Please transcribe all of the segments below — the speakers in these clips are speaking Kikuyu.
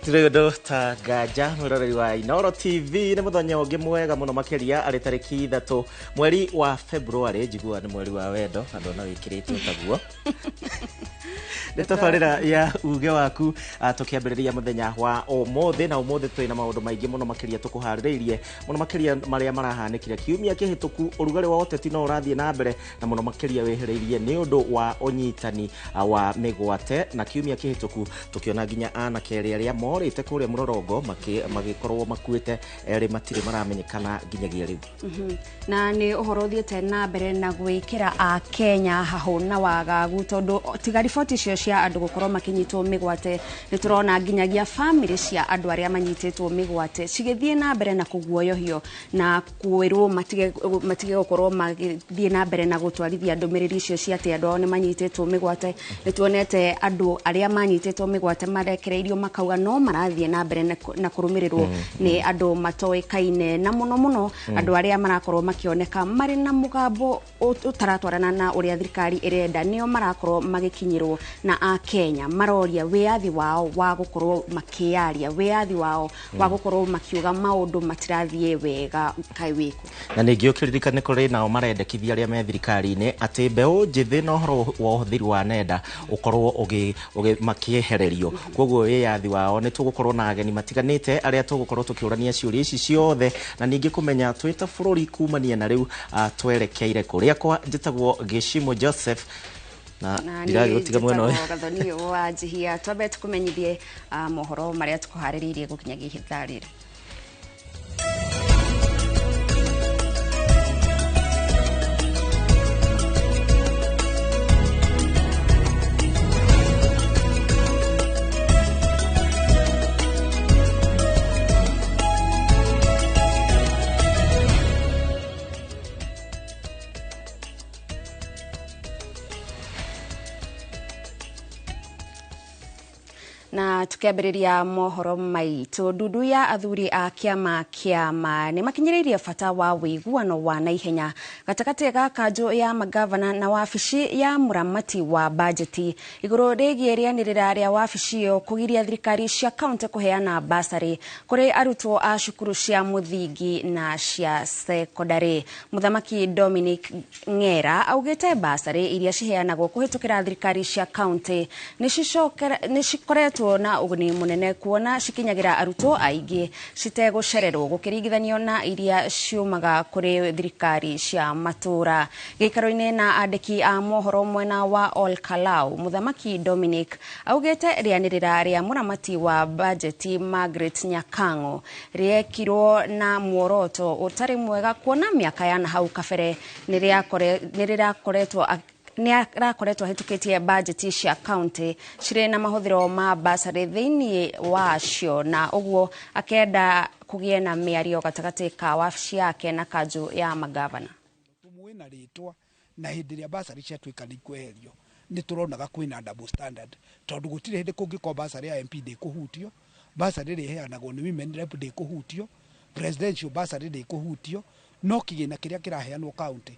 Gũtirĩ ũndũ ta nganja mwĩroreri wa Inooro TV nĩ mũthenya ũngĩ mwega mũno makĩria arĩ tarĩki 3 mweri wa February, njiguaga nĩ mweri wa wendo na ndona wĩkĩrĩte taguo. Nĩ tabarĩra ya uge waku, tũkĩambĩrĩria mũthenya wa ũmũthĩ, na ũmũthĩ twĩna maũndũ maingĩ mũno makĩria tũkũharĩrĩirie, mũno makĩria marĩa marahanĩkire kiumia kĩhĩtũku. Ũrugarĩ wa ũteti no ũrathiĩ na mbere, na mũno makĩria wĩhĩrĩirie nĩ ũndũ wa ũnyitani wa mĩgwate, na kiumia kĩhĩtũku tũkĩona nginya anake erĩ arĩa morĩte kũrĩa mũrorongo magĩkorwo makuĩte, erĩ matirĩ maramenyekana nginyagia rĩu. Na nĩ ũhoro ũthiĩte na mbere na gwĩkĩra Akenya hahũ na wagagu, tondũ tiga riboti icio cia andũ gũkorwo makĩnyitwo mĩgwate, nĩ tũrona nginyagia bamĩrĩ cia andũ arĩa manyitĩtwo mĩgwate cigĩthiĩ na mbere na kũguoyohio na kwĩrwo matige gũkorwo magĩthiĩ na mbere na gũtwarithia ndũmĩrĩri icio cia atĩ andũ ao nĩ manyitĩtwo mĩgwate. Nĩ tuonete andũ arĩa manyitĩtwo mĩgwate marekereirio makauga no marathiĩ na mbere na kũrũmĩrĩrwo nĩ andũ matoĩkaine, na mũno mũno andũ arĩa marakorwo makĩoneka marĩ na mũgambo ũtaratwarana na ũrĩa thirikari ĩrenda nĩo marakorwo magĩkinyĩrwo, na Akenya maroria wĩyathi wao wa gũkorwo makĩyaria, wĩyathi wao wa gũkorwo makiuga maũndũ matirathiĩ wega kaĩ wĩkũ. Na ningĩ ũkĩririkane kũrĩ nao marendekithia arĩa me thirikari-inĩ atĩ mbeũ njĩthĩ na ũhoro wa ũhũthĩri wa nenda ũkorwo makĩehererio, koguo wĩyathi wao. Nĩ tũgũkorwo na ageni matiganĩte arĩa tũgũkorwo tũkĩũrania ciũria ici ciothe, na ningĩ kũmenya twĩ ta bũrũri kumania na rĩu twerekeire kũrĩa. Kwa njĩtagwo Gĩcimo Joseph na ndiragĩgũtiga mwena ũyũ. Gathoni wa Njihia. Twambe tũkũmenyithie mohoro marĩa tũkũharĩrĩirie gũkinyagia ithaa rĩrĩ. Na tukiambĩrĩria mohoro maitũ, ndundu ya athuri a kĩama kĩama nĩ makinyĩrĩirie bata wa ũiguano wa naihenya gatagatĩ ga kanjũ ya magavana na wabici ya mũramati wa bajeti igũrũ rĩgiĩ rĩanĩrĩra rĩa wabici ĩyo kũgiria thirikari cia kaunti kũheana basarĩ kũrĩ arutwo a cukuru cia mũthingi na cia sekondarĩ. Mũthamaki Dominic Ng'era augĩte basarĩ iria ciheanagwo kũhĩtũkĩra thirikari cia kaunti nĩ cikoretwo na ũguni mũnene kuona cikinyagĩra arutwo aingĩ citegũcererwo gũkĩringithanio na iria ciumaga kũrĩ thirikari cia matũra. Gĩikaro-inĩ na andĩki a mohoro mwena wa Ol Kalou, Mũthamaki Dominic augĩte rĩanĩrĩra rĩa mũramati wa bajeti Margaret Nyakang'o rĩekirwo na muoroto ũtarĩ mwega kuona mĩaka ya nahau kabere nĩ arakoretwo ahĩtũkĩtie bajeti cia kaunti cirĩ na mahũthĩro ma basarĩ thĩinĩ wacio, na ũguo akenda kũgĩe na mĩario gatagatĩ ka wabici yake na kanjũ ya magavana. Tũmũĩ na rĩtwa, na hĩndĩ ĩrĩa basarĩ ciatuĩka nĩ ikweherio nĩ tũronaga kwĩna double standard, tondũ gũtirĩ hĩndĩ kũngĩkorwo basarĩ ya MP ndĩkũhutio, basarĩ ĩrĩa ĩheanagwo nĩ women rep ndĩkũhutio, presidential basarĩ ndĩkũhutio, no kĩgĩna kĩrĩa kĩraheanwo county.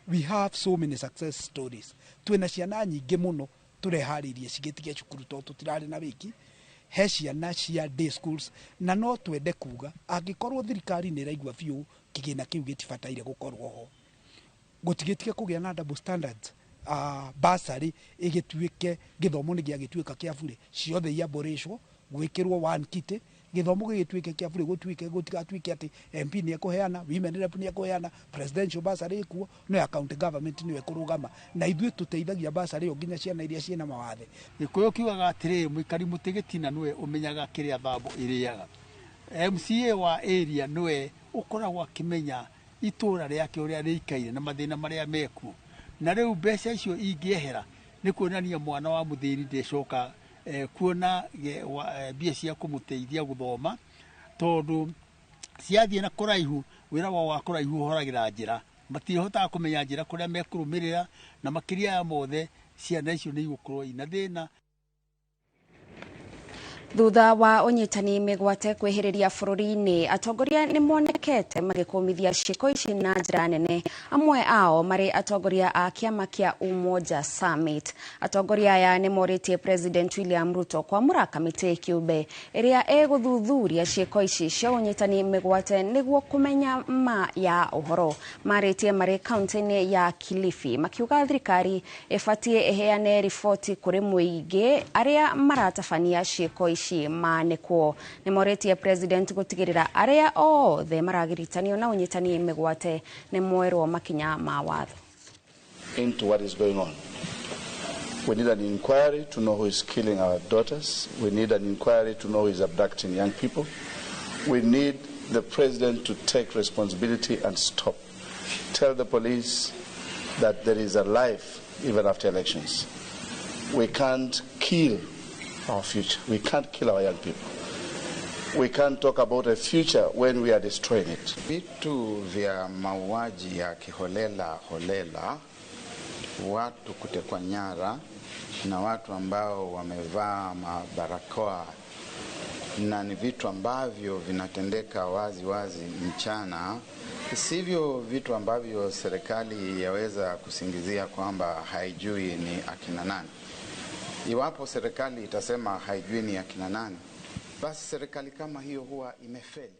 We have so many success stories. Twĩna ciana nyingĩ mũno tũreharĩirie cigĩtige cukuru tondũ tũtirarĩ na wĩki, he ciana cia day schools, na no twende kuga angĩkorwo thirikari nĩ ĩraigua biũ kĩgĩna kĩu gĩtibataire gũkorwo ho, gũtigĩtige kũgĩa na double standards. Basarĩ ĩgĩtuĩke gĩthomo nĩ gĩagĩtuĩka kĩa bure, ciothe iamborĩcwo gwĩkĩrwo one kitty, gĩthomo gĩgĩtuĩke kĩa bure, gũtuĩke gũtigatuĩke atĩ MP nĩ ekũheana, women rep nĩ ekũheana, presidential bursary ĩkuo, no ya county government nĩyo ĩkũrũgama, na ithuĩ tũteithagia bursary ĩyo nginya ciana iria ciĩna mawathe. Gĩkũyũ kiugaga atĩrĩrĩ, mũikari mũtĩ gĩtina nĩwe ũmenyaga kĩrĩa thambo ĩrĩaga. MCA wa area nĩwe ũkoragwo akĩmenya itũra rĩake ũrĩa rĩikaire na mathĩna marĩa mekuo, na rĩu mbeca icio ingĩehera nĩ kuonania mwana wa mũthĩni ndecoka kuona mbia cia kũmũteithia gũthoma, tondũ ciathiĩ na kũraihu wĩra wao wa kũraihu ũhoragĩra njĩra, matihotaga kũmenya njĩra kũrĩa mekũrũmĩrĩra, na makĩria ya mothe ciana icio nĩ igũkorwo ina thĩna. Thutha wa ũnyitani mĩgwate kwĩhĩrĩria bũrũri-inĩ, atongoria nĩ monekete magĩkũmithia ciĩko ici na njĩra nene, amwe ao marĩ atongoria a kĩama kĩa Umoja Summit. Atongoria aya nĩ morĩtie President William Ruto kwamũra kamĩtĩ kĩũmbe ĩrĩa ĩgũthuthuria ciĩko ici cia ũnyitani mĩgwate nĩguo kũmenya ma ya ũhoro. Marĩtie marĩ kaunti-inĩ ya Kilifi makiuga thirikari ĩbatiĩ ĩheane riboti kũrĩ mũingĩ arĩa maratabania ciĩko ici manĩkwo. Nĩmorĩtie President gũtigĩrĩra arĩa othe maragiritanio na ũnyitani mĩgwate nĩ moerwo makinya ma watho. Into what is going on. We need an inquiry to know who is killing our daughters. We need an inquiry to know who is abducting young people. We need the president to take responsibility and stop. Tell the police that there is a life even after elections. We can't kill our future. We can't kill our young people. We can't talk about a future when we are destroying it. Vitu vya mauaji ya kiholela holela, watu kutekwa nyara na watu ambao wamevaa mabarakoa, na ni vitu ambavyo vinatendeka wazi wazi mchana, sivyo vitu ambavyo serikali yaweza kusingizia kwamba haijui ni akina nani. Iwapo serikali itasema haijui ni akina nani, basi serikali kama hiyo huwa imefeli.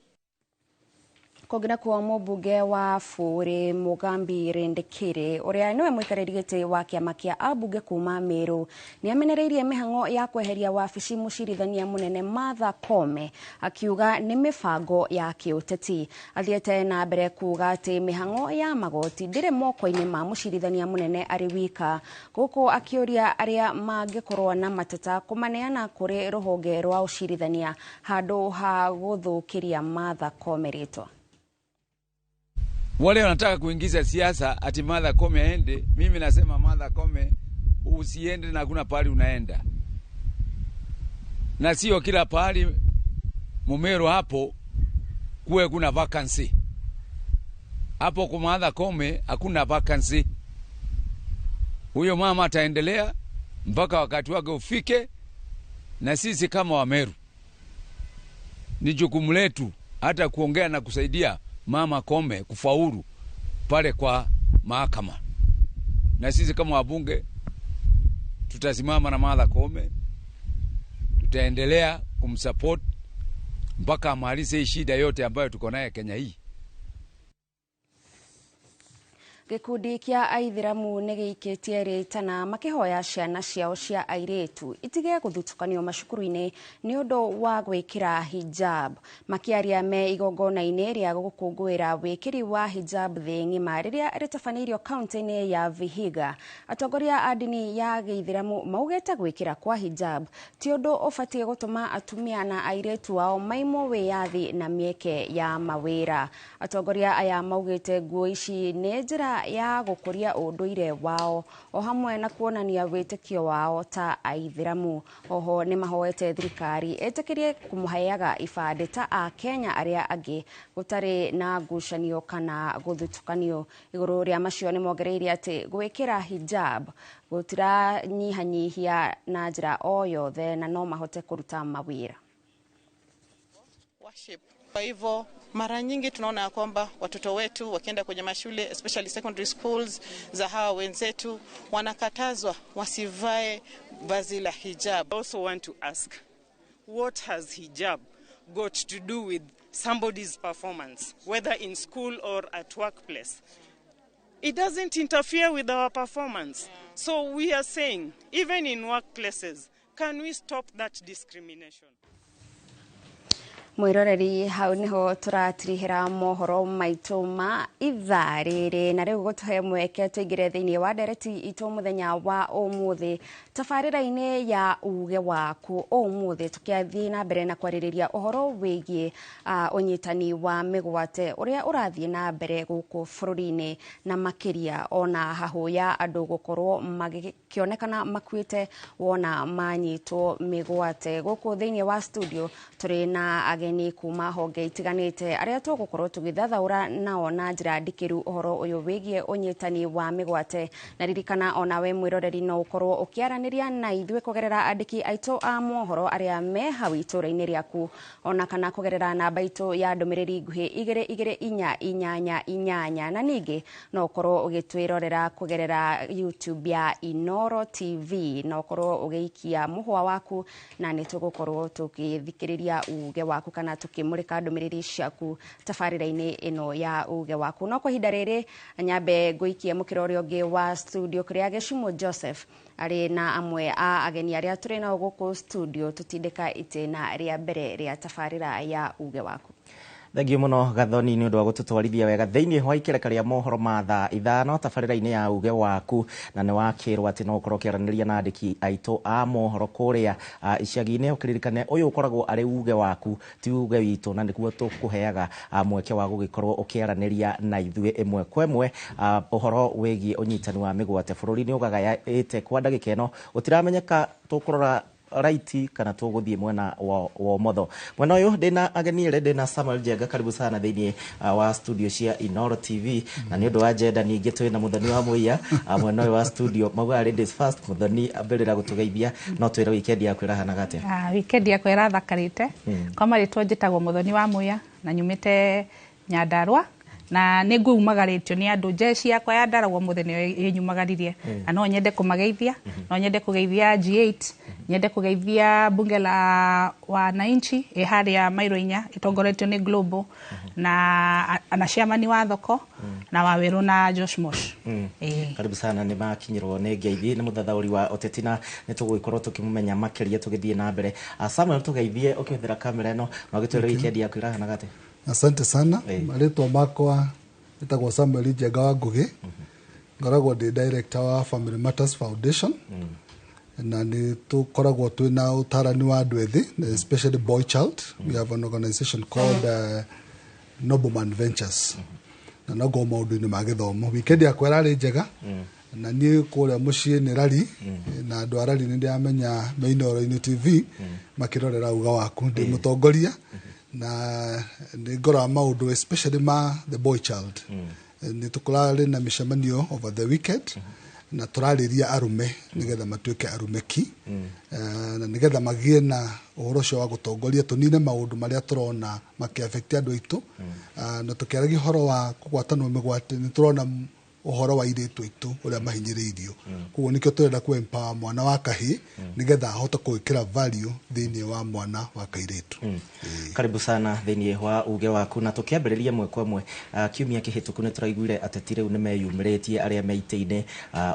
Kũngĩ kuo mũmbunge wa Bũrĩ Mugambi Rindikiri ũrĩa nĩwe mũikarĩri gĩtĩ wa kĩama kĩa ambunge kuma Meru nĩ amenereirie mĩhang'o ya kweheria wabici mũcirithania mũnene Martha Koome, akiuga nĩ mĩbango ya kĩũteti. Athiĩte na mbere kuuga atĩ mĩhang'o ya magoti ndĩrĩ moko-inĩ ma mũcirithania mũnene arĩ wika, gũkũ akĩũria arĩa mangĩkorwo na mateta kũmaneana kũrĩ rũhonge rwa ũcirithania handũ ha gũthũkĩria Martha Koome rĩtwa. Wale wanataka kuingiza siasa ati Martha Koome aende, mimi nasema Martha Koome usiende na hakuna pahali unaenda. Na sio kila pahali Mumeru hapo kuwe kuna vacancy. Hapo kwa Martha Koome hakuna vacancy. Huyo mama ataendelea mpaka wakati wake ufike, na sisi kama Wameru ni jukumu letu hata kuongea na kusaidia Mama Koome kufaulu pale kwa mahakama. Na sisi kama wabunge tutasimama na Martha Koome, tutaendelea kumsupport mpaka amalize hii shida yote ambayo tuko naye Kenya hii. Gĩkundi kĩa aithĩramu nĩ gĩikĩtie rĩtana makĩhoya ciana ciao cia airĩtu itige gũthutũkanio macukuru-inĩ nĩ ũndũ wa gwĩkĩra hijab. Makĩaria me igongona-inĩ rĩa gũkũngũĩra wĩkĩri wa hijab thĩ ng'ima rĩrĩa rĩtabanĩirio kaunti-inĩ ya Vihiga, atongoria a ndini ya gĩithĩramu maugĩte gwĩkĩra kwa hijab ti ũndũ ũbatiĩ gũtũma atumia na airĩtu ao maimwo wĩyathi na mĩeke ya mawĩra. Atongoria aya maugĩte nguo ici nĩ njĩra ya gũkũria ũndũire wao o hamwe na kuonania wĩtĩkio wao ta aithĩramu. Oho nĩ mahoete thirikari ĩtĩkĩrie kũmũheaga ibandĩ ta Akenya arĩa angĩ gũtarĩ na ngucanio kana gũthutũkanio. Igũrũ rĩa macio nĩ mongereire atĩ gwĩkĩra hijab gũtiranyihanyihia na njĩra o yothe na no mahote kũruta mawĩra. Kwa hivyo mara nyingi tunaona ya kwamba watoto wetu wakienda kwenye mashule, especially secondary schools za hawa wenzetu, wanakatazwa wasivae vazi la hijab. I also want to ask, what has hijab got to do with somebody's performance, whether in school or at workplace? It doesn't interfere with our performance. So we are saying, even in workplaces, can we stop that discrimination? Mwiroreri hau niho tũratirihĩra mohoro maitũ ma ithaa rĩrĩ, na rĩu gũtũhe mweke tũingĩre thĩinĩ wa ndereti itũ mũthenya wa ũmũthĩ tabarĩra-inĩ ya uge waku. Ũmũthĩ tũkĩathiĩ na mbere na kwarĩrĩria ũhoro wĩgiĩ ũnyitani wa mĩgwate ũrĩa ũrathiĩ na mbere gũkũ bũrũri-inĩ, na makĩria ona hahũ ya andũ gũkorwo magĩkĩonekana makuĩte wona manyitwo mĩgwate. Gũkũ thĩinĩ wa studio tũrĩ na ageni kuma honge itiganĩte arĩa tũgũkorwo tũgĩthathaũra nao na njĩra ndikĩru ũhoro ũyũ wĩgiĩ ũnyitani wa mĩgwate. Na ririkana onawe mwĩroreri no ũkorwo ũkĩaranĩria na ithuĩ kũgerera andĩki aitũ a mohoro arĩa me hau itũũra-inĩ rĩaku, ona kana kũgerera namba itũ ya ndũmĩrĩri nguhĩ 224 888, na ningĩ no ũkorwo ũgĩtwĩrorera kũgerera YouTube ya Inooro TV, na ũkorwo ũgĩikia mũhwa waku na nĩ tũgũkorwo tũgĩthikĩrĩria uge waku kana tũkĩmũrĩka ndũmĩrĩri ciaku tabarĩra-inĩ ĩno ya uge waku. No kwa ihinda rĩrĩ nyambe ngũikie mũkĩra ũrĩa ũngĩ wa studio kũrĩa Gĩcumo Joseph arĩ na amwe a ageni arĩa tũrĩ nao gũkũ studio tũtindĩka itĩna rĩa mbere rĩa tabarĩra ya uge waku. Thengiũ mũno Gathoni nĩ ũndũ wa gũtũtwarithia wega thĩinĩ wa ikereka rĩa mohoro ma thaa 5 tabarĩra-inĩ ya uge waku, na nĩ wakĩrwo atĩ no ũkorwo ũkĩaranĩria na andĩki aitũ a mohoro kũrĩa icagi-inĩ. Ũkĩririkane ũyũ ũkoragwo arĩ uge waku, ti uge witũ, na nĩguo tũkũheaga mweke wa gũgĩkorwo ũkĩaranĩria na ithuĩ ĩmwe kwa ĩmwe ũhoro wĩgiĩ ũnyitani wa mĩgwate bũrũri-inĩ ũgagaĩte kwa ndagĩka ĩno. Gũtiramenyeka tũkũrora raiti kana tũgũthiĩ mwena wa ũmotho. Mwena ũyũ ndĩna ageni erĩ, ndĩna Samuel Njenga, karibu sana thĩinĩ wa studio cia Inooro TV, na nĩ ũndũ wa njenda ningĩ twĩna Mũthoni wa Mũiya mwena ũyũ wa studio. Maugaga ladies first, Mũthoni ambĩrĩra gũtũgeithia, no twĩre weekend yaku ĩrahanaga atĩa? Weekend yakwa ĩrathakarĩte. Kwa marĩtwa njĩtagwo Mũthoni wa Mũiya na nyumĩte Nyandarua, na nĩ ngumagarĩtio nĩ andũ. Jeshi yakwa ya Ndaragwo mũthenya ĩnyumagaririe, na no nyende kũmageithia, no nyende kũgeithia G8, nyende kũgeithia bunge la wananchi ĩ harĩa mairo 4 ĩtongoretio nĩ Global, na na chairman wa thoko na Wawerũ na Josh Mosh. Karibu sana. Nĩ makinyĩrwo nĩ ngeithi nĩ mũthathaũri wa ũteti, na nĩ tũgũgĩkorwo tũkĩmũmenya makĩria tũgĩthiĩ na mbere. Samuel, tũgeithie ũkĩhũthĩra kamera ĩno na ũgĩtwĩre weekend yaku ĩrahanaga atĩa? Asante sana. Marĩtwa makwa ĩtagwo Samuel Njenga wa Ngugi, ngoragwo ndĩ director wa Family Matters Foundation, na nĩ tũkoragwo twĩna ũtarani wa andũ ethĩ, especially boy child. We have an organization called Nobleman Ventures, na noguo maũndũ-inĩ ma gĩthomo. Weekend yakwa ĩrarĩ njega, na niĩ kũrĩa mũciĩ nĩ rari, na andũ a rari nĩ ndĩramenya me Inooro-inĩ TV makĩrorera uga waku. Ndĩ mũtongoria na nĩ ngoraga maũndũ especially ma the boy child. Nĩ tũkũrarĩ na mĩcemanio over the weekend, na tũrarĩria arũme nĩgetha matuĩke arũme ki, na nĩgetha magĩe na ũhoro ũcio wa gũtongoria, tũnine maũndũ marĩa tũrona makĩafekti andũ aitũ. Na tũkĩaragia ũhoro wa kũgwatanwo mĩgwate, nĩ tũrona ũhoro wa airĩtu aitũ ũrĩa mahinyĩrĩirio. Koguo nĩkĩo tũrenda kũ empower mwana wa kahĩĩ nĩgetha ahote gwĩkĩra value thĩinĩ wa mwana wa kairĩtu. Karibu sana thĩinĩ wa uge waku, na tũkĩambĩrĩria ĩmwe kwa ĩmwe, kiumia kĩhĩtũku nĩ tũraiguire ateti rĩu nĩ meyumĩrĩtie arĩa me itĩ-inĩ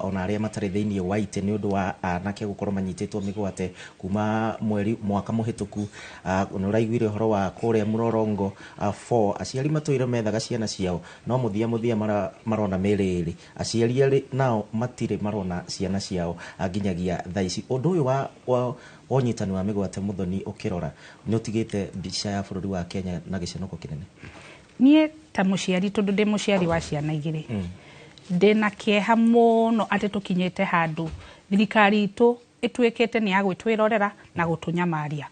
ona arĩa matarĩ thĩinĩ wa itĩ nĩ ũndũ wa anake gũkorwo manyitĩtwo mĩgwate kuma mweri mwaka mũhĩtũku. Nĩ ũraiguire ũhoro wa kũrĩa Mũrorongo 4, aciari matũire methaga ciana ciao, no mũthia mũthia marona mĩrĩ ĩrĩ, aciari erĩ nao matirĩ marona ciana ciao nginyagia thaa ici. Ũndũ ũyũ wa ũnyitani wa mĩgwate, Mũthoni, ũkĩrora nĩ ũtigĩte mbica ya bũrũri wa Kenya na gĩconoko kĩnene. Niĩ ta mũciari, tondũ ndĩ mũciari wa ciana 2, ndĩna kĩeha mũno atĩ tũkinyĩte handũ thirikari itũ ĩtuĩkĩte nĩ ya gwĩtwĩrorera na gũtũnyamaria,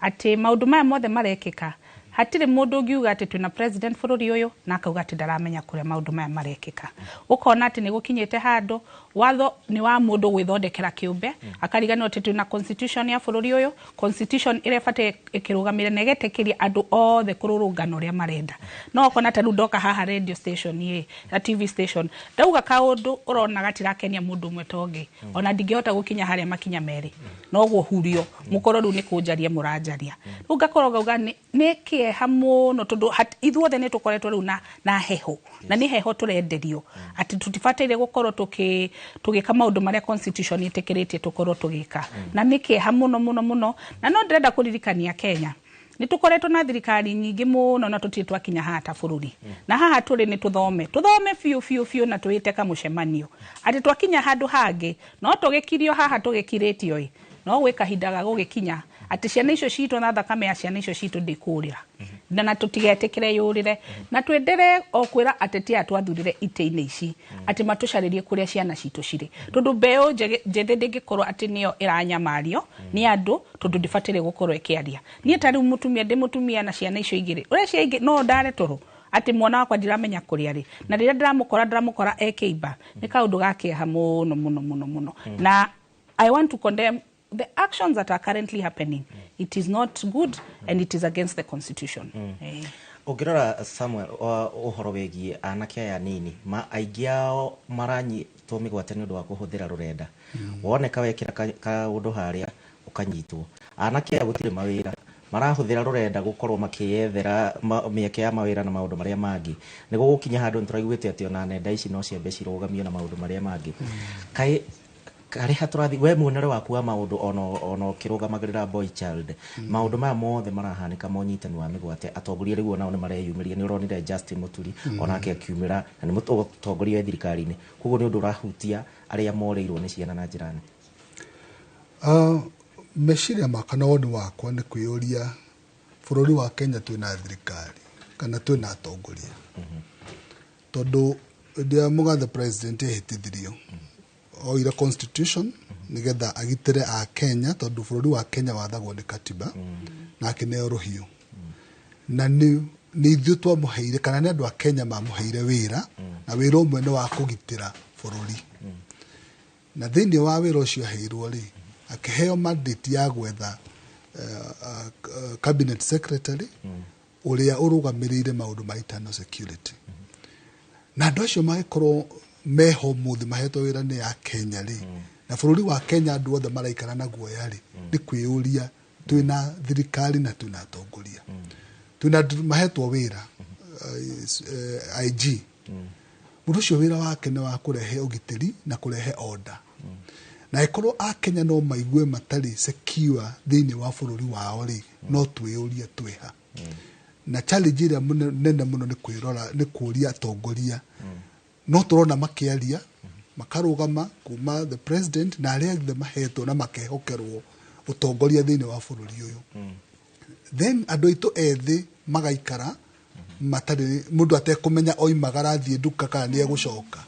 atĩ maũndũ maya mothe marekĩka hatirĩ mũndũ ũngiuga atĩ twĩna president bũrũri ũyũ na akauga atĩ ndaramenya kũrĩa maũndũ maya marekĩka. Ũkona atĩ nĩ gũkinyĩte handũ watho nĩ wa mũndũ gwĩthondekera kĩũmbe, akariganĩrwo atĩ twĩna constitution ya bũrũri ũyũ, constitution ĩrĩa ĩbatiĩ ĩkĩrũgamĩrĩra na ĩgetĩkĩria andũ othe kũrũrũngana ũrĩa marenda. No ũkona ta rĩu ndoka haha radio station ĩ na TV station, ndauga kaũndũ ũrona gatirakenia mũndũ ũmwe ta ũngĩ, ona ndingĩhota gũkinya harĩa makinya merĩ, noguo hurio mũkorwo rĩu nĩ kũnjaria mũranjaria. Rĩu ngakorwo ngauga nĩ kĩeha mũno, tondũ ithuothe nĩ tũkoretwo rĩu na heho, na nĩ heho tũrenderio atĩ tũtibataire gũkorwo tũgĩka maũndũ marĩa constitution ĩtĩkĩrĩtie tũkorwo tũgĩka. Na nĩ kĩeha mũno mũno mũno. Na no ndĩrenda kũririkania Kenya nĩ tũkoretwo na thirikari nyingĩ mũno na tũtirĩ twakinya haha ta bũrũri, na haha tũrĩ nĩ tũthome biũ biũ biũ na twĩte kamũcemanio atĩ twakinya handũ hangĩ no tũgĩkirio haha tũgĩkirĩtio ĩ, no gwĩ kahinda ga gũgĩkinya atĩ ciana icio citũ na thakame ya ciana icio citũ ndĩkũrĩra. Na tũtigetĩkĩre yũrĩre, na twendere o kwĩra ateti aya twathurire itĩ-inĩ ici atĩ matũcarĩrie kũrĩa ciana citũ cirĩ, tondũ mbeũ njĩthĩ ndĩngĩkorwo atĩ nĩyo ĩranyamario nĩ andũ, tondũ ndĩbataire gũkorwo ĩkĩaria. Niĩ ta rĩu mũtumia, ndĩ mũtumia na ciana icio igĩrĩ, ũrĩa cia ingĩ no ndare toro atĩ mwana wakwa ndiramenya kũrĩa arĩ, na rĩrĩa ndĩramũkora ekĩimba, nĩ kaũndũ ga kĩeha mũno mũno mũno mũno. Na I want to condemn the actions that are currently happening. It is not good and it is against the constitution. Ũngĩrora, Samuel, ũhoro wĩgiĩ anake aya nini, ma aingĩ ao maranyitwo mĩgwate nĩ ũndũ wa kũhũthĩra rũrenda. Woneka wekĩra kaũndũ harĩa, ũkanyitwo. Anake aya gũtirĩ mawĩra, marahũthĩra rũrenda gũkorwo makĩyethera mĩeke ya mawĩra na maũndũ marĩa mangĩ. Nĩ gũgũkinya handũ nĩ tũraiguĩte atĩ ona nenda ici no ciambe cirũgamio na maũndũ marĩa mangĩ. Kaĩ karĩ ha tũrathiĩ? We muonere waku wa maũndũ, ona ũkĩrũgamagĩrĩra boy child, maũndũ maya mothe marahanĩka ma ũnyitani wa mĩgwate, atongoria rĩu onao nĩ mareyumĩria. Nĩ ũronire Justin Muturi onake akiumĩra, na nĩ mũtongoria wa thirikari-inĩ, koguo nĩ ũndũ ũrahutia arĩa morĩirwo nĩ ciana na njĩra nene. Meciria makwa na woni wakwa nĩ kwĩyũria, bũrũri wa Kenya twĩna thirikari kana twĩna atongoria? Tondũ hĩndĩ ĩrĩa mũgathe president ehĩtithirio, oire constitution nĩgetha agitĩre a Kenya, tondũ bũrũri wa Kenya wathagwo nĩ katiba, na akĩneo rũhiũ, na nĩ ithuĩ twamũheire, kana nĩ andũ a Kenya mamũheire wĩra, na wĩra ũmwe nĩ wa kũgitĩra bũrũri. Na thĩinĩ wa wĩra ũcio aheirwo rĩ, akĩheo mandate ya gwetha cabinet secretary ũrĩa ũrũgamĩrĩire maũndũ ma internal security. Na andũ acio magĩkorwo meho mũthĩ mahetwo wĩra nĩ ya Kenya rĩ, na bũrũri wa Kenya andũ othe maraikara na guoya rĩ, nĩ kwĩyũria twĩna thirikari na twĩna atongoria? Twĩna andũ mahetwo wĩra, IG, mũndũ ũcio wĩra wake nĩ wa kũrehe ũgitĩri na kũrehe order. Na ĩkorwo akenya no maigue matarĩ secure thĩinĩ wa bũrũri wao rĩ, no twĩyũrie twĩha. Na challenge ĩrĩa nene mũno nĩ kwĩrora, nĩ kũria atongoria. No tũrona makĩaria, makarũgama kuma the president na arĩa othe mahetwo na makehokerwo ũtongoria thĩinĩ wa bũrũri ũyũ. Then andũ aitũ ethĩ magaikara matarĩ, mũndũ atekũmenya oimagara athiĩ nduka kana nĩ egũcoka.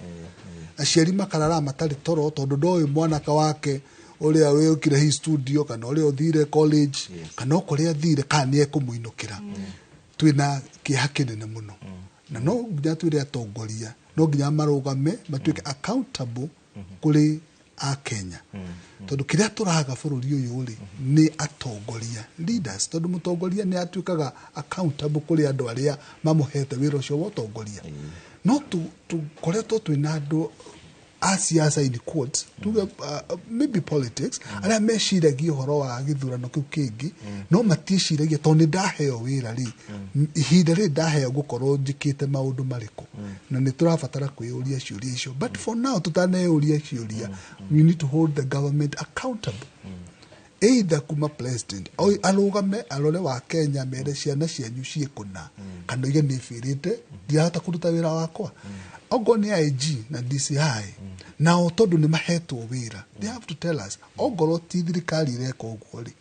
Aciari makarara matarĩ toro, tondũ ndoĩ mwanake wake ũrĩa wĩũkire hi studio, kana ũrĩa ũthire college, kana o kũrĩa athire, kana nĩ ekũmũinũkĩra. Twĩna kĩeha kĩnene mũno, na no nginya twĩre atongoria no nginya marũgame, matuĩke accountable kũrĩ akenya, tondũ kĩrĩa tũraga bũrũri ũyũ rĩ, nĩ atongoria, leaders, tondũ mũtongoria nĩ atuĩkaga accountable kũrĩ andũ arĩa mamũhete wĩra ũcio wa ũtongoria. No tũkoretwo twĩna andũ a siasa, in quotes, tuge maybe politics, arĩa meciragia ũhoro wa gĩthurano kĩu kĩngĩ, no matiĩciragia tondũ nĩ ndaheo wĩra rĩ, ihinda rĩrĩ ndaheo ngũkorwo njĩkĩte maũndũ marĩkũ? Na nĩ tũrabatara kwĩyũria ciũria icio. But for now, tũtaneyũria ciũria, we need to hold the government accountable, either kuma president arũgame, arore wa Kenya, mere ciana cianyu ciĩ kũna, kana oige nĩ bĩrĩte, ndirahota kũruta wĩra wakwa. Okorwo nĩ IG na DCI nao, tondũ nĩ mahetwo wĩra, they have to tell us. Ongorwo ti thirikari ĩreka ũguo rĩ,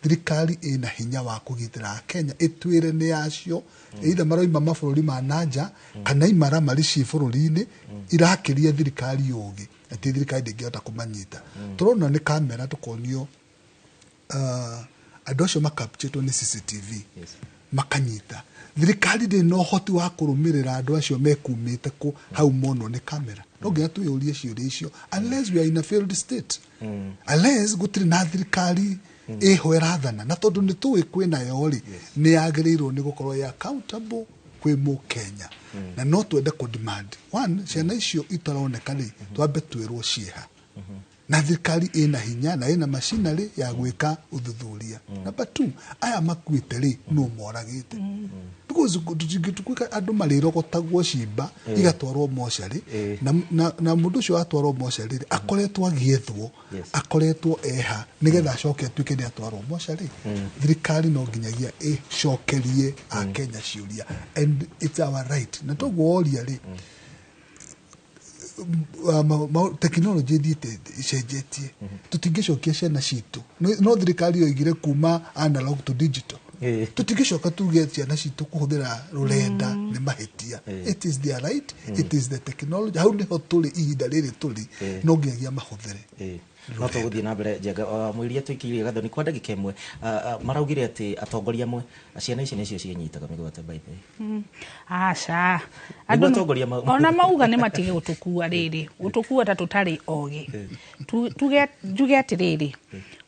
thirikari ĩna hinya wa kũgitĩra Akenya, ĩtwĩre nĩ acio either maroima mabũrũri ma nanja kana imaramari ciĩ bũrũri-inĩ irakĩria thirikari ũgĩ, atĩ thirikari ndĩngĩhota kũmanyita. Tũrona nĩ kamera, tũkonio andũ acio makapchĩtwo nĩ CCTV, makanyita. Thirikari ndĩ na ũhoti wa kũrũmĩrĩra andũ acio mekumĩte kũ hau monwo nĩ kamera? No nginya twĩyũrie ciũria icio, unless we are in a failed state, unless gũtirĩ na thirikari ĩho ĩrathana. Na tondũ nĩ tũĩ kwĩnayo rĩ, nĩ yagĩrĩirwo nĩ gũkorwo ĩ accountable kwĩ mũkenya. Na no twende kũ demand one, ciana icio itaroneka rĩ, twambe twĩrwo ciĩha, na thirikari ĩna hinya na ĩna machinery ya gwĩka ũthuthuria. Number two, aya makuĩte rĩ, no moragĩte? Because tũtingĩtuĩka andũ marĩrogotagwo cimba igatwarwo mocarĩ, na mũndũ ũcio watwarwo mocarĩ rĩ, akoretwo agĩethwo, akoretwo eha, nĩgetha acoke atuĩke nĩ atwarwo mocarĩ. Thirikari no nginyagia ĩcokerie akenya ciũria, and it's our right. Na toguo woria rĩ, technology ĩthiĩte ĩcenjetie, tũtingĩcokia ciana citũ. No thirikari yoigire kuma analog to digital. Tũtingĩcoka tuge ciana citũ kũhũthĩra rũrenda nĩ mahĩtia. It is their right, it is the technology. Hau nĩho tũrĩ ihinda rĩrĩ tũrĩ, no nginyagia mahũthĩre. No tũgũthiĩ na mbere Njenga. Mũiria tũikĩirie Gathoni kwa ndagĩka ĩmwe. Maraugire atĩ atongoria amwe, ciana ici nĩcio ciĩnyitaga mĩgwate, by the way. Aca. Nĩguo atongoria Ona mauga nĩ matige gũtũkua rĩrĩ, gũtũkua ta tũtarĩ ogĩ. Njuge atĩrĩrĩ,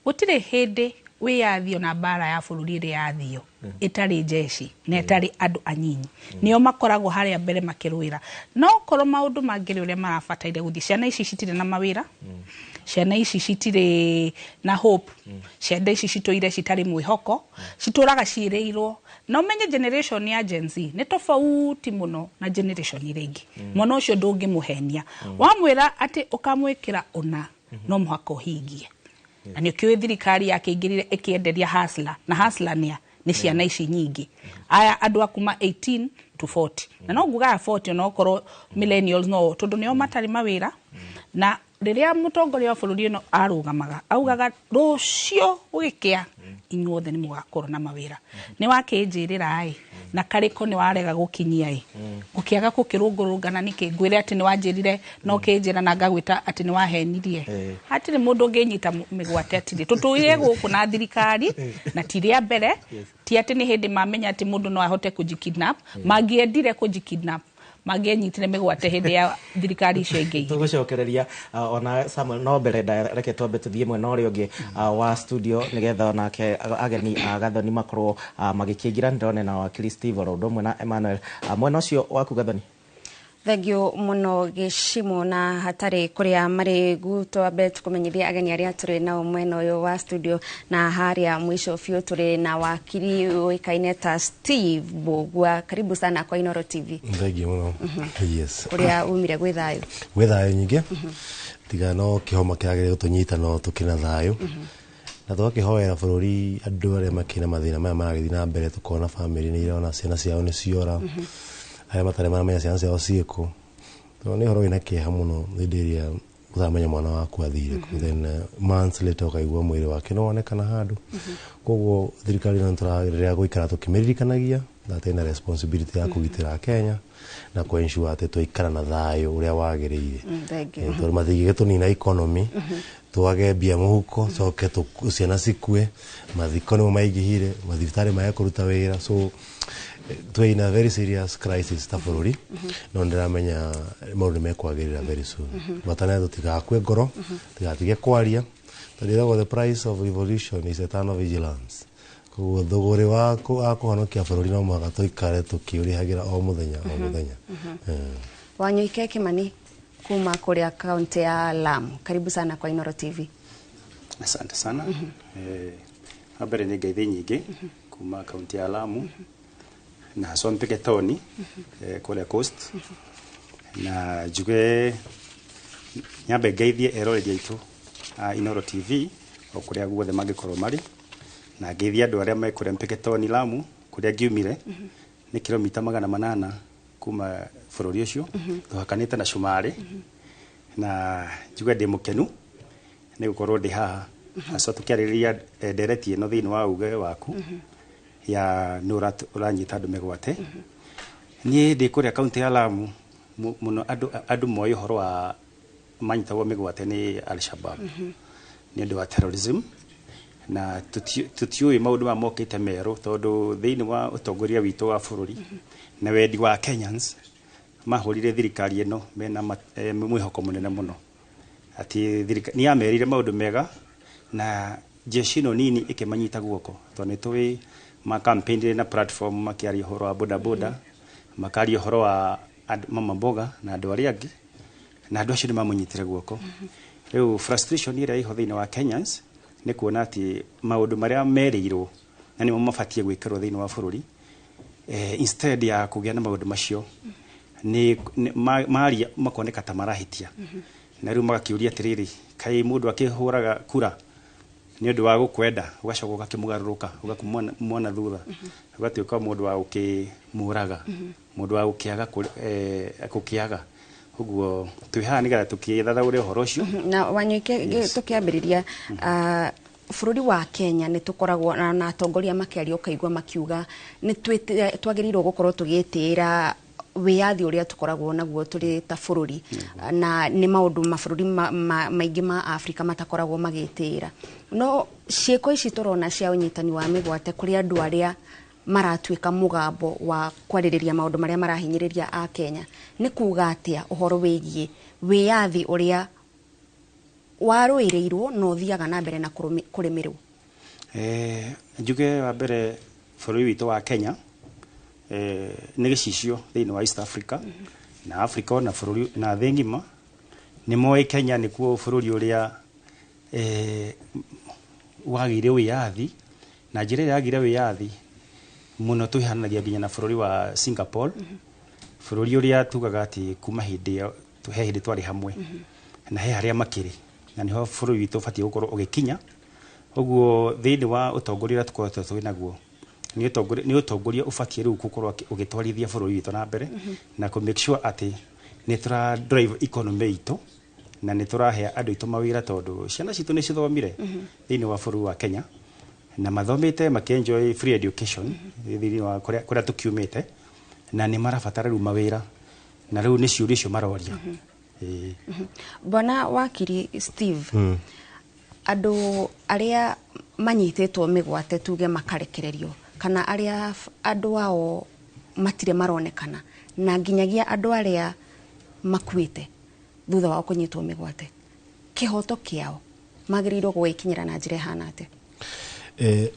gũtirĩ hĩndĩ wĩyathi ona mbara ya bũrũri ĩrĩa yathio ĩtarĩ njeci na ĩtarĩ andũ anyinyi nĩo makoragwo harĩa mbere makĩrũĩra. No korwo maũndũ mangĩrĩ ũrĩa marabataire gũthiĩ, ciana ici citirĩ na mawĩra, ciana ici citirĩ na hope, ciana ici citũire citarĩ mwĩhoko, citũraga ciĩrĩirwo. Na ũmenye generation ya Gen Z nĩ tofauti mũno na generation iria ingĩ. Mwana ũcio ndũngĩmũhenia, wamwĩra atĩ ũkamwĩkĩra ũna, no mũhaka ũhingie. Na nĩ ũkĩũĩ thirikari yakĩingĩrire ĩkĩenderia hustler, na hustler nĩa nĩ ciana ici nyingĩ, aya andũ a kuma 18 to 40, na no nguga ya 40 onokorwo millennials, no tondũ nĩo matarĩ mawĩra. Na rĩrĩa mũtongoria wa bũrũri ĩno arũgamaga, augaga rũciũ gũgĩkĩa inyuothe nĩ mũgakorwo na mawĩra. Nĩ wakĩnjĩrĩra ĩ, na karĩko nĩ warega gũkinyia ĩ, gũkĩaga gũkĩrũngũrũngana nĩkĩ? Ngwĩre atĩ nĩ wanjĩrire na ũkĩnjĩra na ngagwĩta atĩ nĩ wahenirie. Hatirĩ mũndũ ũngĩnyita mĩgwate, atirĩ. Tũtũire gũkũ na thirikari na ti rĩa mbere. Ti atĩ nĩ hĩndĩ mamenya atĩ mũndũ no ahote kũjikidnap. Mangĩendire kũjikidnap, mangĩenyitire mĩgwate hĩndĩ ya thirikari icio ingĩ igĩrĩ. Tũgũcokereria ona Samuel, no mbere reke twambe tũthiĩ mwena ũrĩa ũngĩ wa studio nĩgetha onake ageni a Gathoni makorwo magĩkĩingĩra. Nĩndĩrona na wakiri Steve oro ũndũ ũmwe na Emmanuel. Mwena ũcio waku, Gathoni. Thengio mũno Gĩcimo. Na hatarĩ kũrĩa marĩgu, twambe tũkũmenyithia ageni arĩa tũrĩ nao mwena ũyũ wa studio. Na harĩa mũico biũ tũrĩ na wakiri ũĩkaine ta Steve Mbugua. Karibu sana kwa Inoro TV. Thengiũ mũno, yes. Kũrĩa umire gwĩ thayũ? Gwĩ thayũ nyingĩ, tiga no kĩhoma kĩragĩrĩire gũtũnyita, no tũkĩna thayũ na tũgakĩhoera bũrũri, andũ arĩa makĩna mathĩna maya maragĩthiĩ na mbere. Tũkona bamĩrĩ nĩ irona ciana ciao nĩ ciora, arĩa matarĩ maramenya ciana ciao ciĩkũ. Tondũ nĩ ũhoro wĩna kĩeha mũno hĩndĩ ĩrĩa ũtaramenya mwana waku athire kũ, then months later ũkaigua mwĩrĩ wake nĩ wonekana handũ. Koguo thirikari ĩno nĩtũrageria gũikara tũkĩmĩririkanagia that ĩna responsibility ya kũgitĩra Kenya na kũ ensure atĩ twaikara na thayũ ũrĩa wagĩrĩire. Thank you. Tondũ matingĩgĩtũnina economy, twage mbia mũhuko, coke ciana cikue, mathiko nĩmo maingĩhire, mathibitarĩ mage kũruta wĩra. So twĩ in a very serious crisis ta bũrũri, no ndĩramenya maũndũ nĩ mekwagĩrĩra very soon. Bata nĩ tũtigakue ngoro, tũtigatige kwaria, tondũ ĩragwo the price of revolution is eternal vigilance. Koguo thũgũrĩ wa kũhonokia bũrũri no mũhaka tũikare tũkĩũrĩhagĩra o mũthenya o mũthenya. Wanyoike Kimani kuma kũrĩa kaunti ya Lamu, karibu sana kwa Inoro TV. Asante sana. Wa mbere nĩ ngeithi nyingĩ kuma kaunti ya Lamu na haswa Mpeketoni, kũrĩa coast, na njuge nyambe ngeithie eroreri aitũ a Inoro TV o kũrĩa guothe mangĩkorwo marĩ, na ngeithie andũ arĩa me kũrĩa Mpeketoni Lamu, kũrĩa ngiumire nĩ kilomita 800 kuma bũrũri ũcio, tũhakanĩte na Cumarĩ. Na njuge ndĩ mũkenu nĩ gũkorwo ndĩ haha haswa tũkĩarĩrĩria ndereti ĩno thĩinĩ wa uge waku ya nũ ũranyita andũ mĩgwate. Niĩ ndĩ kũrĩa kaunti ya Lamu mũno, andũ moĩ ũhoro wa manyitagwo mĩgwate nĩ Al-Shabaab nĩ ũndũ wa terrorism, na tũtiũĩ maũndũ maya mokĩte merũ, tondũ thĩinĩ wa ũtongoria witũ wa bũrũri na wendi wa Kenyans mahũrire thirikari ĩno mena mwĩhoko mũnene mũno atĩ nĩ yamerire maũndũ mega na jeshi ĩno nini ĩkĩmanyita guoko, tondũ nĩ tũĩ ma campaign na platform makĩaria ũhoro wa boda boda, makaria ũhoro wa mama mboga na andũ arĩa angĩ, na andũ acio nĩ mamũnyitire guoko. Rĩu frustration ĩrĩa ĩho thĩinĩ wa Kenyans nĩ kuona atĩ maũndũ marĩa merĩirwo na nĩmo mabatiĩ gwĩkĩrwo thĩinĩ wa bũrũri, instead ya kũgĩa na maũndũ macio nĩ maria makoneka ta marahĩtia. Na rĩu magakĩũria atĩrĩrĩ, kaĩ mũndũ akĩhũraga kura nĩ ũndũ wa gũkwenda, ũgacoka ũgakĩmũgarũrũka, ũgakĩmuona thutha, ũgatuĩka mũndũ wa gũkĩmũraga, mũndũ wa gũkĩaga gũkĩaga. Ũguo twĩ haha nĩgetha tũkĩthathaũre ũhoro ũcio. Na Wanyoike, tũkĩambĩrĩria, Bũrũri wa Kenya nĩ tũkoragwo na atongoria makĩaria, ũkaigua makiuga nĩ twagĩrĩirwo gũkorwo tũgĩtĩĩra wĩyathi ũrĩa tũkoragwo naguo tũrĩ ta bũrũri, na nĩ maũndũ mabũrũri maingĩ ma Afrika matakoragwo magĩtĩĩra. No ciĩko ici tũrona cia ũnyitani wa mĩgwate kũrĩ andũ arĩa maratuĩka mũgambo wa kwarĩrĩria maũndũ marĩa marahinyĩrĩria a Kenya, nĩ kuga atĩa ũhoro wĩgiĩ wĩyathi ũrĩa warũĩrĩirwo na ũthiaga na mbere na kũrĩmĩrwo? Njuge wa mbere, bũrũri witũ wa Kenya nĩ gĩcicio thĩinĩ wa East Africa na Africa na bũrũri na thĩ ng'ima. Nĩ moĩ Kenya nĩkuo bũrũri ũrĩa wagĩire wĩyathi, na njĩra ĩrĩa yagĩire wĩyathi mũno twĩhananagia nginya na bũrũri wa Singapore, bũrũri ũrĩa tugaga atĩ kuma hĩndĩ ĩyo he hĩndĩ twarĩ hamwe na he harĩa makĩrĩ, na nĩho bũrũri witũ ũbatiĩ gũkorwo ũgĩkinya. Ũguo thĩinĩ wa ũtongoria ũrĩa tũkoretwo twĩ naguo nĩ ũtongoria ũbatiĩ rĩu gũkorwo ũgĩtwarithia bũrũri witũ na mbere na kũ make sure atĩ nĩ tũra drive economy itũ na nĩ tũrahe andũ aitũ mawĩra, tondũ ciana citũ nĩ cithomire thĩinĩ wa bũrũri wa Kenya na mathomete makĩenjoy free education thĩinĩ wa kũrĩa tũkiumĩte, na nĩ marabatara rĩu mawĩra, na rĩu nĩ ciũria icio maroria. Ĩĩ. Bwana wakiri Steve, andũ arĩa manyitĩtwo mĩgwate, tuge makarekererio, kana arĩa andũ ao matirĩ maronekana, na nginyagia andũ arĩa makuĩte thutha wao kũnyitwo mĩgwate, kĩhoto kĩao magĩrĩirwo gũgĩkinyĩra na njĩra ĩhana atĩa?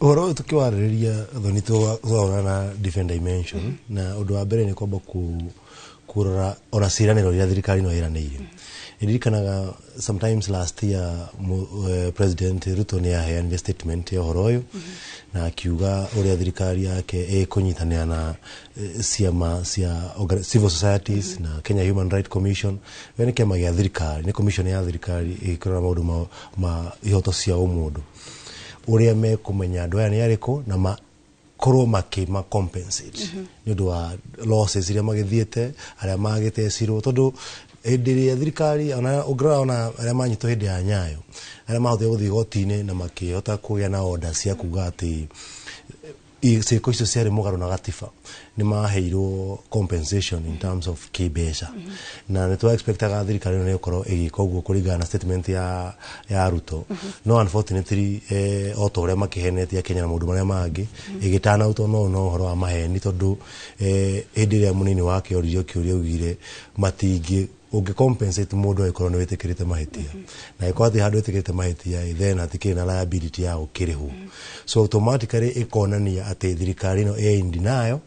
Ũhoro ũyũ tũkĩwarĩrĩria thoni tũraona na different dimension, na ũndũ wa mbere nĩ kwamba kũrora ona ciĩranĩro iria thirikari ĩno ĩranĩire. Ndirikanaga sometimes last year President Ruto nĩ aheanire statement ya ũhoro ũyũ na akiuga ũrĩa thirikari yake ĩkũnyitanĩra na ciama cia civil societies na Kenya Human Rights Commission. We nĩ kĩama gĩa thirikari, nĩ commission ya thirikari ĩkĩrora maũndũ ma ihoto cia ũmũndũ, ũrĩa mekũmenya andũ aya nĩ arĩkũ na makorwo makĩma compensate nĩ ũndũ wa losses iria magĩthiĩte, arĩa magĩtecirwo, tondũ hĩndĩ ĩrĩa thirikari, ona ũngĩrora ona arĩa manyitwo hĩndĩ ya Nyayo, arĩa mahotire gũthiĩ igoti-inĩ na makĩhota kũgĩa na order cia kuga atĩ ciĩko icio ciarĩ mũgarũ na gatiba, nĩ maheirwo compensation in terms of kĩmbeca, na nĩ twa expectaga thirikari ĩno nĩ ĩgũkorwo ĩgĩka ũguo kũringana na statement ya Ruto. No unfortunately, o ta ũrĩa makĩhenetie Kenya na maũndũ marĩa mangĩ, ĩgĩtana no ũhoro wa maheni, tondũ hĩndĩ ĩrĩa mũnini wake oririo kĩũria augire matingĩ ũngĩ compensate mũndũ angĩkorwo nĩ wĩtĩkĩrĩte mahĩtia, na angĩkorwo hatirĩ handũ wĩtĩkĩrĩte mahĩtia, then hatikĩrĩ na liability ya gũkĩrĩhwo. So automatically ĩkonania atĩ thirikari ĩno ĩ in denial,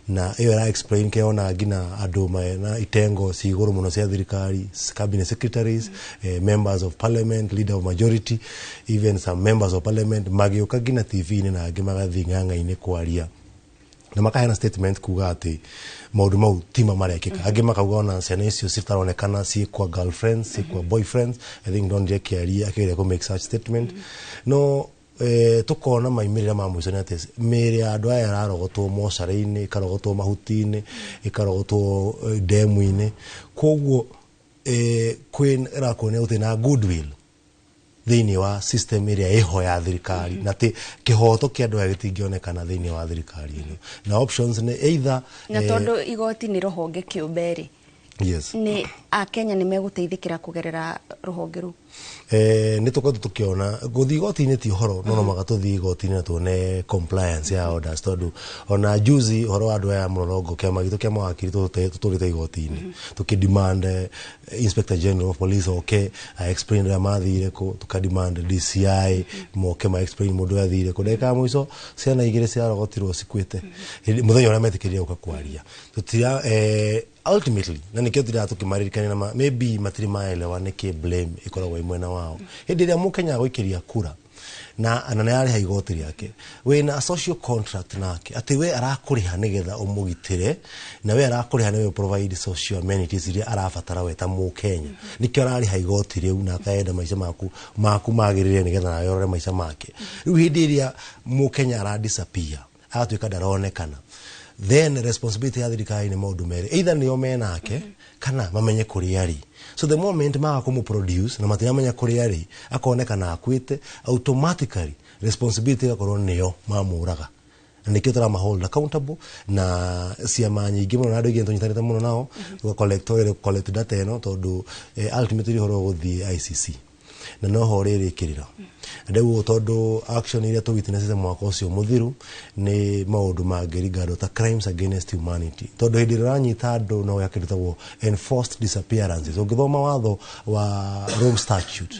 na ĩyo ĩra explain kĩona nginya andũ mena itengo ci igũrũ mũno cia thirikari, cabinet secretaries, members of parliament, leader of majority, even some members of parliament magĩũka nginya TV-inĩ na angĩ magathiĩ ng'ang'a-inĩ kwaria na makaheana statement kuga atĩ maũndũ mau tima marekĩka. Angĩ makauga ona ciana icio citaronekana ciĩ kwa girlfriends, ciĩ kwa boyfriends. I think ndonire akĩaria akĩgeria kũ make such statement, no tukona maumĩrĩra ma mũico nĩ atĩ mĩĩrĩ ya andũ aya ĩrarogotwo mocarĩ-inĩ, ĩkarogotwo mahuti-inĩ, ĩkarogotwo ndemu-inĩ. Koguo kwĩ ĩrakuonia gũtirĩ na goodwill thĩinĩ wa system ĩrĩa ĩho ya thirikari, na atĩ kĩhoto kĩa andũ aya gĩtingĩonekana thĩinĩ wa thirikari ĩno, na options nĩ either Na tondũ igoti nĩ rũhonge kĩũmbe rĩ, nĩ akenya nĩ megũteithĩkĩra kũgerera rũhonge rũu? Nĩ tũkoretwo tũkĩona gũthiĩ igoti-inĩ ti ũhoro, no mũhaka tũthiĩ igoti-inĩ na tuone compliance ya orders, tondũ ona juzi ũhoro wa andũ aya mũrorongũ, kĩama gitũ kĩa mawakiri tũtũrĩte igoti-inĩ tũkĩ-demand Inspector General of Police oke a explain ũrĩa mathire kũ, tũka-demand DCI moke ma explain mũndũ ũrĩa athire kũ. Ndagĩka ya mũico ciana igĩrĩ ciarogotirwo cikuĩte mũthenya ũrĩa metĩkĩrire gũka kwaria. Tũtira ultimately, na nĩkĩo tũrĩa tũkĩmaririkania na maybe matirĩ maelewa nĩkĩ blame ĩkoragwo ĩ mwena wao. Hĩndĩ ĩrĩa mũkenya agũikĩria kura na nĩ arĩha igoti rĩake, wĩna social contract nake atĩ we arakũrĩha nĩgetha ũmũgitĩre, na we arakũrĩha nĩwe provide social amenities iria arabatara we ta mũkenya. Nĩkĩo ararĩha igoti rĩu na akenda maica maku magĩrĩre nĩgetha nawe ũrore maica make. Rĩu hĩndĩ ĩrĩa mũkenya ara disappear, agatuĩka ndaronekana, Then responsibility ya thirikari nĩ maũndũ merĩ, either nĩo menake kana mamenye kũrĩa arĩ. So the moment maga kũmũ-produce na matiramenya kũrĩa arĩ, akonekana akuĩte, automatically responsibility ĩgakorwo nĩo mamũraga, na nĩkĩo tũrama hold accountable na ciama nyingĩ mũno na andũ aingĩ tũnyitanĩte mũno nao tũga collect oil, collect data ĩno, tondũ ultimately ũhoro ũgũthiĩ ICC na noho rĩrĩkĩrĩra. Rĩu tondũ action iria tũ witnessete mwaka ũcio mũthiru nĩ maũndũ mangĩringandwo ta crimes against humanity, tondũ hĩndĩ ĩrĩa ũranyita andũ no gwĩka kĩndũ gĩtagwo enforced disappearances. Ũngĩthoma watho wa Rome Statute,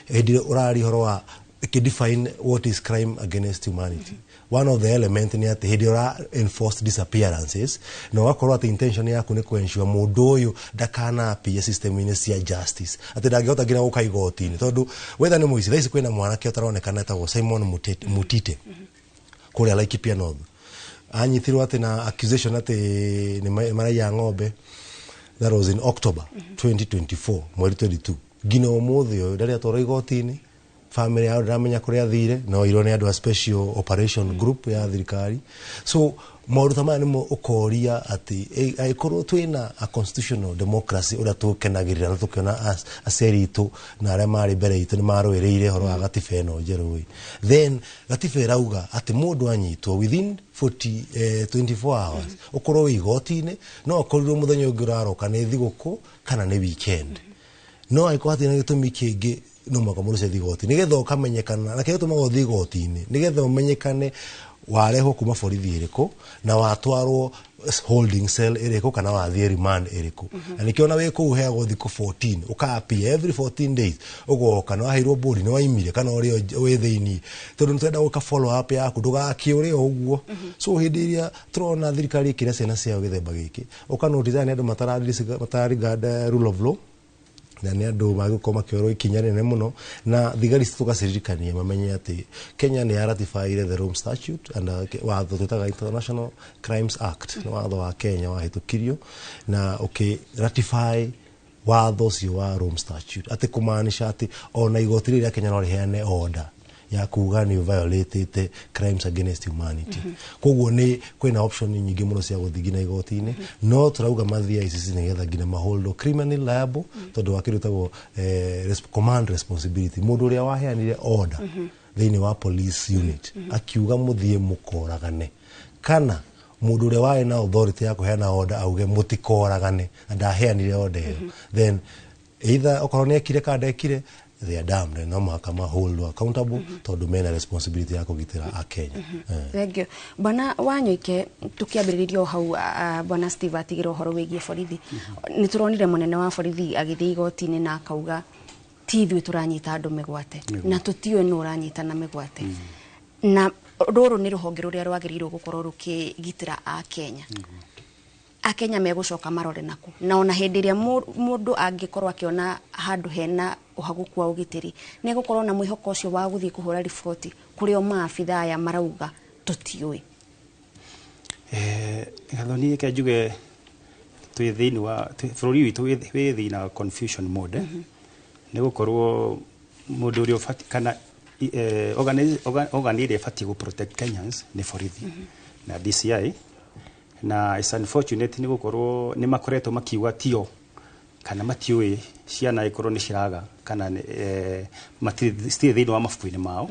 hĩndĩ ĩrĩa ũraria ũhoro wa ĩkĩ-define what is crime against humanity, one of the element nĩ atĩ hĩndĩ ĩrĩa ũra enforced disappearances na ũgakorwo atĩ intention yaku nĩ kũ-ensure mũndũ ũyũ ndakana-appear system-inĩ cia justice, atĩ ndangĩhota nginya gũka igoti-inĩ, tondũ wetha nĩ mũici. Thaa ici kwĩna mwanake ũtaronekana etagwo Simon Mutite kũrĩa Laikipia North, anyitirwo atĩ na accusation atĩ nĩ maraiya ng'ombe. That was in October 2024, mweri 22. Nginya ũmũthĩ ũyũ ndarĩ atwarwo igoti-inĩ. Family yao ndĩramenya kũrĩa athire, no irwo nĩ andũ a special operation group ya thirikari. So maũndũ ta maya nĩmo ũkoria atĩ angĩkorwo twĩna a constitutional democracy ũrĩa tũkenagĩrĩra na tũkĩona aciari itũ na arĩa marĩ mbere itũ nĩ marũĩrĩire ũhoro wa gatiba ĩno njerũ ĩ, then gatiba ĩrauga atĩ mũndũ anyitwo within 40, 24 hours ũkorwo wĩ igoti-inĩ, no akorirwo mũthenya ũngĩ ũraroka nĩ thigũkũ kana nĩ weekend, no angĩkorwo hatirĩ na gĩtũmi kĩngĩ, no mũhaka mũndũ ũcio athiĩ igoti nĩgetha ũkamenyekana. Na kĩrĩa gĩtũmaga ũthiĩ igoti-inĩ nĩgetha ũmenyekane warehwo kuma borithi ĩrĩkũ na watwarwo holding cell ĩrĩkũ kana wathiĩ remand ĩrĩkũ. Na nĩkĩo ona wĩ kũu ũheagwo thikũ 14, ũka-appear every 14 days, ũgoka nĩ waheirwo bũri, nĩ waimire kana ũrĩ wĩ thĩiniĩ, tondũ nĩ tũrenda gwĩka follow up yaku ndũgakĩũre o ũguo. So hĩndĩ ĩrĩa tũrona thirikari ĩkĩra ciana ciao gĩthemba gĩkĩ, ũka notice aya nĩ andũ matara regard rule of law, na nĩ andũ magĩkorwo makĩorwo ikinya rĩnene mũno. Na thigari citũ tũgaciririkania mamenye atĩ Kenya nĩ yaratifyire the Rome Statute and watho twĩtaga International Crimes Act, nĩ watho wa Kenya wahĩtũkirio na ũkĩ ratify watho ũcio wa Rome Statute, atĩ kũmaanisha atĩ ona igoti rĩrĩ rĩa Kenya no rĩheane order ya kuga nĩ violated crimes against humanity. Koguo nĩ kwĩna option nyingĩ mũno cia gũthiĩ nginya igoti-inĩ, no tũrauga mathiĩ ICC nĩgetha nginya maholdwo criminally liable, tondũ wa kĩndũ gĩtagwo command responsibility. Mũndũ ũrĩa waheanire order thĩinĩ wa police unit akiuga mũthiĩ mũkoragane, kana mũndũ ũrĩa warĩ na authority ya kũheana order auge mũtikoragane na ndaheanire order ĩyo, then either okorwo nĩ ekire kana ndekire, they are damned. No mũhaka ma hold accountable tondũ mena responsibility ya kũgitĩra akenya. Thank you, Bwana Wanyoike. Tukiambĩrĩria o hau, Bwana Steve atigĩra ũhoro wĩgiĩ borithi, nĩ tũronire mũnene wa borithi agĩthiĩ igoti-inĩ na akauga ti ithuĩ tũranyita andũ mĩgwate na tũtiũĩ nũ ũranyita na mĩgwate, na rũrũ nĩ rũhonge rũrĩa rwagĩrĩirwo gũkorwo rũkĩgitĩra akenya. Akenya megũcoka marore naku? Na ona hĩndĩ ĩrĩa mũndũ angĩkorwo akĩona handũ hena ũhagũku wa ũgitĩri, nĩ egũkorwo na mwĩhoko ũcio wa gũthiĩ kũhũra riboti kũrĩ o maabitha aya marauga tũtiũĩ? Gathoni, reke njuge twĩ thĩinĩ wa bũrũri witũ wĩ thĩinĩ wa confusion mode, nĩ gũkorwo mũndũ ũrĩa ũbatiĩ kana organ ĩrĩa ĩbatiĩ gũ protect Kenyans nĩ borithi na DCI, na it's unfortunate nĩ gũkorwo nĩ makoretwo makiuga tio kana matiũĩ ciana ikorwo nĩ ciraga kana citirĩ thĩinĩ wa mabuku-inĩ mao.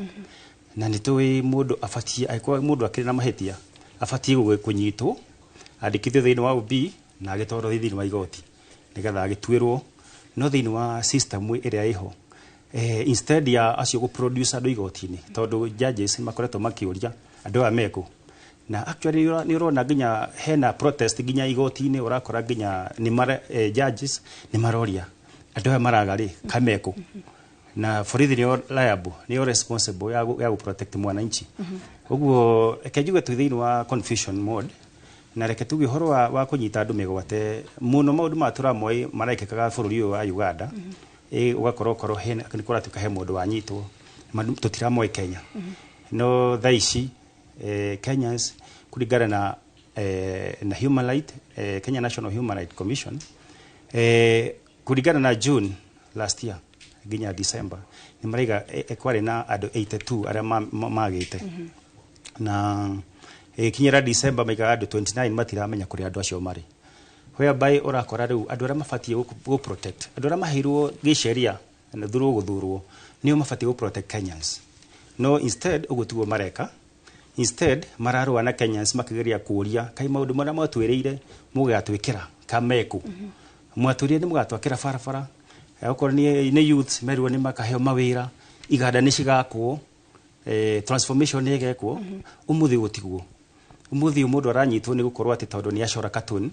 Na nĩ tũĩ mũndũ abatiĩ, angĩkorwo mũndũ akĩrĩ na mahĩtia, abatiĩ kũnyitwo, andĩkithio thĩinĩ wa OB na agĩtwarwo thĩinĩ wa igoti nĩgetha agĩtuĩrwo. No thĩinĩ wa system ĩrĩa ĩho, instead ya acio gũ produce andũ igoti-inĩ, tondũ judges nĩ makoretwo makĩũria andũ aya mekũ, na actually nĩ ũrona nginya hena protest nginya igoti-inĩ, ũrakora nginya nĩ mara, judges nĩ maroria andũ aya maraga rĩ kamekũ, na borithi nĩo liable, nĩo responsible ya gũ protect mwananchi. Ũguo reke njuge twĩ thĩinĩ wa confusion mode, na reke tuge ũhoro wa kũnyita andũ mĩgwate mũno, maũndũ maya tũramoĩ marekĩkaga bũrũri ũyũ wa Uganda. Ũgakorwo korwo hena nĩ kũratuĩka he mũndũ wanyitwo, tũtiramoĩ Kenya. No thaa ici Kenyans, kũringana na Human Right, Kenya National Human Right Commission, kũringana na June last year nginya December, nĩ maraiga kwarĩ na andũ 82 arĩa magĩte na Ĩkinyĩra December maikaga andũ 29 matiramenya kũrĩa andũ acio marĩ, whereby ũrakora rĩu andũ arĩa mabatiĩ gũ protect andũ arĩa maheirwo gĩsheria na through gũthurwo nĩo mabatiĩ gũ protect Kenyans, no instead ũguo tiguo mareka. Instead mararũa na Kenyans makĩgeria kũũria kaĩ maũndũ marĩa mwatwĩrĩire mũgatwĩkĩra kameku. Mwatwĩrire nĩ mũgatwakĩra barabara, okorwo nĩ youths merirwo nĩ makaheo mawĩra, iganda nĩ cigakwo, transformation nĩ ĩgekwo. Ũmũthĩ gũtiguo. Ũmũthĩ ũyũ mũndũ aranyitwo nĩ gũkorwo atĩ tondũ nĩ acora cartoon,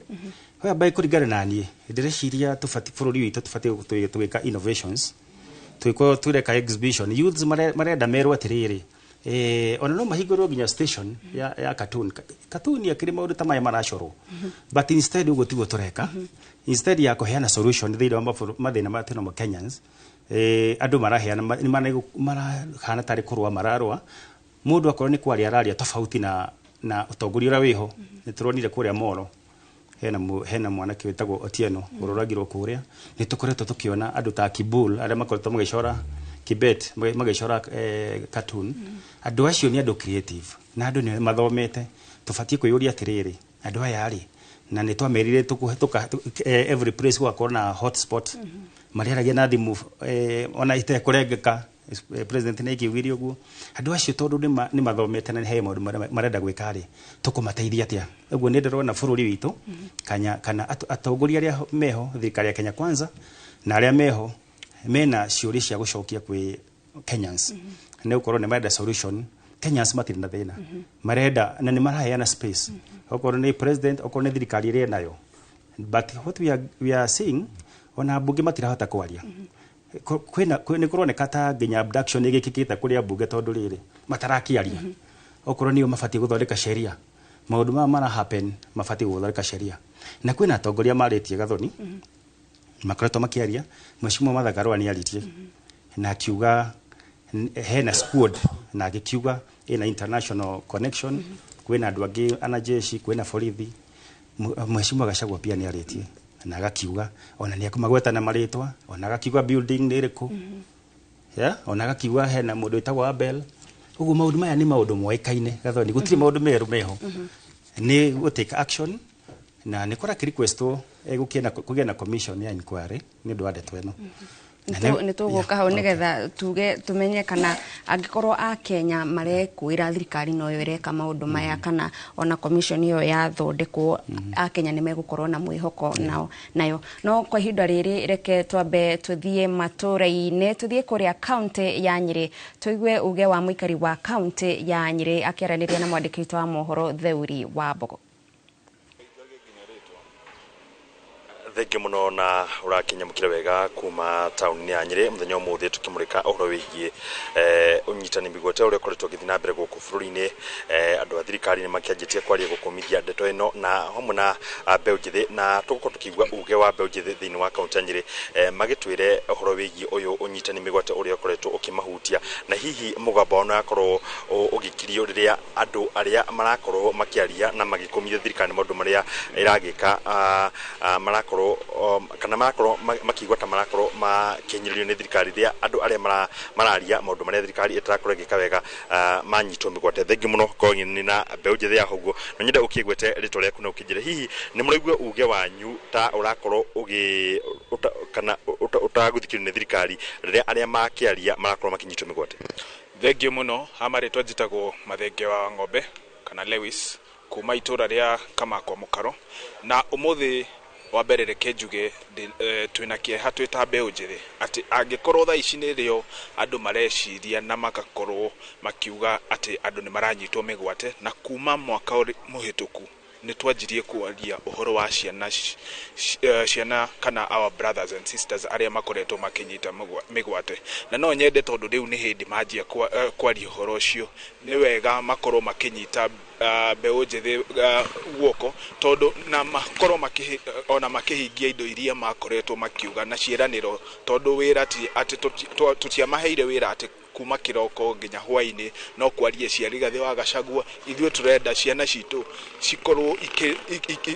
whereby kũringana na niĩ ndĩreciria tũbati bũrũri witũ tũbatiĩ tũgĩka innovations, twĩkorwo tũreka exhibition. Youths marenda merwo atĩrĩrĩ, ona no mahingũrwo nginya station ya cartoon. Cartoon akĩrĩ maũndũ ta maya maracorwo, but instead ũguo tiguo tũreka. Instead ya kũheana solution thĩinĩ wa mathĩna marĩa twĩnamo Kenyans, andũ maraheana nĩ marahana tarĩ kũrũa mararũa. Mũndũ akorwo nĩ kwaria araria tofauti na ũtongoria ũrĩa wĩho. Nĩ tũronire kũrĩa Moro hena mwanake wĩtagwo Otieno ũroragirwo kũrĩa. Nĩ tũkoretwo tũkĩona andũ ta Kibul arĩa makoretwo magĩcora Kibet magĩcora cartoon. Andũ acio nĩ andũ creative na andũ nĩ mathomete. Tũbatiĩ kwĩyũria atĩrĩrĩ, andũ aya rĩ, na nĩ twamerire every place gũgakorwo na hotspot marĩaragia na thimũ ona itekũrengeka. President nĩ akiugire ũguo. Andũ acio tondũ nĩ mathomete na nĩ he maũndũ marĩa marenda gwĩka rĩ, tũkũmateithia atĩa? Ũguo nĩ ndĩrona bũrũri witũ kana atongoria arĩa meho thirikari ya Kenya Kwanza na arĩa meho mena ciũria cia gũcokia kwĩ Kenyans, nĩ gũkorwo nĩ marenda solution. Kenyans matirĩ na thĩna marenda na nĩ maraheana space, okorwo nĩ president, okorwo nĩ thirikari ĩrĩa nayo. But what we are seeing, ona mbunge matirahota kwaria. Kwĩna nĩ kũroneka ta nginya abduction ĩgĩkĩkĩte kũrĩa mbunge, tondũ rĩrĩ matarakĩaria okorwo nĩo mabatiĩ gũthondeka sheria. Maũndũ maya mara happen mabatiĩ gũthondeka sheria, na kwĩna atongoria marĩtie Gathoni makoretwo makĩaria. Mheshimiwa Martha Karua nĩ arĩtie na akiuga hena squad, na agĩkiuga ĩna international connection, kwĩna andũ angĩ anajeshi, kwĩna borithi. Mheshimiwa Gachagua pia nĩ arĩtie na agakiuga ona nĩ ekũmagweta na marĩtwa, ona agakiuga building nĩ ĩrĩkũ, yeah? Ona agakiuga hena mũndũ wĩtagwo Abel. Ũguo maũndũ maya nĩ maũndũ moĩkaine Gathoni, gũtirĩ maũndũ merũ meho, nĩ gũ take action na nĩ kũra requestwo kũgĩe na commission ya inquiry nĩ ũndũ wa ndeto ĩno. Na Nĩ tũgũka hau nĩgetha tuge tũmenye kana angĩkorwo a Kenya marekwĩra thirikari noyo ĩreka maũndũ maya, kana ona commission ĩyo yathondekwo a Kenya nĩ megũkorwo na mwĩhoko nao nayo. No kwa ihinda rĩrĩ reke twambe tũthiĩ matũra-inĩ, tũthiĩ kũrĩa kaunti ya Nyĩrĩ, tũigue uge wa mũikari wa kaunti ya Nyĩrĩ akĩaranĩria na mwandĩki witũ wa mohoro Theuri wa Mbogo. Thengiũ mũno na ũrakinyamũkĩra wega kuma taũni ya Nyĩrĩ mũthenya ũmũthĩ tũkĩmũrĩka ũhoro wĩgiĩ ũnyitani mĩgwate ũrĩa ũkoretwo ũgĩthiĩ na mbere gũkũ bũrũri-inĩ. Andũ a thirikari nĩ makĩanjĩtie kwaria gũkũmithia ndeto ĩno na hamwe na mbeũ njĩthĩ, na tũgũkorwo tũkĩigua uge wa mbeũ njĩthĩ thĩinĩ wa kaunti ya Nyĩrĩ, magĩtwĩre ũhoro wĩgiĩ ũyũ ũnyitani mĩgwate ũrĩa ũkoretwo ũkĩmahutia, na hihi mũgambo wao nĩwakorwo ũgĩkirio rĩrĩa andũ arĩa marakorwo makĩaria na magĩkũmithia thirikari nĩ maũndũ marĩa ĩragĩka, marakorwo kana marakorwo makiigua ta marakorwo makĩhinyĩrĩrio nĩ thirikari rĩrĩa andũ arĩa mararia maũndũ marĩa thirikari ĩtarakorwo ĩgĩka wega manyitwo mĩgwate. Thengiũ mũno korwo nĩ na mbeũ njĩthĩ ya ũguo na nyende ũkĩgwete rĩtwa rĩaku na ũkĩnjĩre hihi nĩ mũraigua uge wanyu ta ũrakorwo ũgĩ kana ũtagũthikĩrĩrio nĩ thirikari rĩrĩa arĩa makĩaria marakorwo makĩnyitwo mĩgwate. Thengio mũno. Ha marĩtwa njĩtagwo Mathenge wa Ng'ombe kana Lewis kuma itũra rĩa Kamakwa Mũkaro. Na ũmũthĩ wa mbere reke njuge twĩna kĩeha twĩ ta mbeũ njĩthĩ atĩ angĩkorwo thaa ici nĩrĩo andũ mareciria na magakorwo makiuga atĩ andũ nĩ maranyitwo mĩgwate, na kuma mwaka mũhĩtũku nĩ twanjirie kwaria ũhoro wa ciana kana our brothers and sisters arĩa makoretwo makĩnyita mĩgwate. Na no nyende tondũ rĩu nĩ hĩndĩ manjia kwaria ũhoro ũcio, nĩ wega makorwo makĩnyita mbeũ njĩthĩ guoko, tondũ na makorwo ona makĩhingia indo iria makoretwo makiuga na ciĩranĩro, tondũ wĩra ti atĩ tũtiamaheire wĩra atĩ kuma kĩroko nginya hwainĩ no kwaria cia Rigathĩ wa Gachagua. Ithuĩ tũrenda ciana citũ cikorwo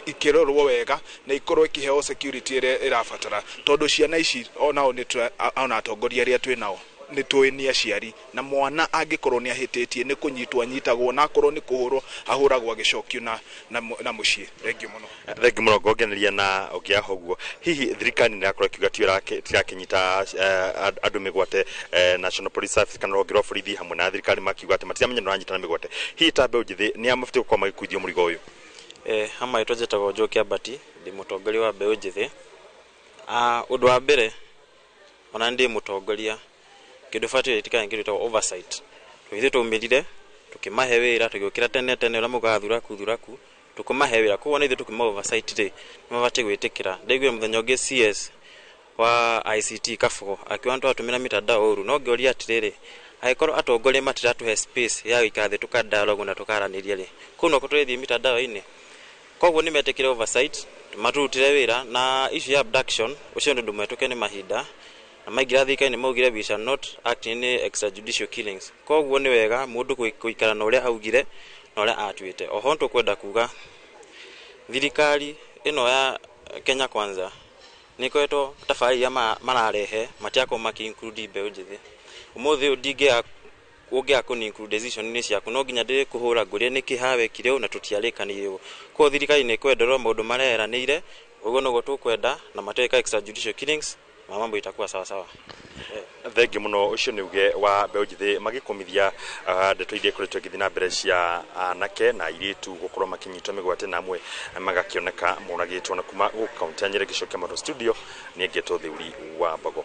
ikĩrorwo wega na ikorwo ikĩheo security ĩrĩa ĩrabatara, tondũ ciana ici onao nĩ ona atongoria arĩa twĩ nao. Nĩ tũĩ nĩ aciari, na mwana angĩkorwo nĩ ahĩtĩtie nĩ kũnyitwo anyitagwo, na akorwo nĩ kũhũrwo ahũragwo agĩcokio na mũciĩ. Thengiũ mũno. Thengiũ mũno. Ngongereria na ũngĩaha ũguo, hihi thirikari nĩ ĩrakorwo ĩkiuga tiyo tirakĩnyita andũ mĩgwate, National Police Service kana rũhonge rwa borithi hamwe na thirikari makiuga atĩ matiramenya nĩ ũranyitana mĩgwate, hihi ta mbeũ njĩthĩ nĩ a mabatiĩ gũkorwo magĩkuithio mũrigo ũyũ? Hama ĩtwa njĩtagwo Joe Kĩambati, ndĩ mũtongoria wa mbeũ njĩthĩ. Ũndũ wa mbere, ona ndĩ mũtongoria, kĩndũ batiĩ gwĩtĩkĩra nĩ kĩndũ gĩtagwo oversight. Ithuĩ twaumĩrire tũkĩmahe wĩra, tũgĩũkĩra tene tene ũrĩa maugaga thuraku thuraku, tũkĩmahe wĩra. Koguo na ithuĩ tũkĩma oversight rĩ, nĩ mabatiĩ gwĩtĩkĩra. Ndaiguire mũthenya ũngĩ CS wa ICT Kabogo akiuga nĩ tũratũmĩra mitandao ũru, no ngĩũria atĩrĩrĩ, angĩkorwo atongoria matiratũhe space ya gũikara thĩ tũka dialogue na tũkaranĩria rĩ, kũu noko tũrĩthiĩ mitandao-inĩ? Koguo nĩ metĩkĩre oversight, matũrutĩre wĩra. Na issue ya abduction, ũcio nĩ ũndũ mũhetũke nĩ mahinda, na maingĩra thirikari nĩ maugire, "We shall not act in any extrajudicial killings." Koguo nĩ wega mũndũ gũikara na ũrĩa augire na ũrĩa atuĩte. Oho tũkwenda kuga thirikari ĩno ya Kenya Kwanza nĩ ĩkoretwo tabarĩra iria mararehe matiakorwo makĩ include mbeũ njĩthĩ. Ũmũthĩ ũyũ ndingĩaga ũngĩaga kũni include decision-inĩ ciaku, no nginya ndĩkũhũra ngũrie nĩkĩ hawekire ũũ na tũtiarĩkanĩire ũũ. Koguo thirikari nĩ ĩkwenda ĩrore maũndũ marĩa yeranĩire, ũguo nĩguo tũkwenda, na matireka extrajudicial killings na mambo itakuwa sawa sawa. Thengiũ mũno. Ũcio nĩ uge wa mbeũ njĩthĩ magĩkũmithia ndeto iria ikoretwo igĩthiĩ na mbere cia anake na airĩtu gũkorwo makĩnyitwo mĩgwate na amwe magakĩoneka moragĩtwo. Na kuma gũkũ kaunti ya Nyĩrĩ, ngĩcokia maũndũ studio, nĩ ngĩtwo Theuri wa Mbogo.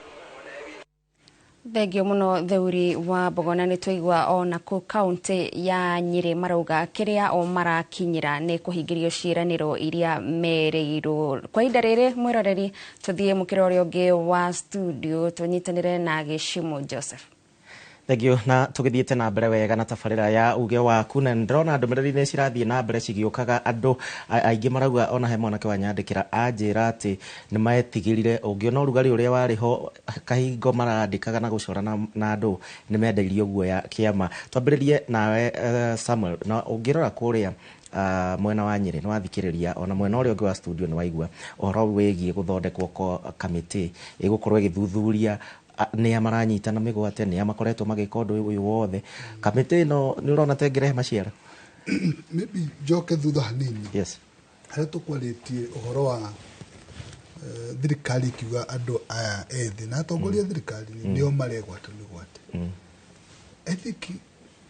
Thengio mũno, Theuri wa Mbogo. Na nĩ twaigua ona kũ kaunti ya Nyĩrĩ marauga kĩrĩa o marakinyĩra nĩ kũhingĩrio ciĩranĩro iria merĩirwo. Kwa ihinda rĩrĩ, mwĩroreri, tũthiĩ mũkĩra ũrĩa ũngĩ wa studio tũnyitanĩre na Gĩcimo Joseph. Thengio. Na tũgĩthiĩte na mbere wega na tabarĩra ya uge waku, na ndĩrona ndũmĩrĩri nĩ cirathiĩ na mbere cigĩũkaga. Andũ aingĩ marauga, ona he mwanake wanyandĩkĩra anjĩra atĩ nĩ metigĩrire ũngĩona ũrugarĩ ũrĩa warĩ ho kahingo marandĩkaga na gũcora na andũ nĩ mendeirio guoya kĩama. Twambĩrĩrie nawe, Samuel, na ũngĩrora kũrĩa mwena wa Nyĩrĩ nĩ wathikĩrĩria, ona mwena ũrĩa ũngĩ wa studio nĩ waigua ũhoro wĩgiĩ gũthondekwo kwa kamĩtĩ ĩgũkorwo ĩgĩthuthuria nĩa maranyitana mĩgwate, nĩa makoretwo magĩka ũndũ ũyũ wothe. Kamĩtĩ ĩno nĩ ũrona ta ĩngĩrehe maciaro? Maybe njoke thutha hanini. Yes. Harĩa tũkwarĩtie ũhoro wa thirikari ikiuga andũ aya ethĩ na atongoria thirikari nĩo maregwata mĩgwate. I think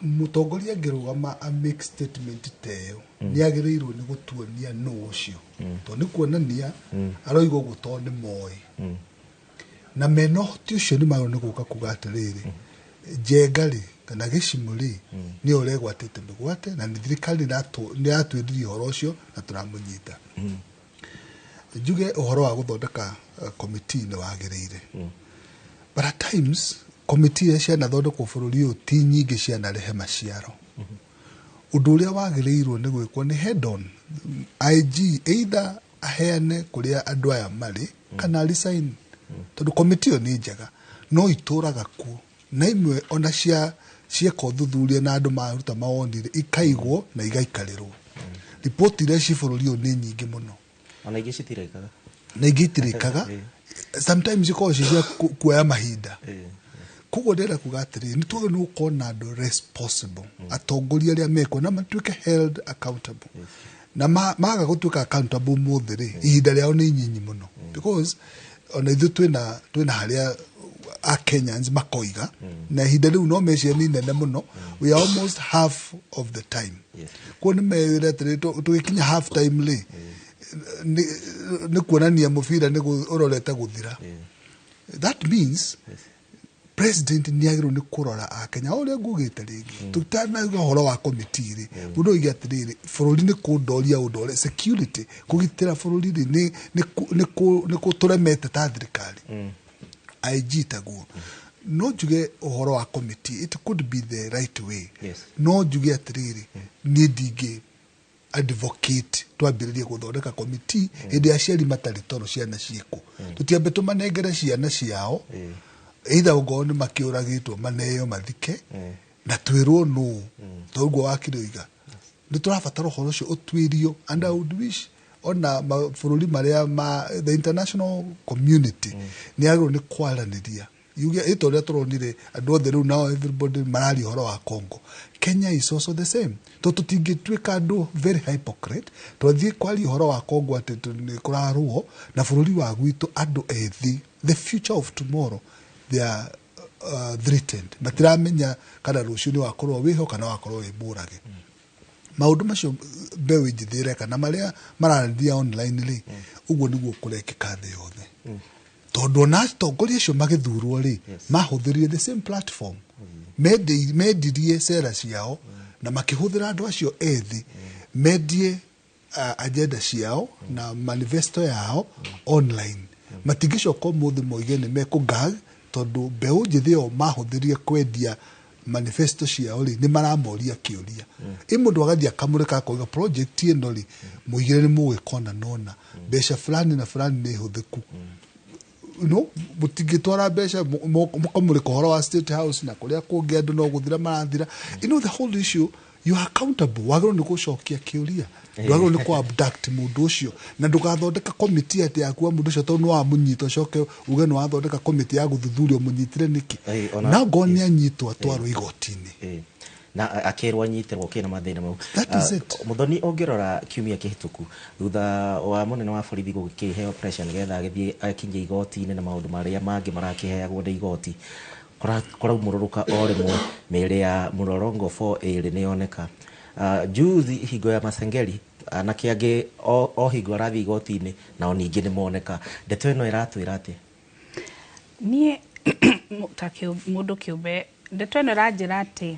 mũtongoria angĩrũgama a make statement ta ĩyo, nĩ agĩrĩirwo nĩ gũtuonia nũ ũcio, tondũ nĩ kuonania aroiga ũguo tondũ nĩ moĩ na mena ũhoti ũcio, nĩ magĩrĩirwo nĩ gũka kuga atĩrĩrĩ, Njenga rĩ kana Gĩcimo rĩ, nĩwe ũregwatĩte mĩgwate na nĩ thirikari nĩ yatwĩririe ũhoro ũcio na tũramũnyita. Njuge ũhoro wa gũthondeka committee nĩ wagĩrĩire, but at times committee iria cianathondekwo bũrũri ũyũ ti nyingĩ cianarehe maciaro. Ũndũ ũrĩa wagĩrĩirwo nĩ gwĩkwo nĩ head on IG, either aheane kũrĩa andũ aya marĩ kana resign, tondũ committee ĩyo nĩ njega no itũraga kuo na imwe ona cia cieka ũthuthuria na andũ maruta mawoni rĩ, ikaigwo na igaikarĩrwo. Riboti iria ci bũrũri ũyũ nĩ nyingĩ mũno. Ona ingĩ citirĩkaga. Na ingĩ itirĩkaga. Sometimes ikoragwo ci cia kuoya mahinda. Koguo ndĩrenda kuga atĩrĩrĩ, nĩ twagĩrĩirwo nĩ gũkorwo na andũ responsible, atongoria arĩa mekwo na matuĩke held accountable, na maga gũtuĩka accountable ũmũthĩ rĩ, ihinda rĩao nĩ inyinyi mũno, because ona ithuĩ twĩna harĩa a Kenyans makoiga na ihinda rĩu no meciria nĩ inene mũno. We are almost half of the time. Koguo nĩ mewĩre atĩrĩrĩ, tũgĩkinya half time rĩ, nĩ kuonania mũbira nĩ ũrorete gũthira. That means president nĩ agĩrĩirwo nĩ kũrora akenya o ũrĩa ngugĩte rĩngĩ. Tũtanauga ũhoro wa committee rĩ, mũndũ oige atĩrĩrĩ, bũrũri nĩ kũndoria ũndore security, kũgitĩra bũrũri rĩ, nĩ kũtũremete ta thirikari. IG taguo no njuge ũhoro wa committee, it could be the right way. No njuge atĩrĩrĩ, niĩ ndingĩ advocate twambĩrĩrie gũthondeka committee hĩndĩ ya aciari matarĩ toro ciana ciĩkũ. Tũtiambe tũmanengere ciana ciao, either ongorwo nĩ makĩũragĩtwo maneo mathike na twĩrwo nũ, tondũ ũguo wakiri oiga nĩ tũrabatara ũhoro ũcio ũtuĩrio. And I would wish ona mabũrũri marĩa ma the international community nĩ agĩrĩirwo nĩ kwaranĩria. Yuge ĩta ũrĩa tũronire andũ othe rĩu nao everybody mararia ũhoro wa Congo. Kenya is also the same. To tũtingĩtuĩka andũ very hypocrite, twathiĩ kwaria ũhoro wa Congo atĩ nĩ kũrarũo na bũrũri wa gwitũ. Andũ ethĩ, the future of tomorrow, they are threatened. Matiramenya kana rũciũ nĩ wakorwo wĩho kana wakorwo wĩ mũrage. Maũndũ macio mbeũ njĩthĩ ĩreka na marĩa mararĩria online rĩ, ũguo nĩguo kũrekĩka thĩ yothe, tondũ ona atongoria acio magĩthurwo rĩ, mahũthĩrire the same platform. Mendirie cera ciao na makĩhũthĩra andũ acio ethĩ mendie agenda ciao na manifesto yao online. Matingĩcoka ũmũthĩ moige nĩ mekũgag, tondũ mbeũ njĩthĩ ĩyo mahũthĩrire kwendia manifesto ciao rĩ, nĩ maramoria kĩũria. Ĩ mũndũ agathiĩ akamũreka akoiga project ĩno rĩ, mũigĩre nĩ mũgwĩka ona nona mbeca fulani na fulani nĩ hũthĩku, no mũtingĩtwara mbeca mũkamũrĩka ũhoro wa State House na kũrĩa kũngĩ andũ no gũthira marathira. The whole issue, you are accountable. Wagĩrĩirwo nĩ gũcokia kĩũria, ndwagĩrĩirwo nĩ kũ abduct mũndũ ũcio, na ndũgathondeka komiti atĩ yakua mũndũ ũcio tondũ nĩ wamũnyita, ũcoke uge nĩ wathondeka komiti ya gũthuthuria ũmũnyitire nĩkĩ. Ona- Na ngorwo nĩ anyitwo, atwarwo igoti-inĩ. Na akerwo anyitĩrwo kĩna mathĩna mau. That is it. Mũthoni, ũngĩrora kiumia kĩhĩtũku, thutha wa mũnene wa borithi gũgĩkĩheo pressure nĩgetha agĩthiĩ akinyie igoti-inĩ na maũndũ marĩa mangĩ marakĩheagwo nĩ igoti, kũraumũrũrũka o rĩmwe mĩĩrĩ ya mũrorongo 4 ĩrĩ nĩyoneka. Juzi hingo ya Masengeri, anake angĩ o hingo arathiĩ igoti-inĩ nao ningĩ nĩ moneka. Ndeto ĩno ĩratwĩra atĩa? Niĩ ta mũndũ kĩũmbe, ndeto ĩno ĩranjĩra atĩ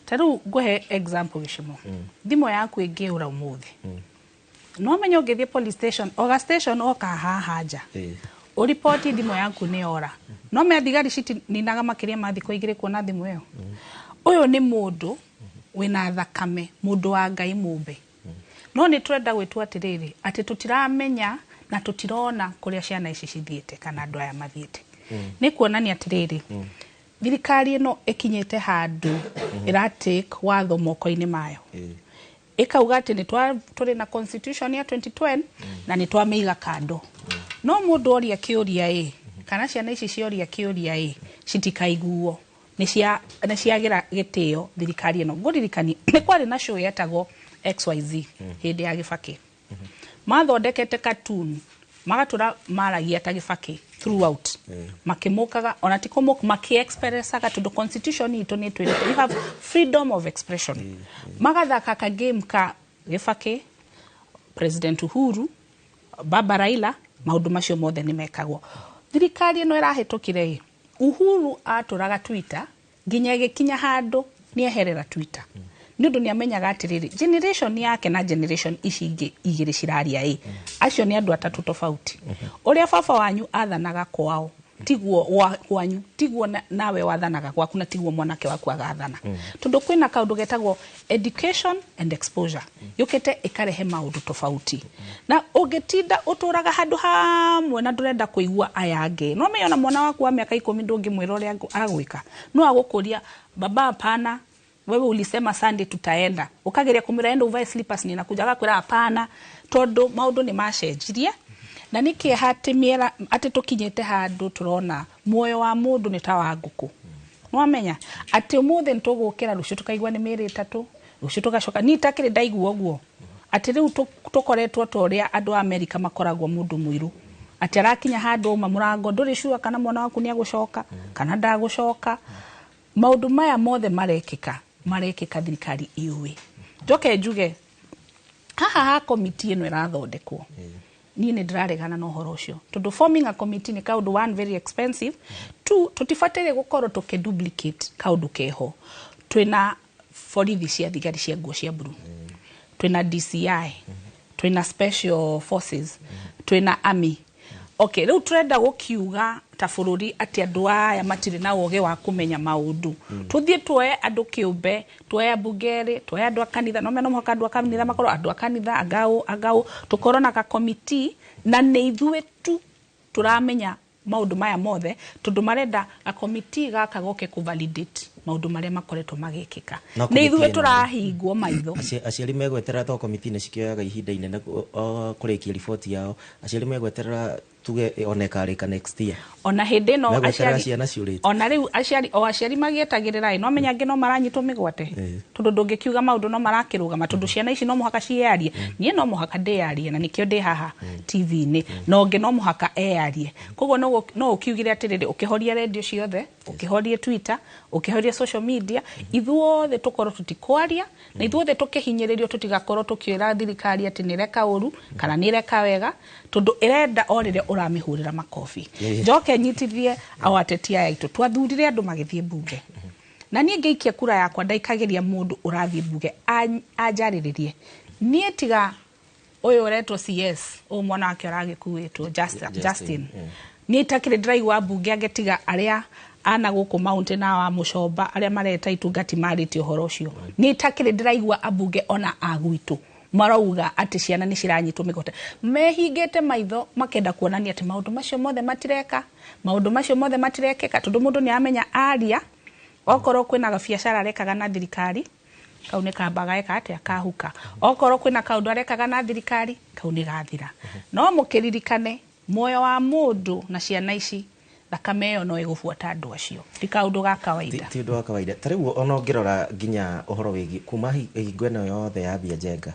ta rĩu ngũhe example gĩcimo, thimũ yaku ĩngĩũra ũmũthĩ, no menye ũngĩthiĩ police station, oga station oka haha nja, ũriboti thimũ yaku nĩ yora, no me thigari citininaga makĩria ma thikũ 2 kuona thimũ ĩyo. Ũyũ nĩ mũndũ wĩna thakame, mũndũ wa Ngai mũmbe, no nĩ tũrenda gwĩtua atĩrĩrĩ atĩ tũtiramenya na tũtirona kũrĩa ciana ici cithiĩte kana andũ aya mathiĩte. Nĩ kuonania atĩrĩrĩ, thirikari ĩno ĩkinyĩte handũ ĩratake watho moko-inĩ mayo, ĩkauga atĩ nĩ tũrĩ na constitution ya 2010 na nĩ twamĩiga kando. No mũndũ oria kĩũria ĩ, kana ciana ici cioria kĩũria ĩ, citikaiguo nĩ ciagĩra gĩtĩo thirikari ĩno. Ngũririkanie nĩ kwarĩ na show yetagwo XYZ hĩndĩ ya Gĩbakĩ. Mathondekete cartoon magatũra maragia ta Gĩbakĩ throughout, makĩmũkaga ona ti kũmũka, makĩ-expressaga, tondũ constitution itũ nĩ ĩtwĩrĩte you have freedom of expression. Magathaka ka game ka Gĩbakĩ, President Uhuru, Baba Raila, maũndũ macio mothe nĩ mekagwo. Thirikari ĩno ĩrahĩtũkire ĩ, Uhuru atũraga Twitter nginya ĩgĩkinya handũ nĩ eherera Twitter, nĩ ũndũ nĩ amenyaga atĩrĩrĩ, generation yake na generation ici ingĩ igĩrĩ ciraria ĩ, acio nĩ andũ atatũ tofauti. Ũrĩa baba wanyu athanaga kwao tiguo kwanyu, tiguo nawe wathanaga gwaku, na tiguo mwanake waku agathana, tondũ kwĩna kaũndũ getagwo education and exposure yũkĩte ĩkarehe maũndũ tofauti. Na ũngĩtinda ũtũraga handũ hamwe na ndũrenda kũigua aya angĩ, no menya ona mwana waku wa mĩaka 10 ndũngĩmwĩra ũrĩa agwĩka, no agũkũria, "Baba, hapana, wewe ulisema Sunday tutaenda." Ukageria kumwĩra, "Enda uvae slippers, ninakuja," agakwĩra hapana, tondũ maũndũ nĩ macenjirie. Na nĩ kĩeha atĩ mĩera atĩ tũkinyĩte handũ tũrona muoyo wa mũndũ nĩ ta wa ngũkũ. Nĩwamenya atĩ ũmũthĩ nĩ tũgũkĩra, rũciũ tũkaigua nĩ mĩĩrĩ ĩtatũ, rũciũ tũgacoka niĩ itakĩrĩ ndaigua ũguo atĩ rĩu tũkoretwo ta ũrĩa andũ a Amerika makoragwo, mũndũ mũirũ atĩ arakinya handũ auma mũrango, ndũrĩ sure kana mwana waku nĩ agũcoka kana ndagũcoka. Maũndũ maya mothe marekĩka, marekĩka thirikari iũĩ. Njoke njuge haha ha komiti ĩno ĩrathondekwo, niĩ nĩ ndĩraregana na ũhoro ũcio, tondũ forming a committee nĩ kaũndũ one very expensive, two tũtibataire gũkorwo tũkĩ duplicate kaũndũ keho. Twĩna borithi cia thigari cia nguo cia blue, twĩna DCI, twĩna special forces, twĩna army. Okay, rĩu tũrenda gũkiuga ta bũrũri atĩ andũ aya matirĩ na ũgĩ wa kũmenya maũndũ? Tũthiĩ tuoe andũ kĩũmbe, tuoe ambunge erĩ, tuoe andũ a kanitha, no mena mũhaka andũ a kanitha makorwo andũ a kanitha angao angao, tũkorwo na gakomiti na nĩ ithuĩ tu tũramenya maũndũ maya mothe, tondũ marenda gakomiti gaka goke kũ validate maũndũ marĩa makoretwo magĩkĩka. No Nĩ ithuĩ komiti ĩno- tũrahingwo maitho. Aciari megweterera to komiti nĩ cikĩoyaga ihinda inene kũrĩkia riboti yao. Aciari megweterera Tuge ona ĩkarĩka next year. Ona hĩndĩ ĩno Megweterera aciari ciana ciũrĩte. Ona rĩu aciari, o aciari magĩetagĩrĩra ĩ, no menya angĩ no maranyitwo mĩgwate, tondũ ndũngĩkiuga maũndũ no marakĩrũgama, tondũ ciana ici no mũhaka ciĩyarie. Niĩ no mũhaka ndĩyarie, na nĩkĩo ndĩ haha TV-inĩ, na ũngĩ no mũhaka eyarie. Koguo no ũkiugire atĩrĩrĩ, ũkĩhorie rendio ciothe, ũkĩhorie Twitter, ũkĩhorie social media, ithuothe tũkorwo tũtikwaria, na ithuothe tũkĩhinyĩrĩrio tũtigakorwo tũkĩra thirikari atĩ nĩ ĩreka ũru kana nĩ ĩreka wega, tondũ ĩrenda o rĩrĩa ũramĩhũrĩra makobi. Njoke nyitithie o ateti aya aitũ, twathurire andũ magĩthiĩ mbunge, na niĩ ngĩikia kura yakwa ndaikagĩria mũndũ ũrathiĩ mbunge anjarĩrĩrie niĩ, tiga ũyũ ũretwo CS, ũyũ mwana wake ũragĩkuĩtwo Justin. Justin. Niĩ itakĩrĩ ndĩraigua mbunge angĩ tiga arĩa ana gũkũ mountain wa Mũcomba, arĩa mareta itungati marĩtie ũhoro ũcio. Niĩ itakĩrĩ ndĩraigua ambunge ona a gwitũ marauga atĩ ciana nĩ ciranyitwo mĩgwate. Mehingĩte maitho, makenda kuonania atĩ maũndũ macio mothe matireka, maũndũ macio mothe matirekĩka, tondũ mũndũ nĩ aramenya aria, okorwo kwĩna gabiacara arekaga na thirikari, kau nĩ kambaga eka atĩa kahuka, okorwo kwĩna kaũndũ arekaga na thirikari, kau nĩ gathira. No mũkĩririkane muoyo wa mũndũ na ciana ici, thakame ĩyo no ĩgũbuata andũ acio, ti kaũndũ ga kawaida. Ti ũndũ wa kawaida. Ta rĩu ona ũngĩrora nginya ũhoro wĩgiĩ kuma hingo ĩno yothe yambia Njenga,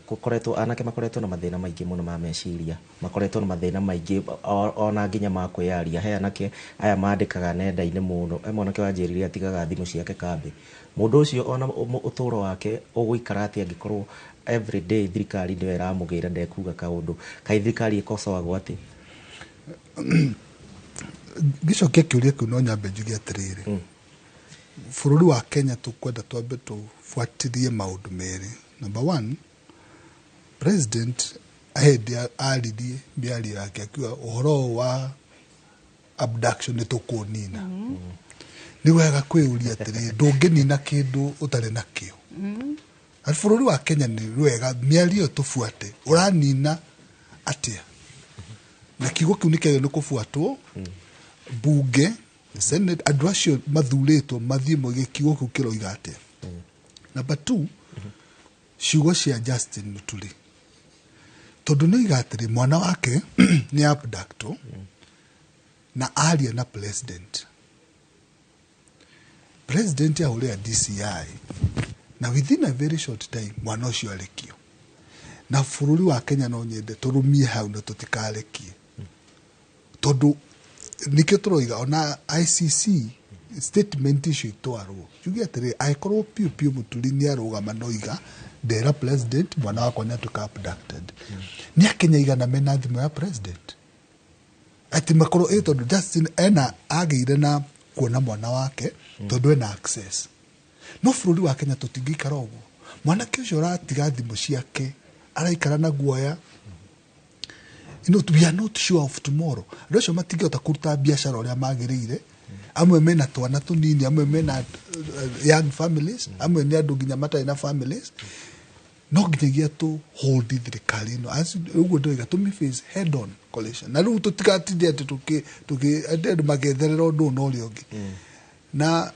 gũkoretwo anake makoretwo na mathĩna maingĩ mũno ma meciria, makoretwo na mathĩna maingĩ ona nginya ma kwĩyaria. He anake aya mandĩkaga nenda-inĩ mũno, he mwanake wanjĩrire atigaga thimũ ciake kambĩ. Mũndũ ũcio ona ũtũũro wake ũgũikara atĩa angĩkorwo every day thirikari nĩyo ĩramũgĩra ndekuga kaũndũ? Kaĩ thirikari ĩkocoagwo atĩ? Ngĩcokia kĩũria kĩu, no nyambe njuge atĩrĩrĩ, bũrũri wa Kenya tũkwenda twambe tũbuatĩrie maũndũ merĩ. Number one, president hĩndĩ aririe mĩario yake akiuga ũhoro ũyũ wa abduction nĩ tũkũnina. Nĩ wega kwĩyũria atĩrĩrĩ, ndũngĩnina kĩndũ ũtarĩ nakĩo. Na bũrũri wa Kenya nĩ wega mĩario ĩyo tũbuate, ũranina atĩa? Na kiugo kĩu nĩ kĩagĩrĩirwo nĩ kũbuatwo. Bunge, senate, andũ acio mathurĩtwo mathiĩ moige kiugo kĩu kĩroiga atĩa. Number two, ciugo cia Justin Muturi, tondũ nĩ oiga atĩrĩ mwana wake nĩ abductwo na aria na president, president ahũrĩra DCI, na within a very short time mwana ũcio arekio. Na bũrũri wa Kenya no nyende tũrũmie hau na tũtikarekie, tondũ nĩkĩo tũroiga ona ICC statement icio itwarwo, njuge atĩrĩrĩ, angĩkorwo piũ piũ Mũturi nĩ arũgama noiga ndera president mwana wakwa nĩ atuĩka abducted, nĩ akenya igana mena thimũ ya president atĩ makorwo ĩ, tondũ Justin ena agĩire na kuona mwana wake tondũ ena access. No bũrũri wa Kenya tũtingĩikara ũguo. Mwanake ũcio ũratiga thimũ ciake araikara na guoya. We are not sure of tomorrow. Andũ acio matingĩhota kũruta biacara ũrĩa magĩrĩire. Amwe mena twana tũnini, amwe mena young families, amwe nĩ andũ nginya matarĩ na families. No nginyagia tũ hold thirikari ĩno. Ũguo ndĩroiga tũmĩ face head on collision, na rĩu tũtigatinde atĩ tũkĩ atĩ andũ maketherera ũndũ ũyũ na ũrĩa ũngĩ. Na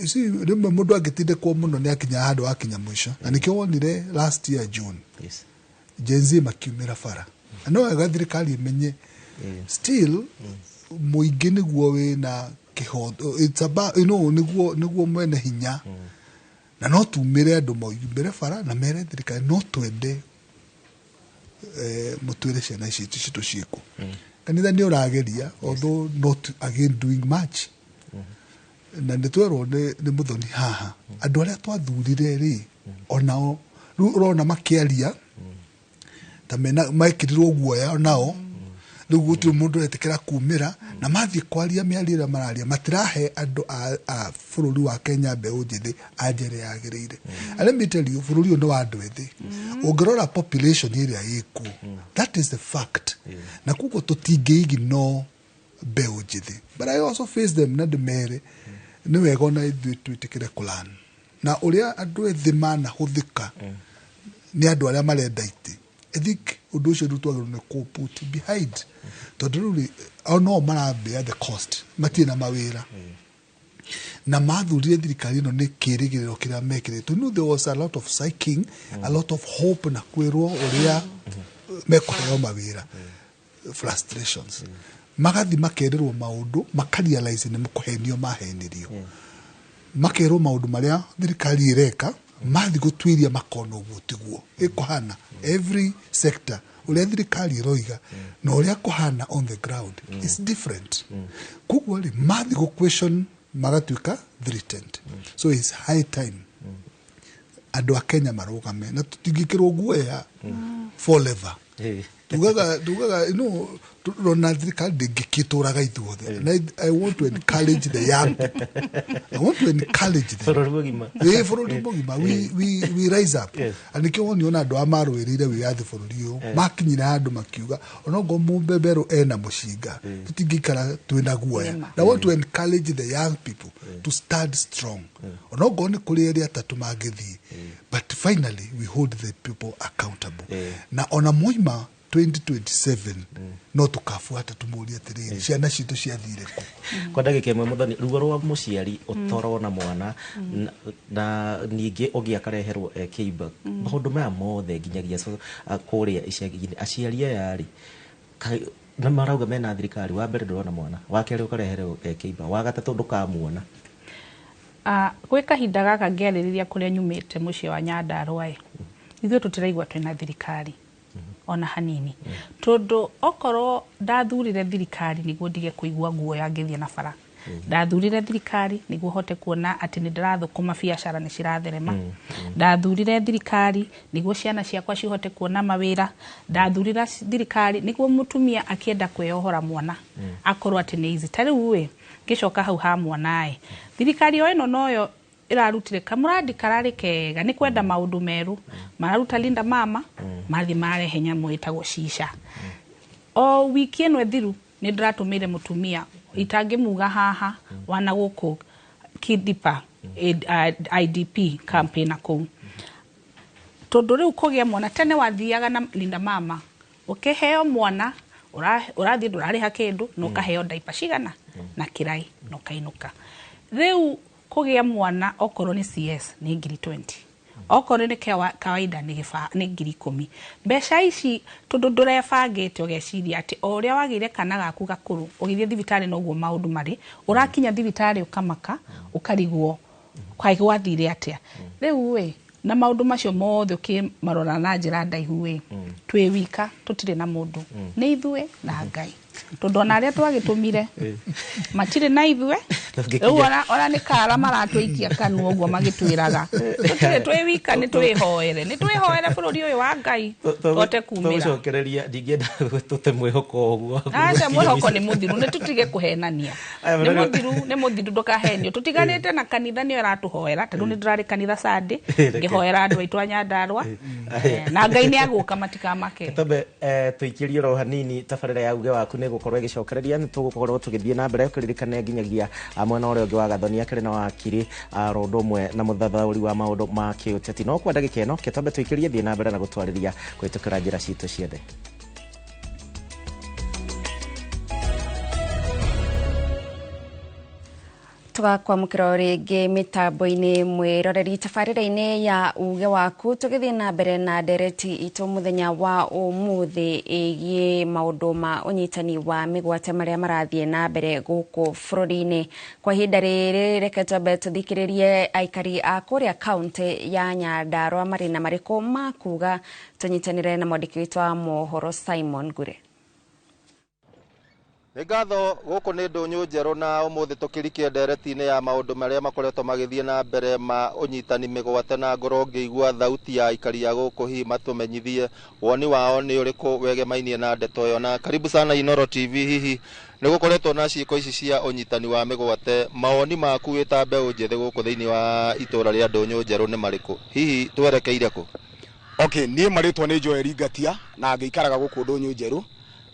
you see, rĩmwe mũndũ angĩtindĩkwo mũno nĩ akinyaga handũ akinya mũico, na nĩkĩo wonire last year June Gen Z makiumĩra bara. Na no wega thirikari ĩmenye still mũingĩ nĩguo wĩna kĩhoto. It's about, nĩguo mwene hinya, na no tumĩre andũ maumĩre bara na mere thirikari no twende mũtwĩre ciana ici citũ ciĩkũ. Kanitha nĩ ũrageria, although not again doing much. Na nĩ twerwo nĩ mũthoni haha, andũ arĩa twathurire rĩ, onao rĩu ũrona makĩaria ta mena mekĩrirwo guoya onao. Rĩu gũtirĩ mũndũ ũretĩkĩra kumĩra na mathiĩ kwaria mĩario ĩrĩa mararia, matirahe andũ a bũrũri wa Kenya, mbeũ njĩthĩ, anja ĩrĩa yagĩrĩire. And let me tell you, bũrũri ũyũ nĩ wa andũ ethĩ. Ũngĩrora population ĩrĩa ĩkuo, that is the fact, na koguo tũtingĩ ignore mbeũ njĩthĩ. But I also face them na ndĩmere nĩ wega ona ithuĩ twĩtĩkĩre kũlan na ũrĩa andũ ethĩ manahũthĩka nĩ andũ arĩa marenda itĩ. I think ũndũ ũcio rĩu twagĩrĩirwo nĩ kũ put behind, tondũ rĩu rĩ, o no mara bear the cost, matirĩ na mawĩra, na mathurire thirikari ĩno nĩ kĩrĩgĩrĩro kĩrĩa mekĩrĩtwo. There was a lot of psyching, a lot of hope, na kwĩrwo ũrĩa mekũheo mawĩra. frustrations. Magathi makererwo maundu makarealize ni mukuhenio mahenirio. Makerwo maundu maria thirikari ireka mathi gutwiria makona uguo tiguo ikuhana every sector uria thirikari iroiga na uria kuhana on the ground is different. Koguo ri mathi gu question magatuika threatened. So it's high time andu a Kenya marugame na tutingikirwo guoya forever. Tugaga no rona thirikari ndingĩkĩtũraga ithuothe. And I want to encourage the young people. I want to encourage them. Bũrũri mũgima. Bũrũri mũgima. We rise up. And nĩkĩo woniona andũ a marũĩrĩire wĩyathi bũrũri ũyũ makinyire handũ makiuga onokorwo mũbeberũ ena mũcinga tũtingĩikara twĩna guoya. And I want to encourage the young people to stand strong. Onokorwo nĩ kũrĩ erĩ atatũ mangĩthiĩ, but finally we hold the people accountable. Na ona moima 2027 no tukabuata tumurie atiriri ciana citu ciathire ku. Kwa ndagika ĩmwe Muthoni, ruo rwa mũciari ũtorwo na mwana na ningĩ ũngĩ akareherwo kĩimba, maũndũ maya mothe nginyagia kũrĩa icagi-inĩ aciari aya rĩ na marauga mena thirikari, wa mbere ndũrona mwana, wa kerĩ ũkareherwo kĩimba, wa gatatũ ndũkamuona. Gwĩ kahinda gaka ngĩarĩrĩria kũrĩa nyumĩte mũciĩ wa Nyandarua ĩ, ithuĩ tũtiraigua twĩna thirikari ona hanini, tondu okorwo ndathurire thirikari niguo ndige kuigua guoya ngithie na bara, ndathurire thirikari niguo hote kuona ati ni ndirathukuma biacara ni ciratherema, ndathurire thirikari niguo ciana ciakwa cihote kuona mawira, ndathurire thirikari niguo mutumia akienda kweyohora mwana akorwo ati ni easy. Ta riu ĩ ngicoka hau ha mwana ĩ, thirikari o ĩno noyo irarutire kamuradi karari kega ni kwenda maundu meru, mararuta Linda Mama mathi marehe nyamu itagwo shisha. O wiki ĩno ĩthiru ni ndĩratũmĩire mutumia itangimuga haha wana guku Kidipa IDP campaign kuu, tondu riu kugia mwana tene wathiaga na Linda Mama ukiheo mwana urathi ndurariha kindu na ukaheo diaper cigana na kirai na ukainuka. Riu kugia mwana okorwo ni CS ni 20,000, okorwo ni kawaida ni 10,000. Mbeca ici tondu ndurebangite ugeciria ati o uria wagire kana gaku gakuru ugithie thibitari noguo maundu mari, urakinya thibitari ukamaka ukarigwo kai gwathire atia. Riu ĩ na maundu macio mothe ukimarora na njira ndaihu ĩ, twi wika tutire na mundu, ni ithue na Ngai, tondu ona aria twagitumire matire na ithue. Riu ona ni kara maratwikia kanua uguo magitwiraga tutire twi wika, ni twihoere, ni twihoere bururi uyu wa Ngai tote kumira. Tucokereria ndingienda tute mwihoko uguo. Aca mwihoko ni muthiru, ni tutige kuhenania, ni muthiru, ni muthiru, ndukahenio. Tutiganite na kanitha niyo iratuhoera, tondu ni ndirari kanitha Sunday ngihoera andu aitu a Nyandarua na Ngai ni aguka matikamake. Tobe tuikirie ro hanini tabarĩra ya uge waku nĩ gũkorwo ĩgĩcokereria, nĩ tũgũkorwo tũgĩthiĩ na mbere kũririkane nginyagia mwena ũrĩa ũngĩ wa Gathoni akĩrĩ na wakiri ro ũndũ ũmwe na mũthathaũri wa maũndũ ma kĩũteti. No kwa ndagĩka ĩno kĩtombe tũikĩrie thiĩ na mbere na gũtwarĩria kũhĩtũkĩra njĩra citũ ciothe. Tugakwamũkĩra rĩngĩ mĩtambo-inĩ mwĩroreri tabarĩra-inĩ ya uge waku, tũgĩthiĩ na mbere na ndereti itũ mũthenya wa ũmũthĩ ĩgiĩ maũndũ ma ũnyitani wa mĩgwate marĩa marathiĩ na mbere gũkũ bũrũri-inĩ. Kwa ihinda rĩrĩ reke twambe tũthikĩrĩrie aikari a kũrĩa kaũntĩ ya Nyandarua marĩ na marĩkũ ma kuga, tũnyitanĩre na mwandĩki witũ wa mohoro Simon Ngure. Nĩ ngatho gũkũ nĩ ndũnyũ njerũ na ũmũthĩ tũkĩrikia ndereti-inĩ ya maũndũ marĩa makoretwo magĩthiĩ na mbere ma ũnyitani mĩgwate, na ngorwo ngĩigua thauti ya aikari a gũkũ hihi matũmenyithie woni wao nĩ ũrĩkũ wegemainie na ndeto ĩyo. Na karibu sana Inooro TV, hihi nĩ gũkoretwo na ciĩko ici cia ũnyitani wa mĩgwate, mawoni maku wĩ ta mbeũ njĩthĩ gũkũ thĩinĩ wa itũra rĩa ndũnyũ njerũ nĩ marĩkũ? Hihi twerekeire kũ? Okay, niĩ marĩtwa nĩ Joel Ngatia na ngĩikaraga gũkũ ndũnyũ njerũ.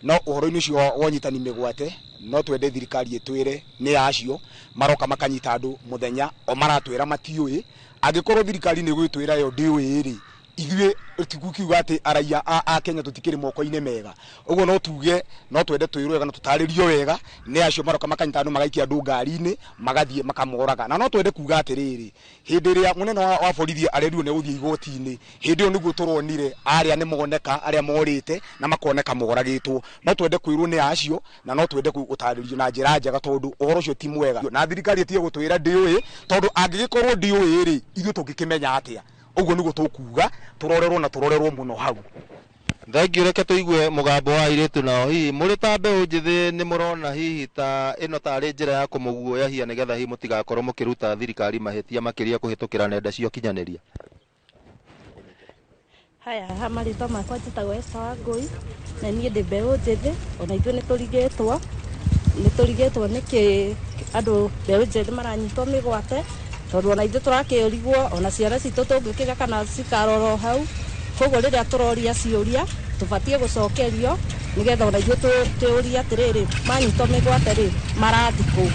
No ũhoro-inĩ ũcio wa ũnyitani mĩgwate no twende thirikari ĩtwĩre nĩ acio maroka makanyita andũ mũthenya o maratwĩra matiũĩ. Angĩkorwo thirikari nĩ ĩgwĩtwĩra yo ndĩũĩ rĩ, Ithuĩ tikukiuga atĩ araiya a Kenya tũtikĩrĩ moko-inĩ mega. Ũguo no tuge no twende twĩrwo wega na tũtarĩrio wega nĩ acio maroka makanyita andũ, magaikia andũ ngari-inĩ, magathiĩ makamoraga. Na no twende kuga atĩrĩrĩ, hĩndĩ ĩrĩa mũnene wa borithi arerirwo nĩ gũthiĩ igoti-inĩ, hĩndĩ ĩyo nĩguo tũronire arĩa nĩ moneka, arĩa morĩte na makoneka moragĩtwo. No twende kwĩrwo nĩ acio, na no twende gũtarĩrio na njĩra njega, tondũ ũhoro ũcio ti mwega. Na thirikari ĩtige gũtwĩra ndĩũĩ, tondũ angĩgĩkorwo ndĩũĩ rĩ, ithuĩ tũngĩkĩmenya atĩa? Ũguo nĩguo tũkuga tũrorerwo na tũrorerwo mũno hau. Thengiũ. Reke tũigue mũgambo wa airĩtu nao. Hihi mũrĩ ta mbeũ njĩthĩ, nĩ mũrona hihi ta ĩno tarĩ njĩra ya kũmũguoyahia, nĩgetha hihi mũtigakorwo mũkĩruta thirikari mahĩtia makĩria kũhĩtũkĩra nenda cia ũkinyanĩria? Haya, ha marĩtwa makwa njĩtagwo Esther Wangũi, na niĩ ndĩ mbeũ njĩthĩ. Ona ithuĩ nĩ tũrigĩtwo nĩkĩ andũ mbeũ njĩthĩ maranyitwo mĩgwate, tondũ ona ithuĩ tũrakĩrigwo ona ciana citũ tũngĩkĩga kana cikarorwo hau. Koguo rĩrĩa tũroria ciũria, tũbatiĩ gũcokerio, nĩgetha ona ithuĩ tũrie atĩrĩrĩ, manyitwo mĩgwate rĩ, marathiĩ kũ?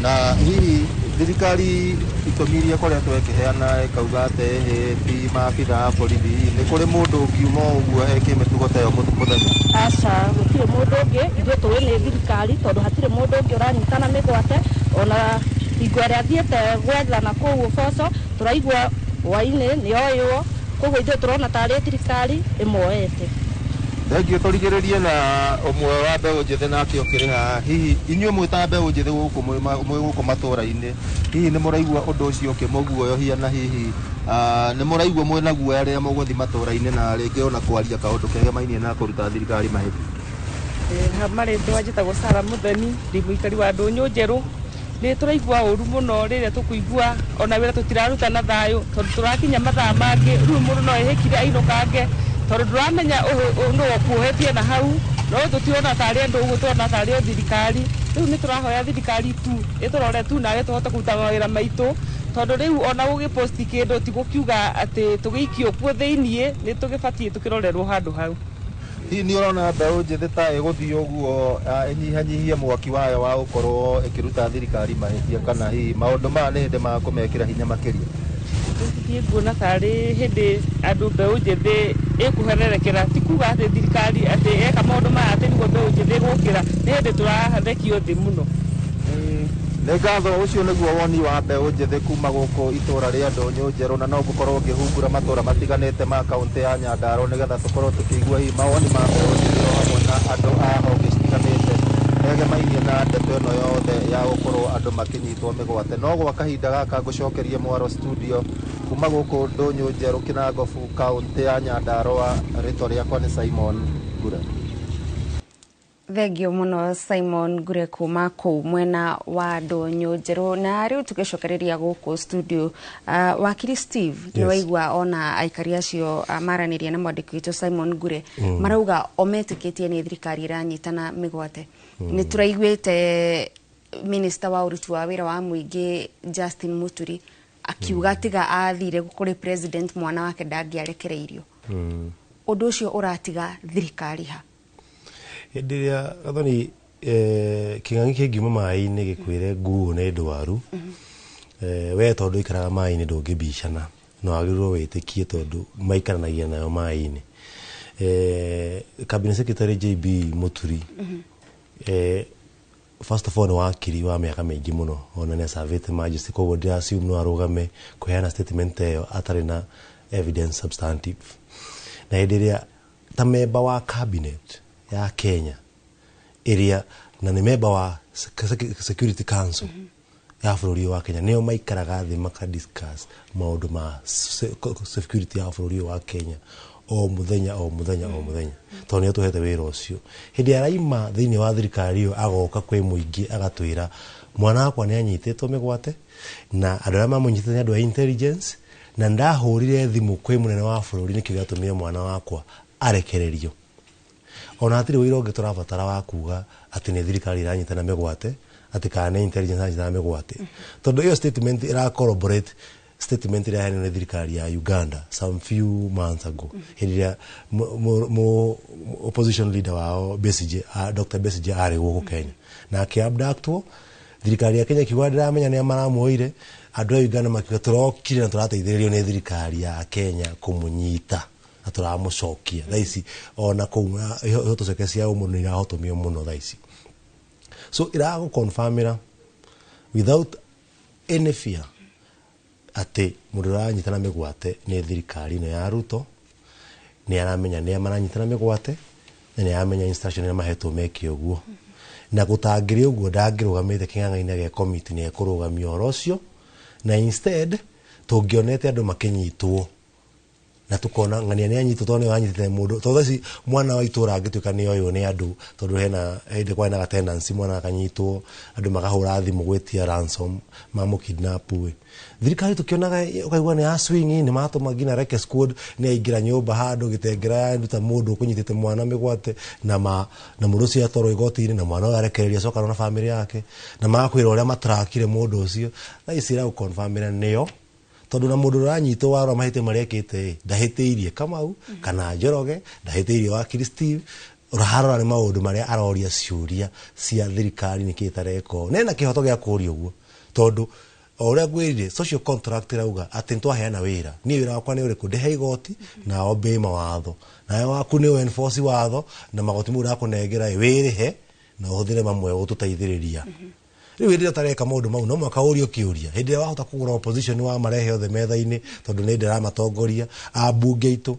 Na hihi thirikari itũmi iria ĩkoretwo ĩkĩheana, ĩkauga atĩ ĩhĩ ti maabitha a borithi, hihi nĩ kũrĩ mũndũ ũngiuma o ũguo eke mĩtugo ta ĩyo mũthenya? Aca, gũtirĩ mũndũ ũngĩ. Ithuĩ tũĩ nĩ thirikari, tondũ hatirĩ mũndũ ũngĩ ũranyitana mĩgwate. Ona hingo ĩrĩa athiĩte gwethana kũu ũboco, tũraigua hwainĩ nĩ oywo. Koguo ithuĩ tũrona tarĩ thirikari ĩmoete. Thengiũ. Tũrigĩrĩrie na ũmwe wa mbeũ njĩthĩ nake ũkĩrĩ haha. Hihi inyuĩ mwĩ ta mbeũ njĩthĩ gũkũ mwĩ gũkũ matũra-inĩ, hihi nĩ mũraigua ũndũ ũcio ũkĩmũguoyohia, na hihi nĩ mũraigua mwĩna guoya rĩrĩa mũgũthiĩ matũra-inĩ na rĩngĩ ona kwaria kaũndũ kegemainie na kũruta thirikari mahĩtia? Ha marĩtwa njĩtagwo Sara Mũtheni, ndĩ mũikari wa Ndũnyũ Njerũ. Nĩ tũraigua ũru mũno rĩrĩa tũkũigua ona wĩra tũtiraruta na thayũ, tondũ tũrakinya mathaa mangĩ rĩu mũndũ no ehĩkire ainũkange, tondũ ndũramenya nũ ũkuohetie na hau. No tũtirona tarĩ andũ ũguo, tũrona tarĩ o thirikari. Rĩu nĩ tũrahoya thirikari tu ĩtũrore tu nawe tũhote kũruta mawĩra maitũ, tondũ rĩu ona gũgĩposti kĩndũ ti gũkiuga atĩ tũgĩikio kuo thĩiniĩ. Nĩ tũgĩbatiĩ tũkĩrorerwo handũ hau. Hihi nĩ ũrona mbeũ njĩthĩ ta ĩgũthiĩ ũguo ĩnyihanyihie mwaki wayo wa gũkorwo ĩkĩruta thirikari mahĩtia, kana hihi maũndũ maya nĩ hĩndĩ ma kũmekĩra hinya makĩria? Niĩ nguona tarĩ hĩndĩ andũ mbeũ njĩthĩ ĩkũhererekera. Ti kuga atĩ thirikari atĩ eka maũndũ maya atĩ nĩguo mbeũ njĩthĩ ĩgũkĩra. Nĩ hĩndĩ tũrathekio thĩ mũno. Nĩ ngatho. Ũcio nĩguo woni wa mbeũ njĩthĩ kuma gũkũ itũra rĩa Ndũnyũ Njerũ, na no ngũkorwo ngĩhungura matũra matiganĩte ma kaũntĩ ya Nyandarua, nĩgetha tũkorwo tũkĩigua hihi mawoni ma mbeũ njĩthĩ o hamwe na andũ a honge citiganĩte megemainie na ndeto ĩno yothe ya gũkorwo andũ makĩnyitwo mĩgwate. No gwa kahinda gaka ngũcokerie mwaro studio. Kuma gũkũ Ndũnyũ Njerũ, Kĩnangobu, kaũntĩ ya Nyandarua, rĩtwa rĩakwa nĩ Simon Ngure. Thengio mũno, Simon Ngure, kuma kũu mwena wa Ndũnyũ Njerũ. Na rĩu tũgĩcokereria gũkũ studio, wakiri Steve, yes. Nĩ waigua ona aikari acio maranĩria na mwandĩki witũ Simon Ngure. Marauga o metĩkĩtie nĩ thirikari ĩranyitana mĩgwate. Nĩ tũraiguĩte minister wa ũruti wa wĩra wa mũingĩ Justin Muturi akiuga tiga athire kũrĩ president, mwana wake ndangĩarekereirio. Ũndũ ũcio ũratiga thirikari ha? Hĩndĩ ĩrĩa Gathoni kĩng'ang'i kĩngiuma maĩ-inĩ gĩkwĩre nguo nĩ ndwaru, we tondũ ikaraga maĩ-inĩ ndũngĩbicana, no wagĩrĩirwo wĩtĩkie tondũ maikaranagia nayo maĩ-inĩ. Cabinet Secretary JB Muturi, first of all, nĩ wakiri wa mĩaka mĩingĩ mũno, ona nĩ acavĩte majesty, koguo ndĩ assume no arũgame kũheana statement ĩyo atarĩ na evidence substantive. Na hĩndĩ ĩrĩa ta memba wa cabinet ya Kenya ĩrĩa na nĩ memba wa Security Council ya bũrũri wa Kenya, nĩo maikaraga thĩ makadiscuss maũndũ ma security ya bũrũri wa Kenya o mũthenya, o mũthenya, o mũthenya, tondũ nĩo tũhete wĩra ũcio. Hĩndĩ araima thĩinĩ wa thirikari ĩyo, agoka kwĩ mũingĩ agatwĩra mwana wakwa nĩ anyitĩtwo mĩgwate, na andũ arĩa mamũnyitĩte nĩ andũ a intelligence, na ndahũrire thimũ kwĩ mũnene wa bũrũri, nĩkĩo gĩatũmire mwana wakwa arekererio. Ona hatirĩ ũira ũngĩ tũrabatara wa kuga atĩ nĩ thirikari ĩranyitana mĩgwate, atĩ kana nĩ intelligence ĩranyitana mĩgwate, tondũ ĩyo statement ĩra corroborate statement ĩrĩa yaheanirwo nĩ thirikari ya Uganda some few months ago, hĩndĩ ĩrĩa opposition leader wao Besigye, Dr. Besigye arĩ gũkũ Kenya na akĩabductwo. Thirikari ya Kenya ikiuga ndĩramenya nĩa maramuoire. Andũ a Uganda makiuga tũrokire na tũrateithĩrĩrio nĩ thirikari ya Kenya kũmũnyita na tũramũcokia. Thaa ici ona kũu ihoto ciake cia ũmũndũ nĩ irahotomio mũno thaa ici. So iragũconfirmĩra without any fear atĩ mũndũ ũranyitana mĩgwate nĩ thirikari ĩno ya Ruto. Nĩ aramenya nĩa maranyitana mĩgwate na nĩ aramenya instruction ĩrĩa mahetwo meke ũguo, na gũtangĩrĩ ũguo ndangĩrũgamĩte kĩng'ang'a-inĩ gĩa komiti nĩ ekũrũgamia ũhoro ũcio, na instead tũngĩonete andũ makĩnyitwo na tukona ng'ania nĩ anyitwo tondũ nĩwe wanyitĩte mũndũ. Tondũ thaa ici mwana wa itũra angĩtuĩka nĩ oywo nĩ andũ, tondũ hena hĩndĩ kwarĩ na gatendency mwana akanyitwo andũ makahũra thimũ gwĩtia ransom mamũkidnap ĩ, thirikari tũkĩonaga ũkaigua nĩ ya swing, nĩ matũma nginya reke squad nĩ aingĩra nyũmba handũ gĩtengera yaruta mũndũ ũkũnyitĩte mwana mĩgwate na ma na mũndũ ũcio atwarwo igoti-inĩ na mwana ũyũ arekererio acokana na bamĩrĩ yake na magakwĩra ũrĩa matrakire mũndũ ũcio. Thaa ici ĩragũconfirmĩra nĩo, tondũ na mũndũ ũranyitwo warora mahĩtia marĩa ekĩte ĩ, ndahĩtĩirie Kamau kana Njoroge, ndahĩtĩirie wakiri Steve. Ũraharora nĩ maũndũ marĩa aroria ciũria cia thirikari nĩkĩ ĩtareka ũũ, nena kĩhoto gĩa kũũria ũguo, tondũ o ũrĩa ngwĩrire social contract ĩrauga atĩ nĩtwaheana wĩra. Niĩ wĩra wakwa nĩ ũrĩkũ? Ndĩhe igoti na obey mawatho, nawe waku nĩ enforce watho na magoti mau ndakũnengera ĩ, wĩrĩhe na ũhũthĩre mamwe gũtũteithĩrĩria. Rĩu hĩndĩ ĩrĩa ũtareka maũndũ mau no mũhaka ũrio kĩũria. Hĩndĩ ĩrĩa wahota kũgũra opposition wamarehe othe metha-inĩ, tondũ nĩ ndĩramatongoria ambunge aitũ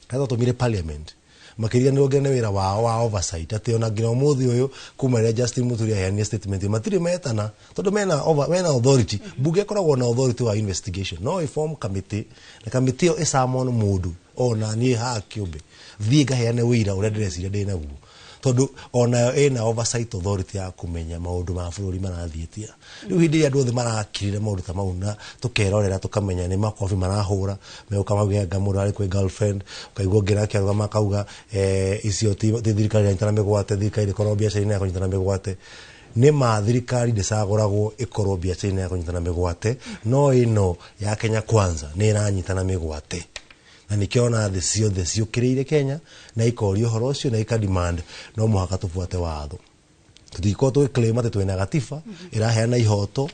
arĩa twatũmire parliament makĩriganĩrwo nginya nĩ wĩra wao wa oversight, atĩ ona nginya ũmũthĩ ũyũ kuma rĩrĩa Justin Muturi aheanire statement matirĩ metana, tondũ mena authority. Bunge ĩkoragwo na authority wa investigation, no ĩform committee na committee ĩyo ĩsummon mũndũ. Ona niĩ haha kĩũmbe thiĩ ngaheane ũira ũrĩa ndĩreciria ndĩ naguo, tondũ onayo ĩna oversight authority ya kũmenya maũndũ ma bũrũri marathiĩ atĩa. Rĩu hĩndĩ ĩrĩa andũ othe marakirire maũndũ ta mau na tũkerorera tũkamenya nĩ makobi marahũra megũka mauge anga mũndũ arĩ kwĩ girlfriend, ũkaigua ũngĩ nake arũgama akauga icio ti thirikari iranyitana mĩgwate, thirikari ndĩkoragwo biacara-inĩ ya kũnyitana mĩgwate. Nĩ ma thirikari ndĩcagũragwo ĩkorwo biacara-inĩ ya kũnyitana mĩgwate, no ĩno ya Kenya Kwanza nĩ ĩranyitana mĩgwate, na nĩkĩo ona thĩ ciothe ciũkĩrĩire Kenya na ikoria ũhoro ũcio na ika demand no mũhaka tũbuate watho. Tũtingĩkorwo tũgĩclaim atĩ twĩna gatiba ĩraheana ihoto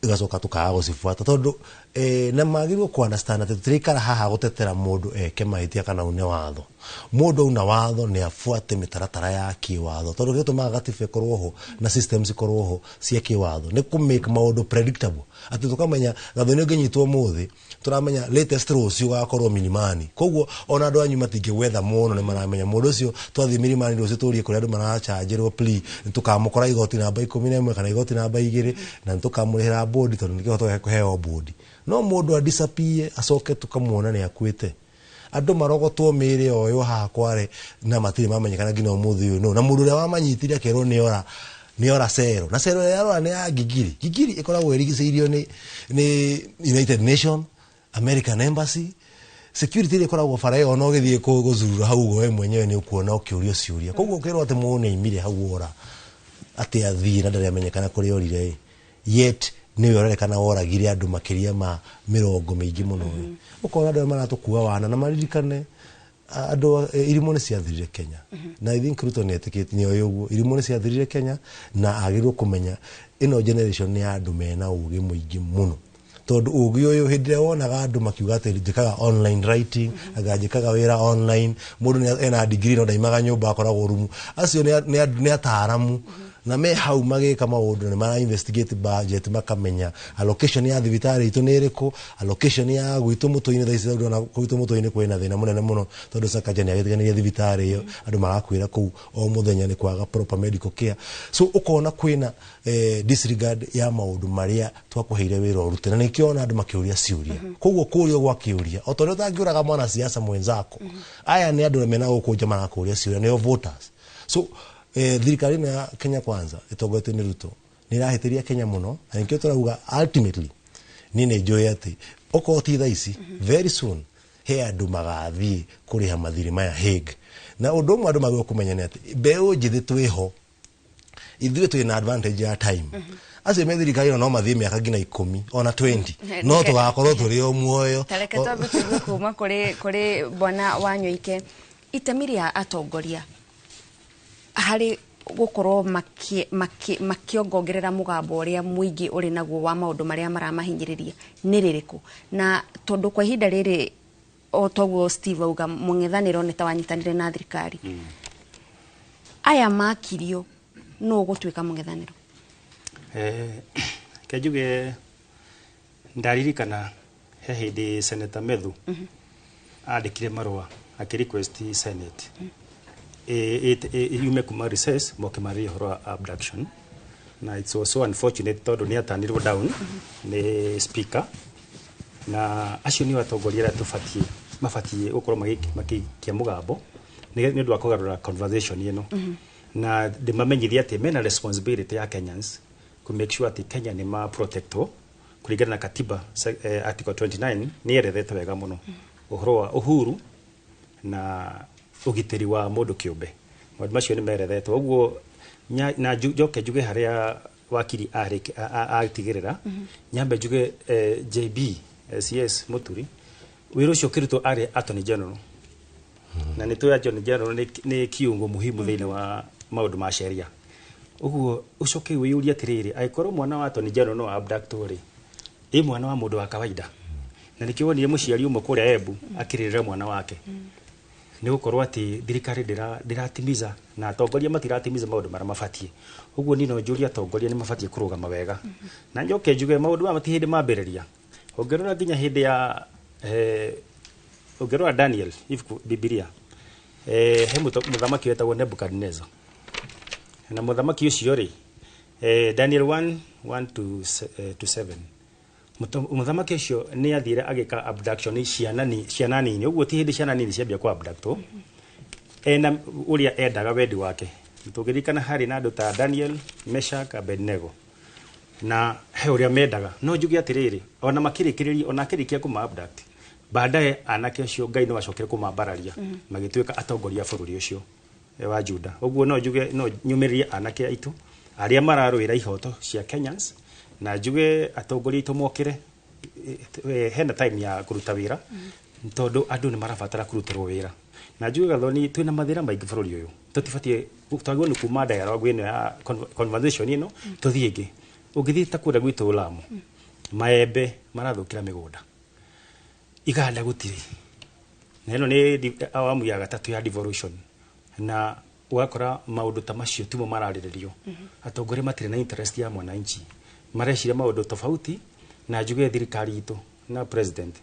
ĩgacoka tũkaga gũcibuata, tondũ na magĩrĩirwo kũ understand atĩ tũtiraikara haha gũtetera mũndũ eke mahĩtia kana une watho. Mũndũ auna watho nĩ abuate mĩtaratara ya kĩwatho, tondũ kĩrĩa gĩtũmaga gatiba ĩkorwo ho na systems ikorwo ho cia kĩwatho nĩ kũ make maũndũ predictable, atĩ tũkamenya Gathoni ũngĩnyitwo ũmũthĩ tũramenya latest rũciũ ũgakorwo Milimani. Koguo ona andũ anyu matingĩgwetha mũno, nĩ maramenya mũndũ ũcio twathiĩ Milimani rũciũ tũrie kũrĩa andũ marachanjĩrwo plea nĩ tũkamũkora igoti namba 11 kana igoti namba 2 na nĩ tũkamũrĩhĩra bodi, tondũ nĩ kĩhoto gĩake kũheo bodi. No mũndũ a disappear acoke tũkamuona nĩ akuĩte, andũ marogotwo mĩĩrĩ oyo haha Kware na matirĩ mamenyekana nginya ũmũthĩ ũyũ no, na mũndũ ũrĩa wamanyitire akerwo nĩ ora cero, na cero ĩrĩa arora nĩ ya Ngigiri. Ngigiri ĩkoragwo ĩrigicĩirio nĩ United Nation, American Embassy, security ĩrĩa ĩkoragwo bara ĩyo, no ũgĩthiĩ gũcurura hau ũguo we mwenyewe nĩ ũkuona ũkĩũrio ciũria. Koguo ũkĩrwo atĩ mũndũ nĩ aimire hau ora atĩ athiĩ na ndarĩ amenyekana kũrĩa orire ĩ, yet nĩwe ũrerĩkana woragire andũ makĩria ma mĩrongo mĩingĩ mũno ĩ. Ũkona andũ arĩa maratũkua wana na maririkane andũ irimũ nĩ ciathirire Kenya, na I think Ruto nĩ etĩkĩtie nĩ oĩ ũguo irimũ nĩ ciathirire Kenya, na agĩrĩirwo kũmenya ĩno generation nĩ ya andũ mena ũgĩ mũingĩ mũno, tondũ ũgĩ ũyũ hĩndĩ ĩrĩa wonaga andũ makiuga atĩ njĩkaga online writing, anga njĩkaga wĩra online, mũndũ nĩ ena degree no ndaimaga nyũmba akoragwo rumu, acio nĩ ataaramu na me hau magĩka maũndũ, nĩ mara investigate budget makamenya allocation ya thibitarĩ itũ nĩ ĩrĩkũ, allocation ya gwitũ mũtũ-inĩ. Thaa ici ndona gwitũ mũtũ-inĩ kwĩna thĩna mũnene mũno, tondũ Sakaja nĩ agĩtiganĩria thibitarĩ ĩyo, andũ marakuĩra kũu o mũthenya nĩ kwaga proper medical care. So ũkona kwĩna disregard ya maũndũ marĩa twakũheire wĩra ũrute, na nĩkĩo ona andũ makĩũria ciũria. Koguo kũũrio gwa kĩũria o ta ũrĩa ũtangĩũraga mwanasiasa mwenzako, aya nĩ andũ mena gũkũ nja marakũria ciũria, nĩo voters. So thirikari ĩno ya Kenya Kwanza ĩtongoretio nĩ Ruto nĩ ĩrahĩtĩria Kenya mũno, na nĩkĩo tũrauga ultimately niĩ nĩ njũĩ atĩ okorwo ti thaa ici, very soon he andũ magathiĩ kũrĩha mathirĩ maya Hague. Na ũndũ ũmwe andũ magĩrĩirwo kũmenya nĩ atĩ mbeũ njĩthĩ twĩho ithuĩ twĩna advantage ya time. Acio me thirikari ĩno no mathiĩ mĩaka nginya 10 ona 20 no tũgakorwo tũrĩ o muoyo. Tareke twambe tũigue kuma kũrĩ bwana Wanyoike itemi rĩa atongoria harĩ Gũkorwo makĩongongerera mũgambo ũrĩa mũingĩ ũrĩ naguo wa maũndũ marĩa maramahinyĩrĩria nĩ rĩrĩkũ? Na tondũ kwa ihinda rĩrĩ, o toguo Steve auga, mũng'ethanĩro nĩ ta wanyitanĩre na thirikari, aya makirio no gũtuĩka mũng'ethanĩro. Ke njuge ndaririkana he hĩndĩ Senator Methu andĩkire marũa akĩ request Senate yume kuma recess moke marĩrie ũhoro wa abduction, na it's so unfortunate tondũ nĩ atanirwo down nĩ speaker. Na acio nĩo atongoria arĩa tũbatiĩ mabatiĩ gũkorwo magĩikia mũgambo nĩ ũndũ wa kũgarũra conversation ĩno, na ndĩmamenyithie atĩ mena responsibility ya Kenyans ku make sure atĩ Kenya nĩ ma protectwo kũringana na katiba. Article 29 nĩ yerethete wega mũno ũhoro wa uhuru na ũgitĩri wa mũndũ kĩũmbe. Maũndũ macio nĩ merethetwo ũguo. Na njoke njuge harĩa wakiri atigĩrĩra, nyambe njuge JB CS Muturi wĩra ũcio ũkĩrutwo arĩ Attorney General, na nĩ tũĩ Attorney General nĩ kiungo muhimu thĩinĩ wa maũndũ ma sheria. Ũguo ũcoke wĩyũrie atĩrĩrĩ, angĩkorwo mwana wa Attorney General no abductwo rĩ, ĩ mwana wa mũndũ wa kawaida? Na nĩkĩo wonire mũciari ũmwe kũrĩa Embu akĩrĩrĩra mwana wake, nĩ gũkorwo atĩ thirikari ndĩratimiza na atongoria matiratimiza maũndũ marĩa mabatiĩ. Ũguo niĩ no njũrie atongoria nĩ mabatiĩ kũrũgama wega. Na njoke njuge maũndũ maya mati hĩndĩ mambĩrĩria. Ũngĩrora nginya hĩndĩ ya ũngĩrora Daniel ibuku Bibilia, he mũthamaki wetagwo Nebukadnezar, na mũthamaki ũcio rĩ, Daniel 1 1 to 7, mũthamaki ũcio nĩ athire agĩka abduction ciana nini. Ũguo ti hĩndĩ ciana nini ciambia kũ abductwo ena ũrĩa endaga wendi wake. Tũngĩririkana harĩ na andũ ta Daniel, Meshach, Abednego, na he ũrĩa mendaga. No njuge atĩrĩrĩ, ona makĩrĩkĩrĩria, ona akĩrĩkia kũma abduct, baadaye anake acio Ngai no acokere kũmambararia, magĩtuĩka atongoria a bũrũri ũcio wa Juda. Ũguo no njuge no nyũmĩrĩrie anake aitũ arĩa mararũĩra ihoto cia Kenyans, na njuge atongoria aitũ mokĩre. Hena time ya kũruta wĩra, tondũ andũ nĩ marabatara kũrutĩrwo wĩra. Na njuge Gathoni, twĩna mathĩna maingĩ bũrũri ũyũ, tũtibatiĩ twagĩrĩirwo nĩ kuma dialogue ĩno ya conversation ĩno tũthiĩ ĩngĩ. Ũngĩthiĩ ta kũrĩa gwitũ Lamu, maembe marathũkĩra mĩgũnda, iganda gũtirĩ, na ĩno nĩ awamu ya gatatũ ya devolution, na ũgakora maũndũ ta macio timo mararĩrĩrio. Atongoria matirĩ na interest ya mwananchi, mareciria maũndũ tofauti. Na njuge thirikari itũ na president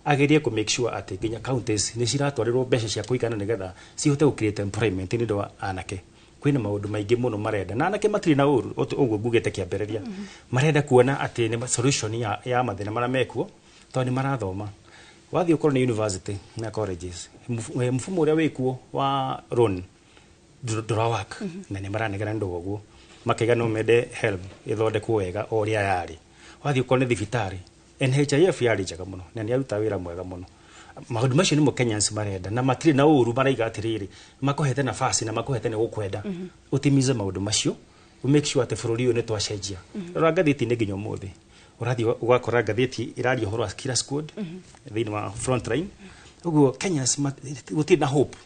agerie kũ make sure atĩ nginya counties nĩ ciratwarĩrwo mbeca cia kũigana nĩgetha cihote gũ create employment nĩ ũndũ wa anake. Kwĩna maũndũ maingĩ mũno marenda, na anake matirĩ na ũru ũguo ngugĩte kĩambĩrĩria. Marenda kuona atĩ nĩ solution ya mathĩna marĩa mekuo, tondũ nĩ marathoma. Wathiĩ ũkorwo nĩ university na colleges, mfumo ũrĩa wĩkuo wa loan ndũra work, na nĩ maranegena nĩ ũndũ wa ũguo, makaiga no mende HELB ĩthondekwo wega o ũrĩa yarĩ. Wathiĩ ũkorwo nĩ thibitarĩ, NHIF yarĩ njega mũno na nĩ yaruta wĩra mwega mũno. Maũndũ macio nĩmo Kenyans marenda, na matirĩ na ũru. Maraiga atĩrĩrĩ, makũhete nafasi na makũhete nĩ gũkwenda ũtimize maũndũ macio, make sure atĩ bũrũri ũyũ nĩ twacenjia. Rora ngathĩti-inĩ nginya ũmũthĩ, ũrathiĩ ũgakora ngathĩti ĩraria ũhoro wa killer squad thĩinĩ wa front line. Ũguo Kenyans gũtirĩ na hope.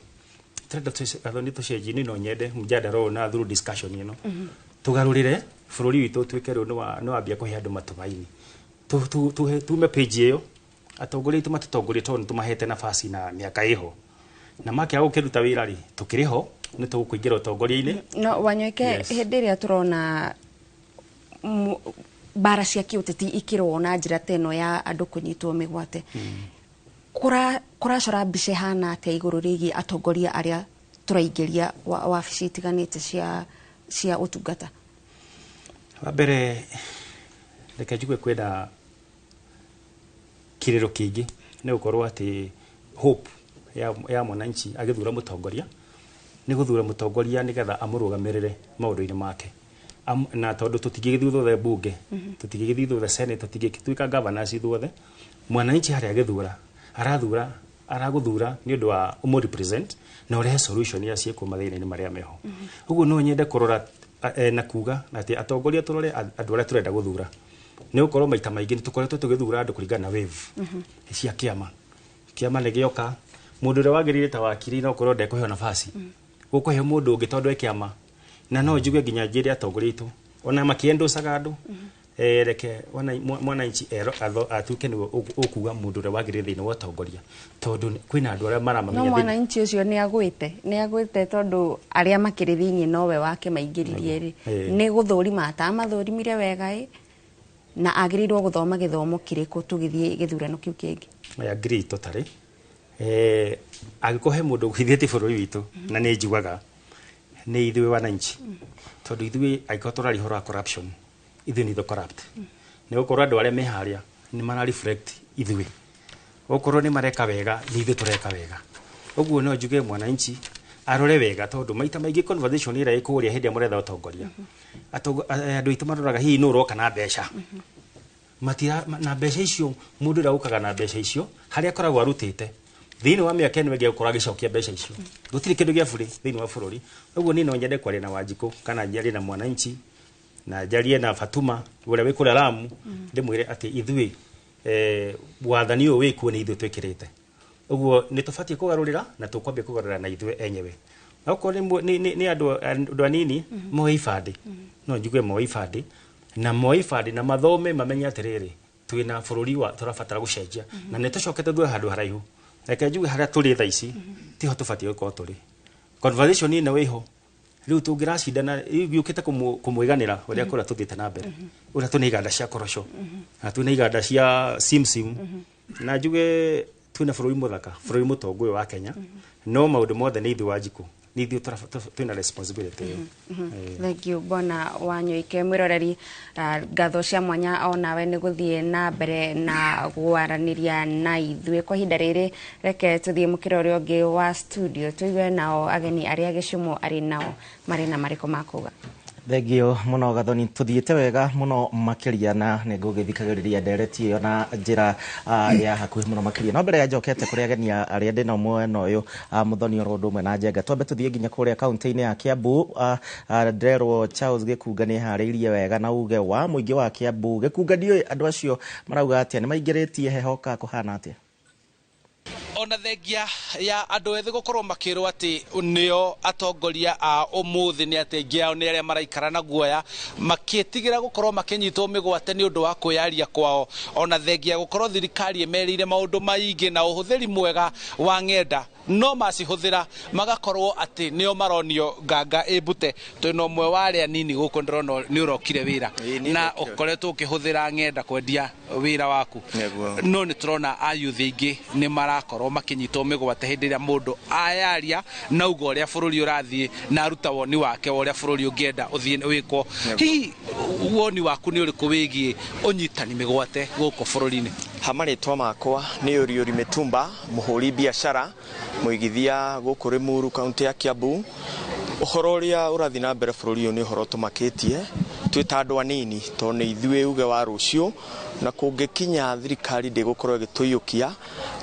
Tũrenda Gathoni tũcenjie. Niĩ no nyende mjadala ũyũ na through discussion ĩno tũgarũrĩre bũrũri witũ, ũtuĩke rĩu nĩ wambia kũhe andũ matumaini. Tume page ĩyo, atongoria aitũ matũtongorie, tondũ nĩ tũmahete nafasi na mĩaka ĩho, na makĩaga gũkĩruta wĩra rĩ, tũkĩrĩ ho nĩ tũkũingĩra ũtongoria-inĩ. No Wanyoike, hĩndĩ ĩrĩa tũrona mbara cia kĩũteti ikĩrũo na njĩra ta ĩno ya andũ kũnyitwo mĩgwate, kũracora mbica ĩhana atĩa igũrũ rĩgiĩ atongoria arĩa tũraingĩria wabici itiganĩte cia ũtungata? Wa mbere, reke njuge kwĩna kĩrĩro kĩingĩ, nĩ gũkorwo atĩ hope ya mwananchi agĩthura mũtongoria nĩ gũthura mũtongoria nĩgetha amũrũgamĩrĩre maũndũ-inĩ make. Na tondũ tũtingĩgĩthiĩ ithuothe bunge, tũtingĩgĩthiĩ ithuothe senate, tũtingĩtuĩka governors ithuothe, mwananchi harĩa agĩthura arathura aragũthura nĩ ũndũ wa ũmũ represent na ũrehe solution ya ciĩko mathĩna-inĩ marĩa meho. Ũguo no nyende kũrora na kuga atĩ atongoria tũrore andũ arĩa tũrenda gũthura, nĩ gũkorwo maita maingĩ nĩ tũkoretwo tũgĩthura andũ kũringana na wave cia kĩama. Kĩama nĩ gĩoka, mũndũ ũrĩa wagĩrĩire ta wakiri no korwo ndekũheo nafasi, gũkũheo mũndũ ũngĩ tondũ e kĩama Na no njuge nginya njĩre atongoria aitũ ona makĩendocaga andũ, reke mwananchi atuĩke nĩwe ũkuga mũndũ ũrĩa wagĩrĩire thĩinĩ wa ũtongoria, tondũ kwĩna andũ arĩa maramamenya. No mwananchi ũcio nĩ agwĩte tondũ arĩa makĩrĩ thĩinĩ nowe wake maingĩririe rĩ, nĩ gũthũrima atamathũrimire wega ĩ, na agĩrĩirwo gũthoma gĩthomo kĩrĩkũ tũgĩthiĩ gĩthurano kĩu kĩngĩ? I agree totally. Angĩkorwo he mũndũ ũgũithĩtie bũrũri witũ, na nĩ njugaga nĩ ithuĩ wananchi, tondũ ithuĩ angĩkorwo tũraria ũhoro wa corruption, ithuĩ nĩ ithuĩ corrupt, nĩ gũkorwo andũ arĩa me harĩa nĩ mara reflect ithuĩ. Okorwo nĩ mareka wega, nĩ ithuĩ tũreka wega. Ũguo no njuge mwananchi arore wega, tondũ maita maingĩ conversation ĩrĩa ĩkũrĩa hĩndĩ ĩrĩa mũretha ũtongoria, andũ aitũ maroraga hihi nũ ũroka na mbeca. Matira na mbeca icio, mũndũ ũrĩa ũkaga na mbeca icio harĩa akoragwo arutĩte thĩinĩ wa mĩaka ĩno ĩngĩ agũkorwo agĩcokia mbeca icio. Gũtirĩ kĩndũ gĩa burĩ thĩinĩ wa bũrũri. Ũguo niĩ no nyende kwaria na Wanjikũ, kana njarie na mwananchi, na njarie na Fatuma ũrĩa wĩ kũrĩa Lamu, ndĩmwĩre atĩ ithuĩ wathani ũyũ wĩkuo nĩ ithuĩ twĩkĩrĩte. Ũguo nĩ tũbatiĩ kũgarũrĩra, na tũkwambia kũgarũrĩra na ithuĩ enyewe. Okorwo nĩ andũ anini moe ibandĩ, no njuge moe ibandĩ, na moe ibandĩ na mathome, mamenye atĩrĩrĩ, twĩna bũrũri wa tũrabatara gũcenjia, na nĩ tũcokete thuĩ handũ haraihu. Reke njuge harĩa tũrĩ thaa ici tiho tũbatiĩ gũkorwo tũrĩ. Conversation ĩno ĩho rĩu tũngĩracindana yũkĩte kũmwĩganĩra ũrĩa kũrĩa tũthiĩte na mbere, ũrĩa twĩna iganda cia korosho, na twĩna iganda cia simsim, na njuge twĩna bũrũri mũthaka, bũrũri mũtongu ũyũ wa Kenya. No maũndũ mothe nĩ ithuĩ Wanjikũ, nĩ ithuĩ twĩna responsibility ĩyo. Thank you, Bwana Wanyoike. Mwĩroreri, ngatho cia mwanya onawe nĩ gũthiĩ na mbere na gwaranĩria na ithuĩ. Kwa ihinda rĩrĩ reke tũthiĩ mũkĩra ũrĩa ũngĩ wa studio, tũigue nao ageni arĩa Gĩcumo arĩ nao marĩ na marĩkũ ma kuga. Thengio mũno Gathoni, tũthiĩte wega mũno makĩria, na nĩ ngũgĩthikagĩrĩria ndereti ĩyo na njĩra ya hakuhĩ mũno makĩria. No mbere ya njokete kũrĩ ageni arĩa ndĩ nao mwena ũyũ, Mũthoni oro ũndũ ũmwe na Njenga, twambe tũthiĩ nginya kũrĩa kaunti-inĩ ya Kiambu. Ndĩrerwo Charles Gĩkunga nĩ eharĩirie wega na uge wa mũingĩ wa Kiambu. Gĩkunga, ndiũĩ andũ acio marauga atĩa, nĩ maingĩrĩtie heho ka kũhana atĩa? Ona thengia ya andũ ethĩ gũkorwo makĩrwo atĩ nĩo atongoria a ũmũthĩ, nĩ atĩ aingĩ ao nĩ arĩa maraikara na guoya makĩtigĩra gũkorwo makĩnyitwo mĩgwate nĩ ũndũ wa kwĩyaria kwao, ona thengia gũkorwo thirikari ĩmerĩire maũndũ maingĩ na ũhũthĩri mwega wa ng'enda, no macihũthĩra magakorwo atĩ nĩo maronio nganga ĩmbute. Twĩna ũmwe wa arĩa nini gũkũ, ndĩrona nĩ ũrokire wĩra na ũkoretwo ũkĩhũthĩra ng'enda kwendia wĩra waku, no nĩ tũrona ayuthi aingĩ nĩ marakorwo makĩnyitwo mĩgwate hĩndĩ ĩrĩa mũndũ ayaria na uga ũrĩa bũrũri ũrathiĩ na aruta woni wake wa ũrĩa bũrũri ũngĩenda ũthiĩ wĩkwo. Hihi woni waku nĩ ũrĩkũ wĩgiĩ ũnyitani mĩgwate gũkũ bũrũri-inĩ? Ha marĩtwa makwa nĩ Ũriũri Mĩtumba, mũhũri biacara, mũigithia gũkũ Rĩmuru, kaunti ya Kiambu. Ũhoro ũrĩa ũrathiĩ na mbere bũrũri ũyũ nĩ ũhoro tũmakĩtie twĩ ta andũ anini, tondũ nĩ ithuĩ uge wa rũciũ, na kũngĩkinya thirikari ndĩgũkorwo ĩgĩtũiyũkia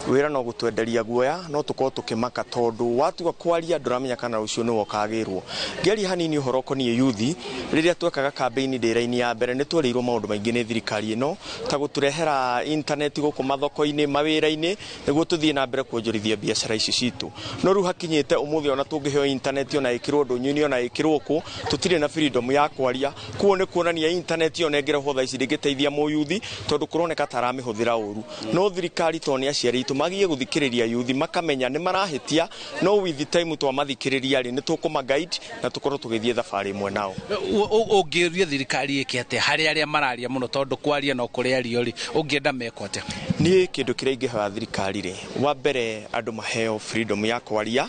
wĩra no gũtwenderia guoya, no tũkorwo tũkĩmaka, tondũ watua kwaria ndũramenya kana rũciũ nĩwe ũkagĩrwo. Ngĩaria hanini ũhoro ũkoniĩ yuthi, rĩrĩa twekaga kambĩini ndĩra-inĩ ya mbere nĩ twerĩirwo maũndũ maingĩ nĩ thirikari ĩno, ta gũtũrehera intaneti gũkũ mathoko-inĩ, mawĩra-inĩ, nĩguo tũthiĩ na mbere kuonjorithia biacara ici citũ. No rĩu hakinyĩte ũmũthĩ ona tũngĩheo intaneti ona ĩkĩrwo ndũnyũ-inĩ ona ĩkĩrwo kũ, tũtirĩ na freedom ya kwaria. Kuo nĩ kuonania intaneti ona ĩngĩrehwo thaa ici ndĩngĩteithia mũyuthi, tondũ kũroneka ta aramĩhũthĩra ũru. No thirikari tondũ nĩ aciari aitũ magie gũthikĩrĩria yuthi, makamenya nĩ marahĩtia, no with time twamathikĩrĩria rĩ, nĩ tũkũma guide na tũkorwo tũgĩthiĩ thabarĩ ĩmwe nao. Ũngĩũria thirikari ĩke atĩa harĩ arĩa mararia mũno, tondũ kwaria no kũrĩ ario rĩ, ũngĩenda mekwo atĩa? Niĩ kĩndũ kĩrĩa ingĩhoya thirikari rĩ, wa mbere andũ maheo freedom ya kwaria,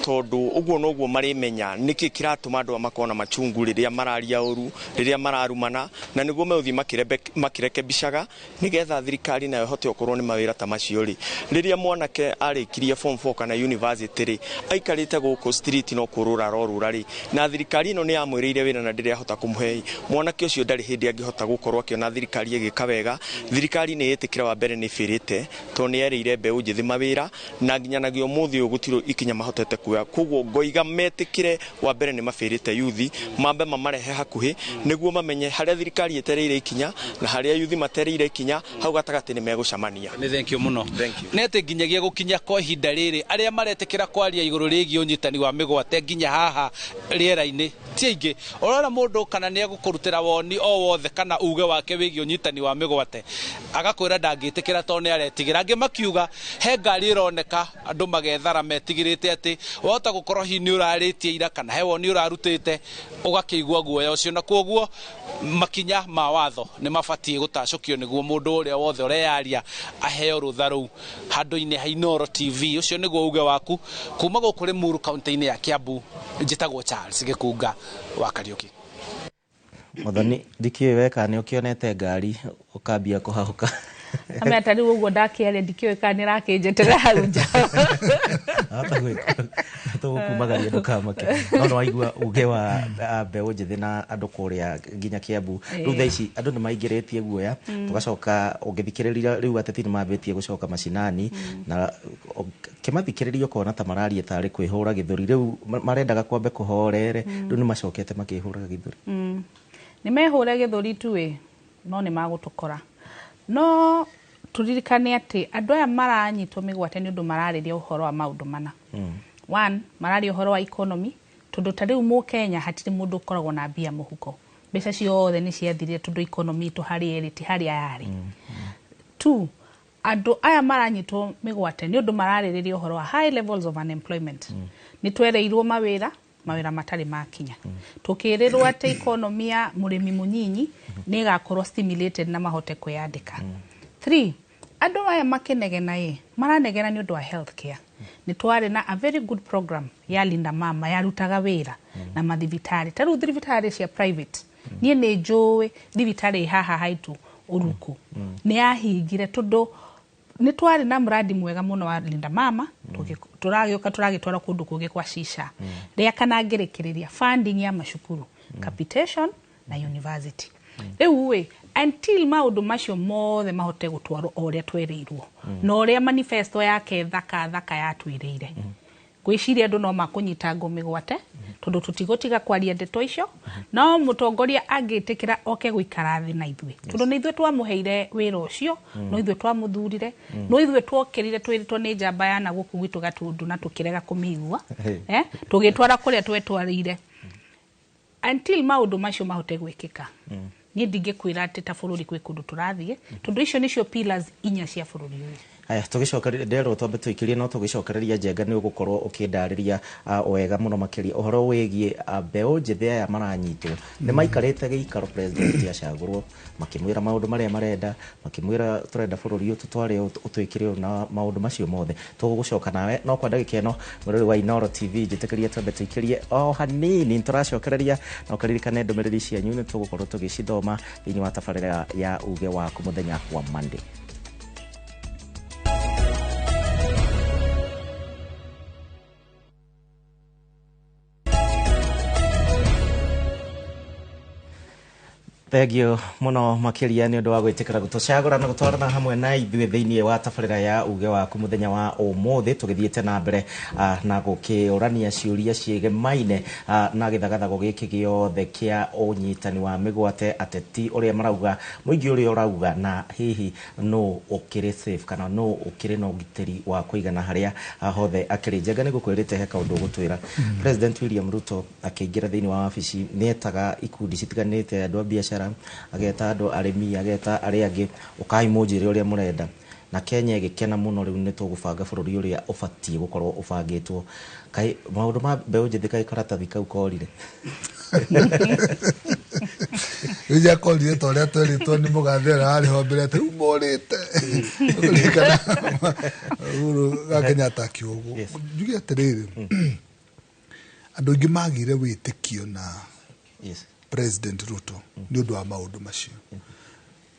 tondũ ũguo noguo marĩmenya nĩkĩ kĩratũma andũ aya makorwo na machungu rĩrĩa mararia ũru, rĩrĩa mararumana, na nĩguo megũthiĩ makĩrekebicaga, nĩgetha thirikari nayo ĩhote okorwo nĩ mawĩra ta macio rĩ. Rĩrĩa mwanake arĩkirie form 4 kana university rĩ, aikarĩte gũkũ street no kũrũra arorũra rĩ, na thirikari ĩno nĩ yamwĩrĩire wĩra na ndĩrĩ yahota kũmũhe, mwanake ũcio ndarĩ hĩndĩ angĩhota gũkorwo akĩona thirikari ĩgĩka wega. Thirikari nĩ ĩtĩkĩra wa mbere nĩ ĩbĩrĩte, tondũ nĩ yerĩire mbeũ njĩthĩ mawĩra, na nginyanagia ũmũthĩ ũyũ gũtirĩ ikinya mahotete kuoya. Koguo ngoiga metĩkĩre wa mbere nĩ mabĩrĩte yuthi, mambe mamarehe hakuhĩ nĩguo mamenye harĩa thirikari ĩtereire ikinya na harĩa yuthi matereire ikinya, hau gatagatĩ nĩ megũcemania. Nĩ thank you mũno. Nĩ atĩ nginyagia gũkinya kwa ihinda rĩrĩ arĩa maretĩkĩra kwaria igũrũ rĩgiĩ ũnyitani wa mĩgwate nginya haha rĩera-inĩ Ti aingĩ ũrona mũndũ kana nĩ egũkũrutĩra woni o wothe kana uge wake wĩgiĩ ũnyitani wa mĩgwate, agakwĩra ndangĩtĩkĩra tondũ nĩ aretigĩra. Angĩ makiuga he ngari ĩroneka andũ magethara metigĩrĩte atĩ wahota gũkorwo hihi nĩ ũrarĩtie ira kana he woni ũrarutĩte ũgakĩigua guoya ũcio, na kwoguo makinya ma watho nĩ mabatiĩ gũtacũkio nĩguo mũndũ ũrĩa wothe ũreyaria aheo rũtha rũu handũ-inĩ ha Inooro TV. Ũcio nĩguo uge waku kuma gũkũ Limuru kaunti-inĩ ya Kiambu. Njĩtagwo Charles Gĩkunga wa Kariũki. Muthoni, ndikĩũĩ we kana nĩ ũkĩonete ngari ũkambia kũhahũka. Amenya ta rĩu ũguo ndakĩaria, ndikĩũĩ kana nĩ ĩrakĩnjeterera hau nja. Ahota gwĩka tũgũkumagaria, ndũkamake. No nĩ waigua uge wa mbeũ njĩthĩ na andũ kũrĩa nginya Kiambu. Rĩu thaa ici andũ nĩ maingĩrĩtie guoya. Tũgacoka ũngĩthikĩrĩria rĩu ateti nĩ mambĩtie gũcoka macinani, na kĩmathikĩrĩria ũkona ta mararia tarĩ kwĩhũra gĩthũri. Rĩu marendaga kwambe kũhorere, rĩu nĩ macokete makĩhũraga gĩthũri. Nĩ mehũre gĩthũri tu ĩ, no nĩ magũtũkora. No tũririkane atĩ andũ aya maranyitwo mĩgwate nĩ ũndũ mararĩria ũhoro wa maũndũ mana. One, mararia ũhoro wa economy, tondũ ta rĩu mũkenya hatirĩ mũndũ ũkoragwo na mbia mũhuko, mbeca ciothe nĩ ciathirire tondũ economy itũ harĩa ĩrĩ ti harĩa yarĩ. Two, andũ aya maranyitwo mĩgwate nĩ ũndũ mararĩrĩria ũhoro wa high levels of unemployment. Nĩ twereirwo mawĩra matarĩ makinya, tũkĩrĩrwo atĩ economy ya mũrĩmi mũnyinyi nĩ ĩgakorwo stimulated na mahote kwĩyandĩka. Three, andũ aya makĩnegena ĩ maranegena nĩ ũndũ wa health care. Nĩ twarĩ na a very good program ya Linda Mama yarutaga wĩra na mathibitarĩ. Ta rĩu thibitarĩ cia private, niĩ nĩ njũĩ thibitarĩ haha haitũ Ũruku nĩ yahingire tondũ nĩ twarĩ na mradi mwega mũno wa Linda Mama, tũragĩũka tũragĩtwara kũndũ kũngĩ kwa shisha. Rĩa kana ngĩrĩkĩrĩria funding ya macukuru, capitation na university. Rĩu ĩ until maũndũ macio mothe mahote gũtwarwo o ũrĩa twerĩirwo na ũrĩa manifesto yake thaka thaka yatwĩrĩire, ngwĩciria andũ no makũnyita ngũ mĩgwate, tondũ tũtigũtiga kwaria ndeto icio. No mũtongoria angĩtĩkĩra oke gũikara thĩ na ithuĩ, tondũ nĩ ithuĩ twamũheire wĩra ũcio, no ithuĩ twamũthurire, no ithuĩ twokĩrire twĩrĩtwo nĩ njamba ya na gũkũ gwitũ Gatundu na tũkĩrega kũmĩigua, tũgĩtwara kũrĩa twetwarĩire. Until maũndũ macio mahote gwĩkĩka, niĩ ndingĩkwĩra atĩ ta bũrũri kwĩ kũndũ tũrathiĩ, tondũ icio nĩcio pillars inya cia bũrũri ũyũ. Haya, tũgĩcokereria nderwo twambe tũikĩrie, no tũgĩcokereria Njenga nĩ ũgũkorwo ũkĩndarĩria wega mũno makĩria ũhoro wĩgiĩ mbeũ njĩthĩ aya maranyitwo. Nĩ maikarĩte gĩikaro president acagũrwo, makĩmwĩra maũndũ marĩa marenda, makĩmwĩra tũrenda bũrũri ũyũ tũtware ũtwĩkĩre ũũ na maũndũ macio mothe. Tũgũcoka nawe no kwa ndagĩka ĩno. Mũrori wa Inooro TV, njĩtĩkĩria twambe tũikĩrie o hanini, tũracokereria na ũkaririkane ndũmĩrĩri cianyu nĩ tũgũkorwo tũgĩcithoma thĩinĩ wa tabarĩra ya uge waku mũthenya wa Monday. Thengio mũno makĩria nĩ ũndũ wa gwĩtĩkĩra gũtũcagũra na gũtwarana hamwe na ithuĩ thĩinĩ wa tabarĩra ya uge waku mũthenya wa ũmũthĩ, tũgĩthiĩte na mbere na gũkĩũrania ciũria ciĩgemaine na gĩthagathago gĩkĩ gĩothe kĩa ũnyitani wa mĩgwate, ateti ũrĩa marauga, mũingĩ ũrĩa ũrauga, na hihi nũ ũkĩrĩ safe kana nũ ũkĩrĩ na ũgitĩri wa kũigana harĩa hothe akĩrĩ. Njenga, nĩ gũkwĩrĩte he kaũndũ ũgũtwĩra. President William Ruto akĩingĩra thĩinĩ wa wabici nĩ etaga ikundi citiganĩte, andũ a biacara, ageta andũ arĩmi, ageta arĩa angĩ, ũkai mũnjĩre ũrĩa mũrenda, na Kenya ĩgĩkena mũno. Rĩu nĩ tũgũbanga bũrũri ũrĩa ũbatiĩ gũkorwo ũbangĩtwo. Kaĩ maũndũ ma mbeũ njĩthĩ, kaĩ karatathi kau korire? Rĩu njakorire ta ũrĩa twerĩtwo nĩ mũgathe ũrĩa warĩ ho mbere atĩ rĩu morĩte. Ũkũririkana Uhuru wa Kenyatta akiuga ũguo. Njuge atĩrĩrĩ, andũ aingĩ magire wĩtĩkio na President Ruto nĩ ũndũ wa maũndũ macio,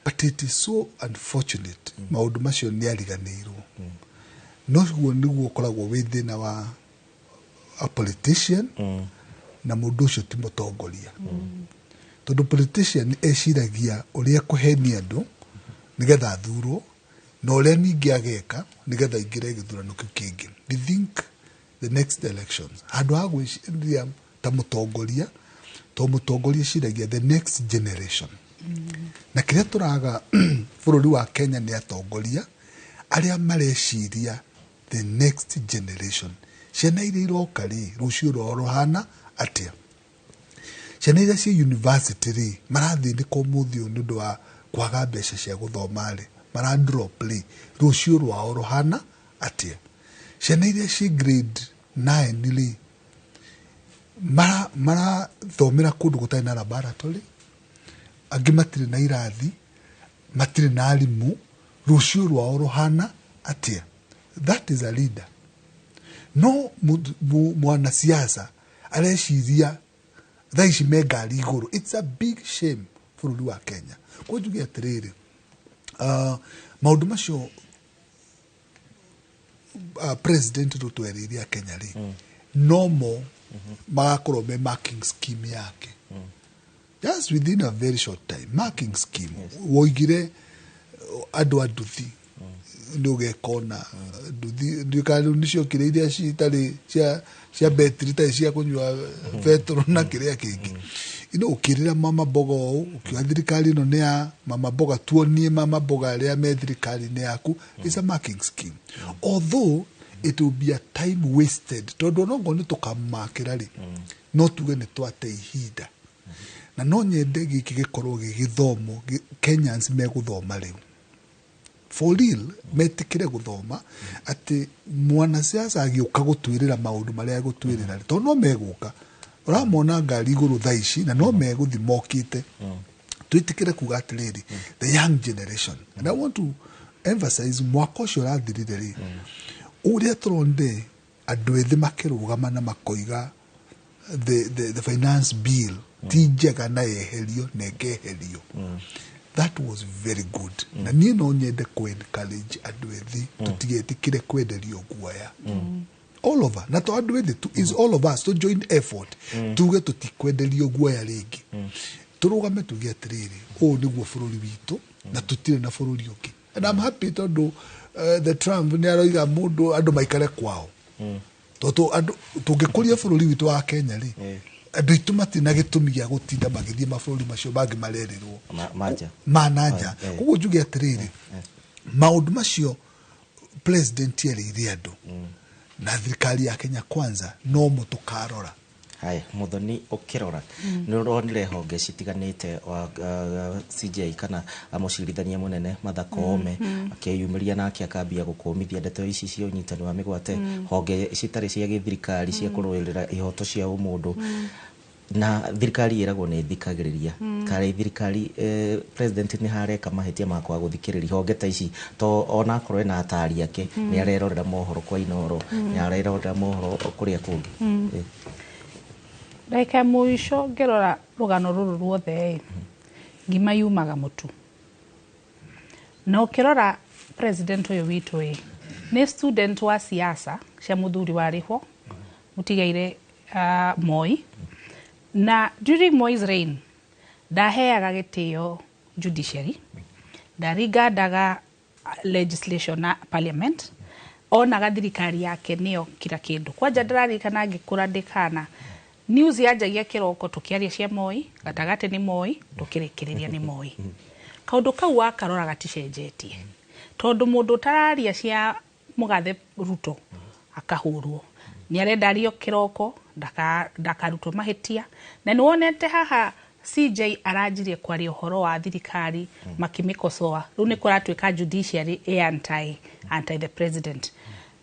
but it is so unfortunate maũndũ macio nĩ ariganĩirwo. No guo nĩguo ũkoragwo wĩ thĩna wa a politician, na mũndũ ũcio ti mũtongoria, tondũ politician eciragia ũrĩa kũhenia andũ nĩgetha athurwo na ũrĩa ningĩ ageka nĩgetha aingĩre gĩthurano kĩu kĩngĩ. They think the next elections handũ ha gwĩciria ta mũtongoria, to mũtongoria eciragia the next generation. Na kĩrĩa tũraga bũrũri wa Kenya nĩ atongoria arĩa mareciria the next generation, ciana iria iroka rĩ, rũciũ rwao rũhana atĩa. Ciana iria ciĩ university rĩ, marathĩnĩka ũmũthĩ ũyũ nĩ ũndũ wa kwaga mbeca cia gũthoma rĩ, mara drop rĩ, rũciũ rwao rũhana atĩa? Ciana iria ciĩ grade 9 rĩ, marathomera kũndũ gũtarĩ na laboratory, angĩ matirĩ na irathi, matirĩ na arimũ, rũciũ rwao rũhana atĩa? That is a leader. No mwanasiasa areciria thaa ici me ngari igũrũ. It's a big shame bũrũri wa Kenya. Kwa njuge atĩrĩrĩ, maũndũ macio President Ruto erĩire Kenya rĩ, nomo magakorwo me marking scheme yake just within a very short time. Marking scheme woigire andũ a nduthi nĩ ũgekona nduthi ndiũĩ rĩu nĩciokire iria citarĩ cia betri, itarĩ cia kũnyua betũrũ na kĩrĩa kĩngĩ. Ino ũkĩrĩra mama mboga ũũ, ũkiuga thirikari ĩno nĩ ya mama mboga, tuonie mama mboga arĩa me thirikari-inĩ yaku. It's a marking scheme, although it will be a time wasted, tondũ onokorwo nĩ tũkamakĩra rĩ, no tuge nĩ twate ihinda. Na no nyende gĩkĩ gĩkorwo gĩ gĩthomo Kenyans megũthoma rĩu for real, metĩkĩre gũthoma atĩ mwanasiasa agĩũka gũtwĩrĩra maũndũ marĩa egũtwĩrĩra rĩ, tondũ no megũka, ũramona ngari igũrũ thaa ici na no megũthi mokĩte, twĩtĩkĩre kuga atĩrĩrĩ, the young generation, and I want to emphasize, mwaka ũcio ũrathirire rĩ, ũrĩa tũronire andũ ethĩ makĩrũgama na makoiga the finance bill ti njega na yeherio na ĩkeherio, that was very good. Na niĩ no nyende kũ encourage andũ ethĩ tũtigetĩkĩre kwenderio guoya all over, na to andũ ethĩ tu, is all of us to join effort, tuge tũtikwenderio guoya rĩngĩ, tũrũgame tuge atĩrĩrĩ, ũũ nĩguo bũrũri witũ na tũtirĩ na bũrũri ũngĩ. And I'm happy tondũ the Trump nĩ aroiga mũndũ andũ maikare kwao, tondũ andũ tũngĩkũria bũrũri witũ wa Kenya rĩ, andũ aitũ matirĩ na gĩtũmi gĩa gũtinda magĩthiĩ mabũrũri macio mangĩ marerĩrwo manja ma nanja. Koguo njuge atĩrĩrĩ, maũndũ macio president erĩire andũ na thirikari ya Kenya Kwanza no mo tũkarora. Haya, Muthoni, ũkĩrora nĩ ũronire honge citiganĩte wa CJ kana mũcirithania mũnene Martha Koome akĩyumĩria nake akambia gũkũmithia ndeto ici cia ũnyitani wa mĩgwate, honge citarĩ cia gĩthirikari cia kũrũĩrĩra ihoto cia ũmũndũ, na thirikari ĩragwo nĩ ĩthikagĩrĩria. Karĩ thirikari president nĩ hareka mahĩtia ma kwaga gũthikĩrĩria honge ta ici, to onakorwo ena atari ake, nĩ arerorera mohoro kwa Inoro, nĩ arerorera mohoro kũrĩa kũngĩ. Ndagĩka ya mũico ngĩrora rũgano rũrũ ruothe ĩ, ngima yumaga mũtu. Na ũkĩrora president ũyũ witũ ĩ, nĩ student wa siasa cia mũthuri warĩho mũtigaire Moi. Na during Moi's reign ndaheaga gĩtĩo judiciary, ndaringandaga legislation na parliament, onaga thirikari yake nĩyo kila kĩndũ. Kwanja ndĩraririkana ngĩkũra ndĩ kana, news yanjagia kĩroko tũkĩaria cia Moi, gatagatĩ nĩ Moi, tũkĩrĩkĩrĩria nĩ Moi. Kaũndũ kau wakarora gaticenjetie, tondũ mũndũ ũtararia cia mũgathe Ruto akahũrwo, nĩ arenda ario kĩroko ndakarutwo mahĩtia. Na nĩ wonete haha CJ aranjirie kwaria ũhoro wa thirikari makĩmĩkosoa, rĩu nĩ kũratuĩka judiciary ĩ anti the president.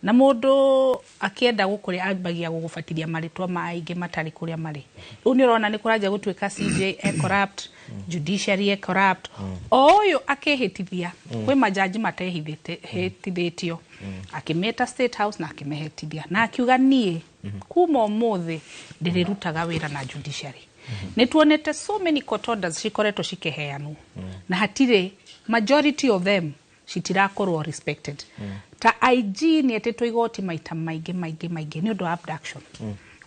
Na mũndũ akĩenda gũkũrĩa ambagia gũgũbatithia marĩtwa maingĩ matarĩ kũrĩa marĩ. Rĩu nĩ ũrona nĩ kũranjia gũtuĩka CJ e corrupt, judiciary e corrupt, o ũyũ akĩhĩtithia kwĩ majaji matehĩtithĩtio, akĩmeta State House na akĩmehĩtithia na akiuga niĩ kuma ũmũthĩ ndĩrĩrutaga wĩra na judiciary. Nĩ tuonete so many court orders cikoretwo cikĩheanwo na hatirĩ, majority of them citirakorwo respected. Ta IG nĩ etĩtwo igoti maita maingĩ maingĩ maingĩ nĩ ũndũ wa abduction.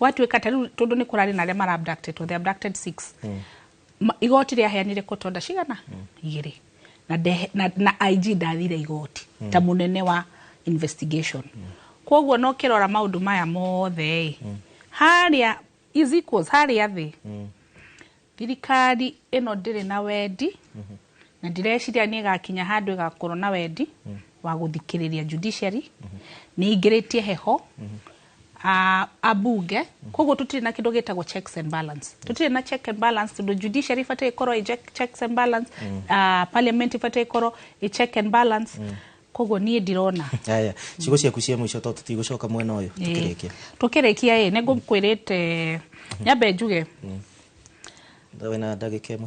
Gwatuĩka ta rĩu tondũ nĩ kũrarĩ na arĩa mara abducted, they abducted six. Igoti rĩaheanire court order cigana? Igĩrĩ. Na IG ndathire igoti ta mũnene wa investigation. Koguo no kĩrora maũndũ maya mothe ĩ, harĩa is equals harĩa thĩ thirikari ĩno ndĩrĩ na wendi, na ndireciria nĩ ĩgakinya handũ ĩgakorwo na wendi wa gũthikĩrĩria judiciary. Nĩ ingĩrĩtie heho. Ambunge koguo tutiri na kindu gitagwo checks and balance, tutiri na check and balance tondu judiciary ibataire ikorwo i checks and balance, parliament ibataire ikorwo i check and balance. Koguo niĩ ndirona. Aya, ciugo ciaku cia mũico tondũ tũtigũcoka mwena ũyũ tukĩrĩkia. Tukĩrĩkia ĩ, nĩ ngũkwĩrĩte nyambe njuge. Wĩna ndagĩka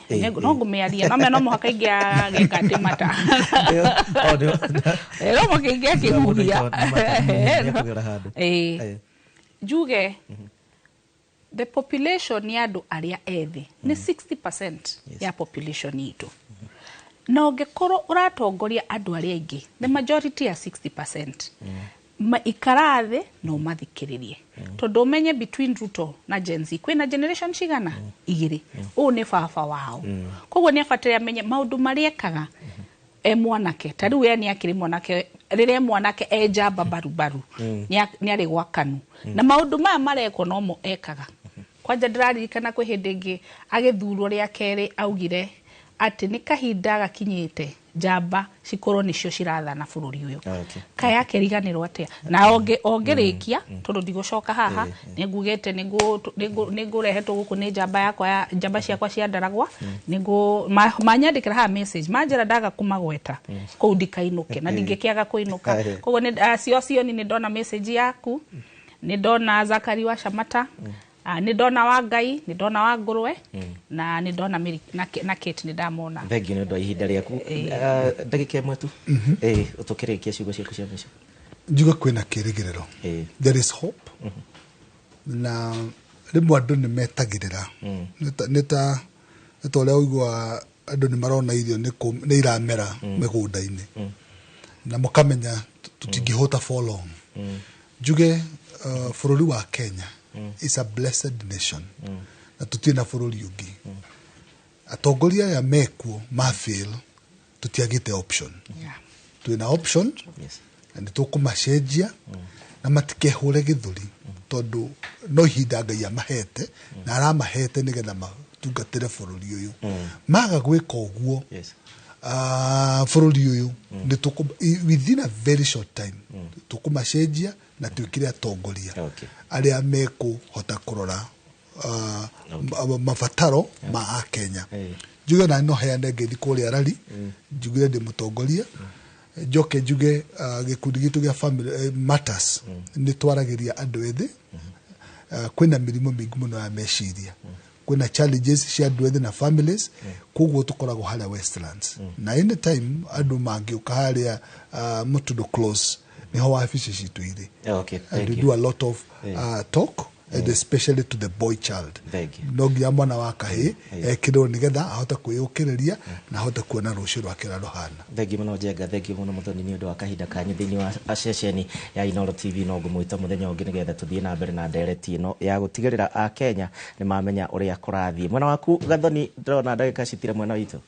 1. No ngũmĩaria no no mũhaka ingĩageka ndĩ mata. No mũhaka ingĩakĩhuhia. Nĩekũgera handũ. Njuge the population ya andũ arĩa ethĩ nĩ 60% ya population itũ, na ũngĩkorwo ũratongoria andũ arĩa aingĩ, the majority ya 60%, ikara thĩ na ũmathikĩrĩrie, tondũ ũmenye between Ruto na Gen Z kwĩna generation cigana igĩrĩ. Ũũ nĩ baba wao, koguo nĩ abataire amenye maũndũ marĩa ekaga e mwanake. Ta rĩu we nĩ akĩrĩ mwanake, rĩrĩa e mwanake e njamba barubaru, nĩ arĩ gwa KANU, na maũndũ maya marekwo nomo ekaga. Kwanja ndĩraririkana kwĩ hĩndĩ ĩngĩ agĩthurwo rĩa kerĩ augire atĩ nĩ kahinda gakinyĩte njamba cikorwo nĩcio cirathana bũrũri ũyũ. Kaĩ akĩriganĩrwo atĩa? Na ongĩrĩkia, tondũ ndigũcoka haha, nĩngugĩte nĩngũrehetwo gũkũ nĩ njamba yakwa ya njamba ciakwa cia Ndaragwa, nĩngũ manyandĩkĩra haha message manjĩra ndaga kũmagweta kũu ndikainũke, na ndingĩkĩaga kũinũka. Koguo nĩ cio cioni, nĩ ndona message yaku, nĩ ndona Zakari wa Shamata, nĩ ndona wa Ngai, nĩ ndona wa Ngũrwe, na nĩ ndona Mary na Kate, nĩ ndamona. Thengiũ nĩ ũndũ wa ihinda rĩaku. Ndagĩka 1 tu tũkĩrĩkia, ciugo ciaku cia mũico. Njuge kwĩna kĩrĩgĩrĩro, there is hope, na rĩmwe andũ nĩ metagĩrĩra. Nĩ ta ũrĩa ũiguaga andũ nĩ marona irio nĩ iramera mĩgũnda-inĩ na mũkamenya tũtingĩhũta for long. Njuge bũrũri wa Kenya is a blessed nation, na tũtirĩ na bũrũri ũngĩ. Atongoria aya mekuo ma fail, tũtiagĩte option. Twĩna option na nĩ tũkũmacenjia, na matikehũre gĩthũri, tondũ no ihinda Ngai amahete, na aramahete nĩgetha matungatĩre bũrũri ũyũ. Maga gwĩka ũguo, bũrũri ũyũ nĩ within a very short time tũkũmacenjia na twĩkĩre atongoria arĩa mekũhota kũrora mabataro ma Akenya. Njuge na no heane ngeithi kũrĩa rari, njugire ndĩ mũtongoria, njoke njuge gĩkundi gitũ gĩa Family Matters nĩ twaragĩria andũ ethĩ. Kwĩna mĩrimũ mĩingĩ mũno ya meciria, kwĩna challenges cia andũ ethĩ na families, koguo tũkoragwo harĩa Westlands, na anytime andũ mangĩũka harĩa Mutundu Close niho wabici citũ irĩ. And Thank we you. do a lot of talk, and especially to the boy child. Thank you. No nginya mwana wa kahĩ ekĩrwo nĩgetha ahote kwĩyũkĩrĩria na ahote kuona rũciũ rwake ũrĩa rũhana. Thengiũ mũno Njenga, thengiũ mũno Mũthoni nĩ ũndũ wa kahinda kanyu thĩinĩ wa ceceni ya Inooro TV. No ngũmwĩta mũthenya ũngĩ nĩgetha tũthiĩ na mbere na ndereti ĩno ya gũtigĩrĩra a Kenya nĩ mamenya ũrĩa kũrathiĩ. Mwena waku Gathoni, ndĩrona ndagĩka citire mwena witũ.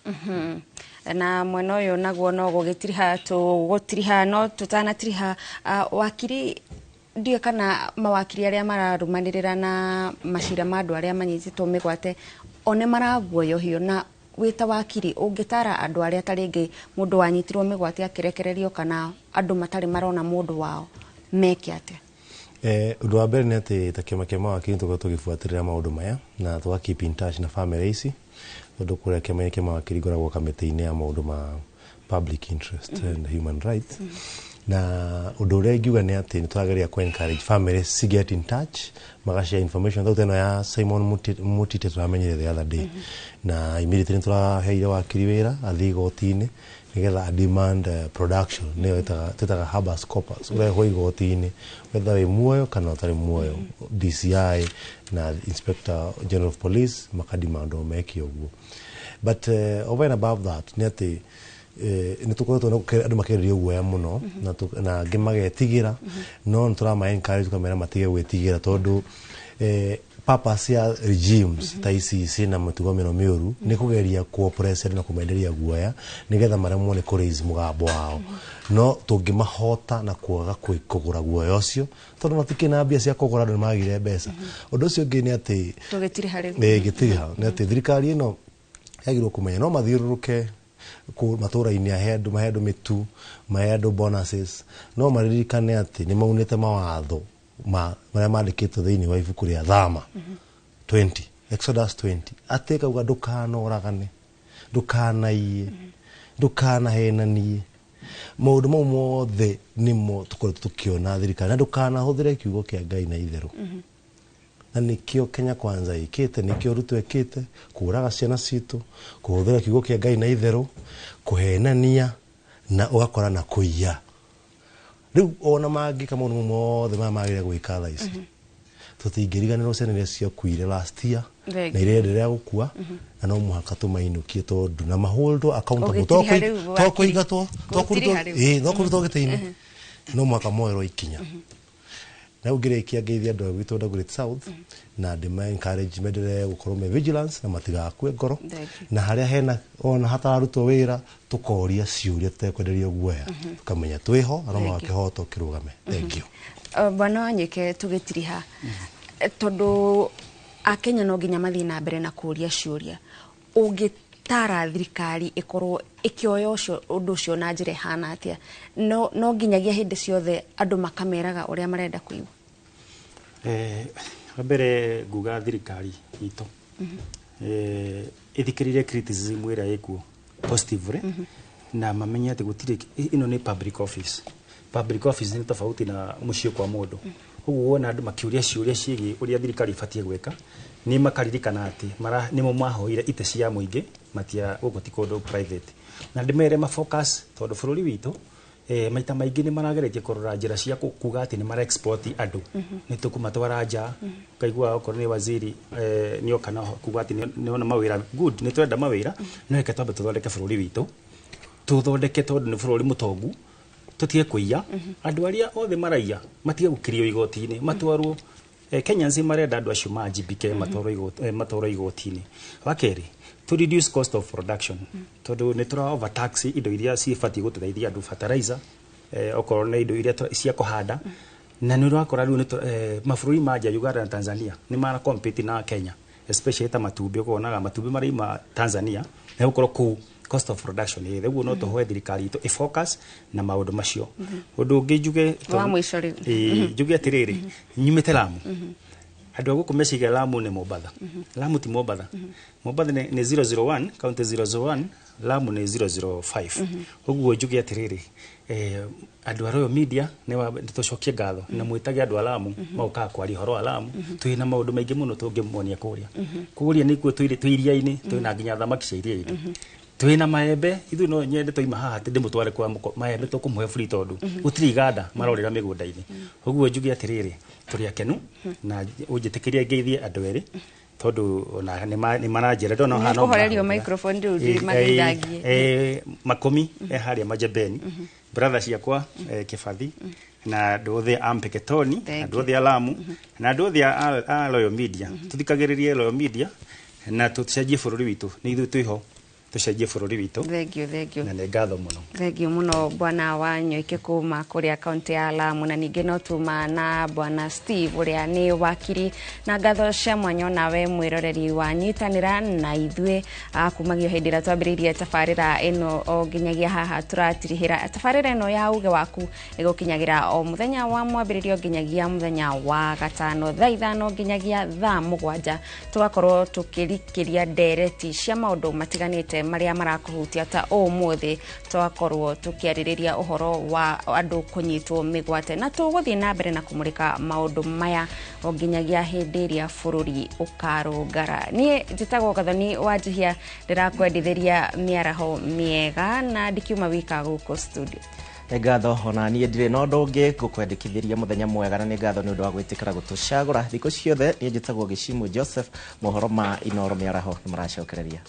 Na mwena ũyũ naguo no gũgĩtiriha tũgũtiriha, no tũtanatiriha, wakiri, ndiũĩ kana mawakiri arĩa mararũmanĩrĩra na macira ma andũ arĩa manyitĩtwo mĩgwate o nĩ maraguoyohio, na wĩ ta wakiri ũngĩtara andũ arĩa ta rĩngĩ mũndũ wanyitirwo mĩgwate akĩrekererio kana andũ matarĩ marona mũndũ wao meke atĩa? Ũndũ wa mbere nĩ atĩ ta kĩama kĩa mawakiri tũkoragwo tũgĩbuatĩrĩra maũndũ maya na tũga keep in touch na family ici, tondũ kũrĩa kĩama-inĩ kĩa mawakiri ngoragwo kamĩtĩ-inĩ ya maũndũ ma public interest and human rights. Na ũndũ ũrĩa ingiuga nĩ atĩ nĩ tũrageria kũ encourage families ci get in touch, magashare information ta ĩno ya Simon Mutite tũramenyire the other day, na immediately nĩ tũraheire wakiri wĩra athiĩ igoti-inĩ nĩgetha a demand production, nĩyo twĩtaga habeas corpus, ũrehwo igoti-inĩ whether wĩ muoyo kana ũtarĩ muoyo. DCI na Inspector General of Police makademand o meke ũguo. But over and above that nĩ atĩ nĩ tũkoretwo andũ makĩenderio guoya mũno na angĩ magetigĩra, no nĩ tũrama encourage tũkamera matige gwĩtigĩra, tondũ purpose ya regimes ta ici ciĩna mĩtugo mĩno mĩũru nĩ kũgeria kũ-oppress andũ na kũmenderia guoya nĩgetha maremwo nĩ kũ-raise mũgambo wao. No tũngĩmahota na kwaga kũgũra guoya ũcio, tondũ matikĩrĩ na mbia cia kũgũra, andũ nĩ magire mbeca. Ũndũ ũcio ũngĩ nĩ atĩ Tũgĩtiriha rĩu. Gĩtiriha nĩ atĩ thirikari ĩno yagĩrĩirwo kũmenya no mathiũrũrũke matũra-inĩ ahe andũ, mahe andũ mĩtu, mahe andũ bonuses, no maririkane atĩ nĩ maunĩte mawatho. ma marĩa mandĩkĩtwo thĩinĩ wa ibuku rĩa Thama 20, Exodus 20, atĩ kauga ndũkanoragane, ndũkanaiye, ndũkanahenanie. Maũndũ mau mothe nĩmo tũkoretwo tũkĩona thirikari, na ndũkanahũthĩre kiugo kĩa Ngai na itherũ. Na nĩkĩo Kenya Kwanza ĩkĩte, nĩkĩo Ruto ĩkĩte, kũraga ciana citũ, kũhũthĩra kiugo kĩa Ngai na itherũ, kũhenania na ũgakora na kũiya. Rĩu ona mangĩka maũndũ mau mothe maya magĩrĩire gwĩka thaa ici, tũtingĩriganĩrwo ciana iria ciakuire last year na irenderea gũkua, na no mũhaka tũmainũkie tondũ na maholdwo accountable. Ũgĩtiriha rĩu, To kũingatwo, to Gũtiriha kũrutwo rĩu. Ĩĩ, no kũrutwo gĩtĩ-inĩ, no mũhaka moerwo ikinya. Na rĩu ngĩrĩkia ngeithia andũ a gwitũ Dagoretti South na ndĩma encourage menderee gũkorwo me vigilance na matigakue ngoro, na harĩa hena ona hatararutwo wĩra tũkoria ciũria tũtekwenderio guoya, tũkamenya twĩho na no mũhaka kĩhoto kĩrũgame. Thank you. Bwana Wanyike, tũgĩtiriha, tondũ akenya no nginya mathiĩ na mbere na kũria ciũria, ũngĩtara thirikari ĩkorwo ĩkĩoya ũcio ũndũ ũcio na njĩra ĩhana atĩa? No nginyagia hĩndĩ ciothe andũ makameraga ũrĩa marenda kũigua? Wa mbere nguga thirikari itũ ĩthikĩrĩrie criticism ĩrĩa ĩkuo positively, na mamenye atĩ gũtirĩ, ĩno nĩ public office. Public office nĩ tofauti na mũciĩ kwa mũndũ. Ũguo wona andũ makĩũria ciũria ciĩgiĩ ũrĩa thirikari ĩbatiĩ gwĩka, nĩ makaririkana atĩ nĩmo mahoire itĩ cia mũingĩ, matia gũkũ ti kũndũ private. Na ndĩmere ma focus, tondũ bũrũri witũ maita maingĩ nĩ marageretie kũrora njĩra cia kuga atĩ nĩ mara export andũ, nĩ tũkũmatwara nja. Ũkaigua okorwo nĩ waziri nĩoka na kuga atĩ nĩona mawĩra. Good, nĩ tũrenda mawĩra, no reke twambe tũthondeke bũrũri witũ, tũthondeke tondũ nĩ bũrũri mũtongu, tũtige kũiya. Andũ arĩa othe maraiya matige gũkirio igoti-inĩ, matwarwo. Kenyans marenda andũ acio manjibike, matwarwo igoti-inĩ. Wa kerĩ, to reduce cost of production, tondũ nĩ tũra overtax indo iria cibatiĩ gũtũteithia andũ, fertilizer, okorwo nĩ indo iria cia kũhanda. Na nĩ ũrakora rĩu mabũrũri ma nja, Uganda na Tanzania, nĩ mara compete na Kenya, especially ta matumbĩ. Ũkonaga matumbĩ maraima Tanzania na gũkorwo kũu cost of production ĩ thĩ. Ũguo no tũhoe thirikari itũ ĩfocus na maũndũ macio. Ũndũ ũngĩ njuge Wa mũico rĩu. Ĩĩ, njuge atĩrĩrĩ, nyumĩte Lamu. Andũ a gũkũ meciria Lamu nĩ Mombatha. Lamu ti Mombatha. Mombatha nĩ 001, county 001, Lamu nĩ 005. Ũguo njuge atĩrĩrĩ, andũ a Royal Media nĩ tũcokie ngatho na mwĩtage andũ a Lamu magokaga kwaria ũhoro wa Lamu. Twĩna maũndũ maingĩ mũno tũngĩmonia kũrĩa. Kũrĩa nĩkuo twĩ iria-inĩ, twĩna nginya thamaki cia iria-inĩ, twĩna maembe. Ithuĩ no nyende twaima haha atĩ ndĩmũtware kwa maembe tũkũmũhe free, tondũ gũtirĩ iganda marorĩra mĩgũnda-inĩ. Ũguo njuge atĩrĩrĩ, tũrĩ akenu na ũnjĩtĩkĩrie ngeithie andũ erĩ, tondũ ona nĩ maranjĩra ndona haha no Nĩkũhorerio marahũthĩra. Microphone rĩu magĩthangie. Makũmi harĩa Majembeni, brother ciakwa, Kĩbathi, na andũ othe a Mpeketoni, andũ othe a Lamu, na andũ othe a Royal Media. Tũthikagĩrĩrie Royal Media na tũcenjie bũrũri witũ. Nĩ ithuĩ twĩho tũcenjie bũrũri witũ. Thank you, thank you. Na nĩ ngatho mũno. Thengiũ mũno, bwana Wanyoike kuma kũrĩa kaunti ya Lamu. Na ningĩ no tuma na bwana Steve ũrĩa nĩ wakiri, na ngatho cia mwanya nawe mwĩroreri wa nyitanĩra na ithuĩ kumagio hĩndĩ ĩrĩa twambĩrĩirie tabarĩra ĩno o nginyagia haha tũratirihĩra. Tabarĩra ĩno ya uge waku ĩgũkinyagĩra o mũthenya wa mwambĩrĩrio nginyagia mũthenya wa gatano thaa 5 nginyagia thaa 7, tũgakorwo tũkĩrikĩria ndereti cia maũndũ matiganĩte marĩa marakũhutia. Ta ũmũthĩ twakorwo tũkĩarĩrĩria ũhoro wa andũ kũnyitwo mĩgwate, na tũgũthiĩ na mbere na kũmũrĩka maũndũ maya o nginyagia hĩndĩ ĩrĩa bũrũri ũkarũngara. Niĩ njĩtagwo Gathoni wa Njihia, ndĩrakwendithĩria mĩaraho mĩega na ndikiuma wika gũkũ studio. Nĩ ngatho. Ona niĩ ndirĩ na ũndũ ũngĩ ngũkwendekithĩria mũthenya mwega, na nĩ ngatho nĩ ũndũ wa gwĩtĩkĩra gũtũcagũra thikũ ciothe. Niĩ njĩtagwo Gĩcimu Joseph. Mohoro ma Inoro mĩaraho nĩ maracokereria.